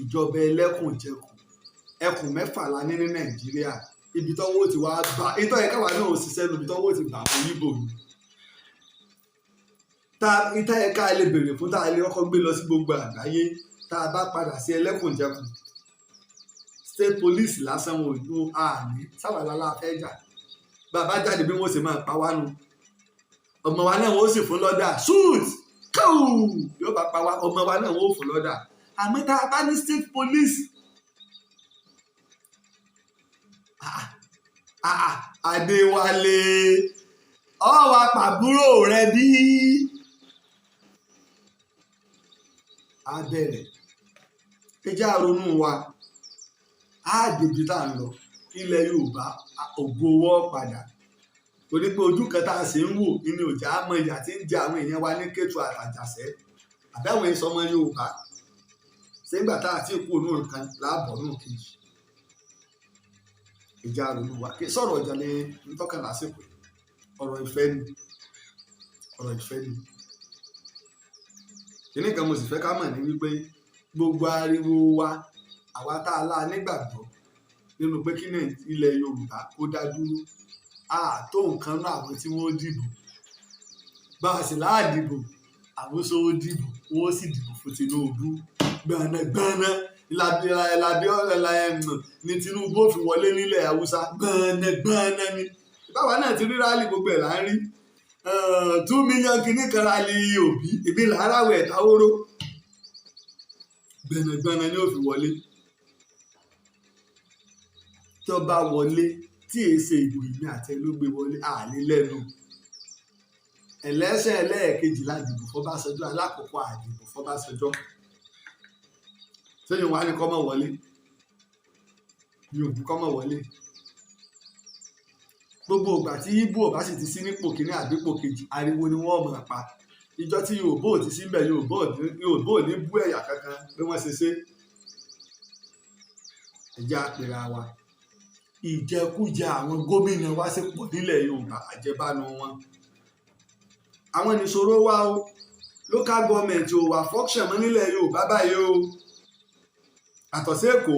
Ìjọba ẹlẹ́kùnjẹkùn, ẹkùn 6 la ní ní Nàìjíríà. Ibi tọ́wọ́ ti wá bá ìtọ́ yẹ káwa náà ò ṣiṣẹ́ nu, ibi tọ́wọ́ ti bà fún Yíbò ni. Tá ìtọ́ yẹ ká lè béèrè fún, tá a lè kọ́kọ́ gbé lọ sí gbogbo àgbáyé, tá a bá padà sí ẹlẹ́kùnjẹkùn, state police lásán wọn ò ní àní sábàlá la fẹ́ jà. Bàbá jáde bí wọ́n ṣe máa pa wá nu, ọmọ wa náà wọ́n sì fún lọ́dà shoot kóò yóò bá pa wá, ọmọ wa náà wọ́n fún lọ́dà. Àmọ́ tá a bá ní state police, Adéwálé, ọ wá pàbúrò rẹ bí a bẹ̀rẹ̀. Ẹ jẹ́ á ronú wa, á débi tá à ń lọ. Ilẹ̀ Yorùbá ògo wọ́ padà, torí pé ojú kan tá a sì ń wò nínú ìjà àmọ́ ìyà tí ń jẹ àwọn èèyàn wa ní Kétu àtàjàṣẹ́ àbí àwọn èso ọmọ Yorùbá. Ṣégbà tá a ti kú òun kan láàbọ̀ náà kejì. Ìjà ronú wa, kí sọ̀rọ̀ ìjà lè ń tọ́ka lásìkò. Ọ̀rọ̀ ìfẹ́ ni, ọ̀rọ̀ ìfẹ́ ni. Kìnní kan mo sì fẹ́ ká mọ̀ ní wípé gbogbo ariwo wa, àwa tá a lá nígbàgbọ́ nínú pé kí ilẹ̀ Yorùbá kó dá dúró, a tó nǹkan náà àwọn tí wọ́n dìbò. Bá a sì láàdìbò, àwọn sọ ó dìbò, wọ́n sì dìbò fún Tinubu gbọ̀nàgbọ̀nà. Ìlàbí ní Tinubu ó fi wọlé nílẹ̀ Haúsá gbọ̀nàgbọ̀nà ni. Báwa náà ti rí rally, gbogbo ẹ̀ là ń rí 2 million kìíní kan rally Òbí ìbí làáràwẹ̀ ẹ̀dáwóró, gbọ̀nàgbọ̀nà ni ó fi wọlé. Tó bá wọlé, tí èé ṣe ìbò ìmí àti ẹ ló gbé wọlé, àlè lẹ́nu ẹlẹ́sẹ̀. Ẹlẹ́ẹ̀kejì la dìbò f'Ọbásanjọ́, alákọ̀ọ́kọ́ àdìbò f'Ọbásanjọ́ sẹ́yìn wá ní kọ́ mọ̀ wọlé, mi ò ní kọ́ mọ̀ wọlé. Gbogbo ìgbà tí Ìgbò bá sì ti sí nípò kíní àbípò kejì, ariwo ni wọ́n máa pa. Ìjọ tí Yorùbá ò ti sí mbẹ̀, Yorùbá ò ní bú ẹ̀yà kankan bí wọ́n ṣe ṣe. Ẹ̀jẹ̀ àpèrè wa, ìjẹkújẹ àwọn gómìnà wa sì pọ̀ nílẹ̀ Yorùbá, àjẹbánu wọn. Àwọn nìṣòro wa o. Local government ò wà function mọ́ nílẹ̀ Yorùbá báyìí o, àtọ̀sí Èkó,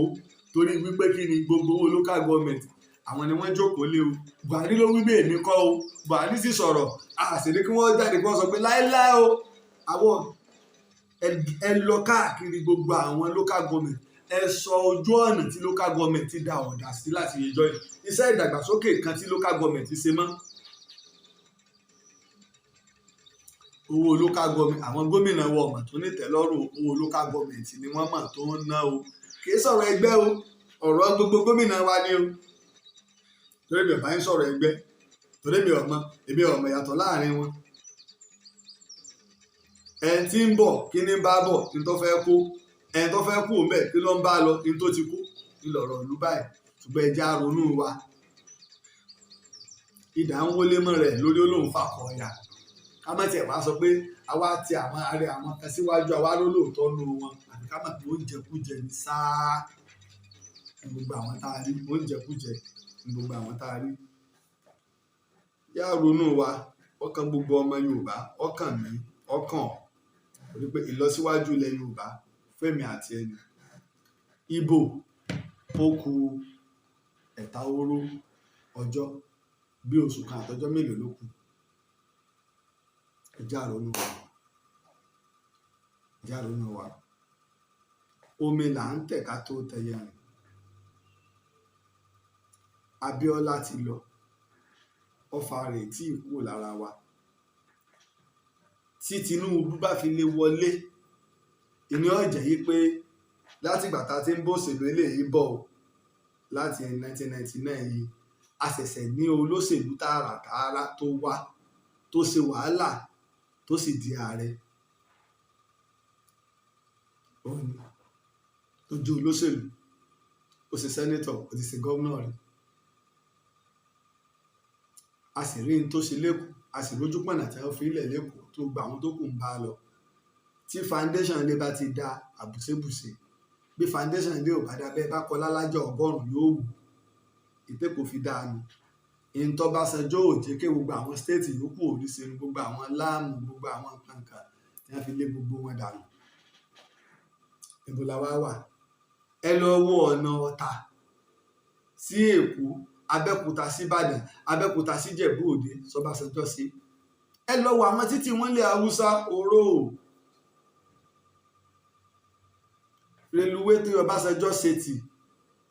torí wípé kí ni? Gbogbo owó local government, àwọn ni wọ́n jókòó lé o. Buhari ló wí bẹ́ẹ̀, mi kọ́ o. Buhari sì sọ̀rọ̀, a sì ní kí wọ́n jáde kí wọ́n sọ pé láéláé o. Àwọn ẹ lọ káàkiri gbogbo àwọn local government, ẹ sọ ojú ọ̀nà tí local government ti da ọ̀dà sí láti ìjọ yìí, iṣẹ́ ìdàgbàsókè kan tí local government ṣe mọ́. Owó local government, àwọn gómìnà wọ ọmọ tó ní tẹ́lọ́rùn, owó local government ni wọ́n mọ̀ tó ń ná o. Kì í sọ̀rọ̀ ẹgbẹ́ o, ọ̀rọ̀ gbogbo gómìnà wa ni o, torí mi ò bá ń sọ̀rọ̀ ẹgbẹ́, torí mi ò mọ, èmi ò mọ̀ ìyàtọ̀ láàrin wọn. Ẹni tí ń bọ̀, kí ni ń bá bọ̀? Kí n tó fẹ́ kó ẹni tó fẹ́ kú òun bẹ́ẹ̀, kí ló ń bá lọ? Kí n tó ti kú ńlọrọ̀ ìlú báyìí. Ṣùgbọ́n ẹ jẹ́ á ronú wa. Idà ń wọlé mọ́ rẹ̀ lórí olóhùn fakọ̀ọ̀yà. Ká má tiẹ̀ wá sọ pé àwa ti àwọn ààrẹ àwọn kan síwájú, àwa ló lóòótọ́ nù wọn, àbí ká má pé oúnjẹ kújẹ ní sáá ní gbogbo àwọn tá a rí, oúnjẹ kújẹ ní gbogbo àwọn tá a rí. Yá ronú wa, ọkàn gbogbo ọmọ Yorùbá, ọkàn mi, ọkàn torí pé ìlọsíwájú ilẹ̀ Yorùbá fẹ́mi àti ẹni. Ìbò ó ku ẹ̀ta oró ọjọ́, bí oṣù kan àtọjọ́ mélòó ló kù. Ẹ jẹ́ á ronú wa, ẹ jẹ́ á ronú wa. Omi là ń tẹ̀ ká tó tẹyẹ rìn. Abíọ́lá ti lọ, ọfà rẹ̀ tí ì kúrò lára wa. Tí Tinubu bá fi lè wọlé, ìní ọ̀jẹ̀ yìí pé látìgbà tá a ti ń bòṣèlú eléyìí bọ̀ o. Láti 1999 yìí, a ṣẹ̀ṣẹ̀ ní olóṣèlú tààràtààrà tó wá, tó ṣe wàhálà, tó sì di ààrẹ. Òun ni tó jẹ́ olóṣèlú, ó ṣe senator, ó ti ṣe gómìnà rí. A sì rí n tó ṣe l'Ékòó, a sì rójú pọ̀nà tí wọ́n fi lẹ̀ l'Ékòó tó gba àwọn tó kù ń bá a lọ. Tí foundation ilé bá ti da, àbùṣebùṣe. Bí foundation ilé ò bá da, bẹ́ẹ̀ bá kọ́ lálájà 100, yóò wù. Ìtẹ́kọ̀ọ́ fi dáa nu. Ìntọ́básanjọ́ ò jẹ́ kí gbogbo àwọn state yòókù ò rí ṣe nu, gbogbo àwọn láàmù, gbogbo àwọn nǹkan kan tí wọ́n fi lé gbogbo wọn dànù. Ibo la wá wà? Ẹ lọ wo ọ̀nà Ọ̀tà sí Èkó, Abẹ́òkúta sí Ìbàdàn, Abẹ́òkúta sí Ìjẹ̀bú Òde, sọbásanjọ́ sí. Ẹ lọ wo àwọn títì wọn lé Haúsá oró. Reluwé tí Ọbásanjọ́ ṣe tì,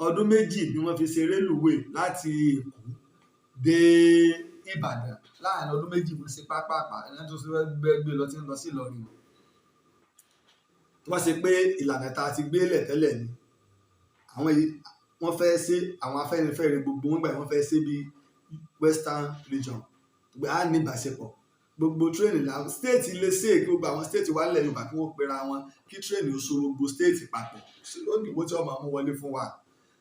ọdún 2 ni wọ́n fi ṣe rélùwé láti Èkó dé Ìbàdàn. Láàárín ọdún 2 wọ́n ṣe pápápá, ẹni tó ṣe fẹ́ gbé lọ tí ń lọ sí Ìlọrin. Tó bá ṣe pé ìlànà tá a ti gbé lẹ̀ tẹ́lẹ̀ ni, àwọn yìí wọ́n fẹ́ ṣe, àwọn Afẹ́nifẹ́re gbogbo wọn gbà, wọ́n fẹ́ ṣe bí Western Region. Gbé á ní ìbáṣepọ̀. Gbogbo train là state lè ṣe kí gbogbo àwọn state wà nílẹ̀ Yorùbá kí wọ́n pera wọn, kí train ó so gbogbo state papọ̀. Ó ní owó tí wọ́n máa mú wọlé fún wa.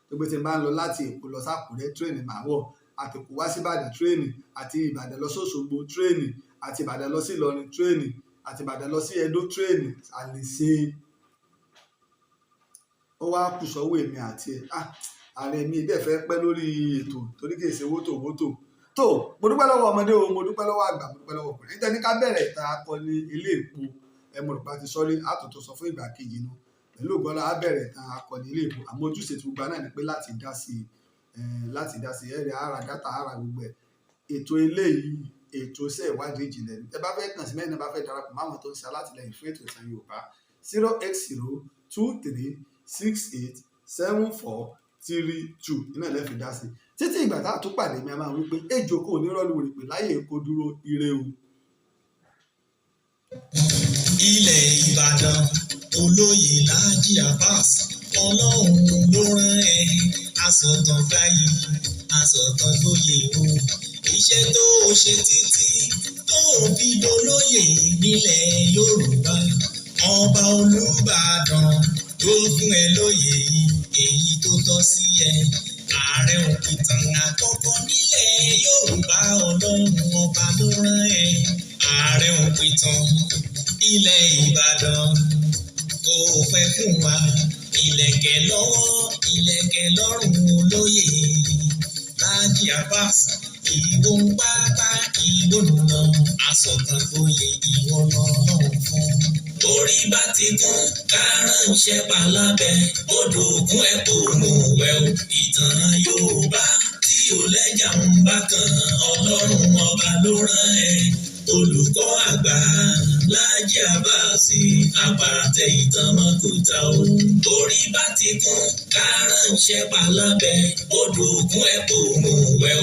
Tó pé tí n bá ń lọ láti Èkó lọ sákúrẹ́, train màá wọ̀. Àti Èkó wá sí Ìbàdàn, train. Àti Ìbàdàn lọ sóṣogbo, train. Àti Ìbàdàn lọ sí Ìlọrin, train. Àti Ìbàdàn lọ sí Ẹdó, train. A lè ṣe. Ó wá kù sọ́wọ́ èmi àti ẹ̀. Ah! Ààrẹ mi dẹ̀ fẹ́ pẹ́ lórí ètò torí kì í ṣe wótò wótò. Tó, mo dúpẹ́ lọ́wọ́ ọmọdé o, mo dúpẹ́ lọ́wọ́ àgbà, mo dúpẹ́ lọ́wọ́ ọkùnrin. Nítorí ní ká bẹ̀rẹ̀ ìtàn akọni Iléèpo, ẹ mo rò pé a ti sọ́rí, àtúntò sọ fún ìgbà kejì nu. Pẹ̀lú ògo Ọlọ́run, á bẹ̀rẹ̀ ìtàn akọni Iléèpo. Àmọ́ ojúṣe tí gbogbo wa náà ni pé láti dá sí i, láti dá sí i, ẹ̀rí ara data ara gbogbo ẹ̀. Ètò eléyìí, ètò iṣẹ́ ìwádìí ìjìnlẹ̀ ni. Tẹ bá fẹ́ kàn sí mẹ́rin, bá fẹ́ darapọ̀ mọ́ àwọn tó ń ṣe alátìlẹ́yìn fún ètò ìtàn Yorùbá, 08023687432 iná lẹ́ fi dá sí. Títí ìgbà tá a tún pàdé mi, a máa wí pé ejò kò ní rọ́ọ̀lù wèrè pé láyé kó dúró, ire o. Ilẹ̀ Ìbàdàn, olóyè Láàjì Abbas, Ọlọ́run ló rán ẹ. Asọ̀tàn gbayì, asọ̀tàn gboyè o. Iṣẹ́ tó o ṣe títí tó o fi dolóyè nílẹ̀ Yorùbá, ọba Olúbàdàn ló fún ẹ lóyè yìí, èyí tó tọ́ sí ẹ. Ààrẹ òpìtàn àkọ́kọ́ nílẹ̀ Yorùbá, Ọlọ́run ọba ló rán ẹ. Ààrẹ òpìtàn ilẹ̀ Ìbàdàn, kò pẹ́ fún wa. Ìlẹ̀kẹ̀ lọ́wọ́, ìlẹ̀kẹ̀ lọ́rùn, olóyè Láàjì Abbas, ìwọ ń pápá ìwọ nùnà, asọ̀tàn gboyè, ìwọ lọ́lọ́run fún. Orí bá ti kún kárànṣẹ́ palábẹ́ odò ògùn ẹ̀ kò mú wẹ̀ o. Ìtàn Yorùbá tí ò lẹ́jà ń bá kan, Ọlọ́run ọba ló rán ẹ. Olùkọ́ àgbà Láàjì Abbas, àpàtẹ ìtàn mọ́kúta o. Orí bá ti kún kárànṣẹ́ palábẹ́ odò ògùn ẹ̀ kò mú wẹ̀ o.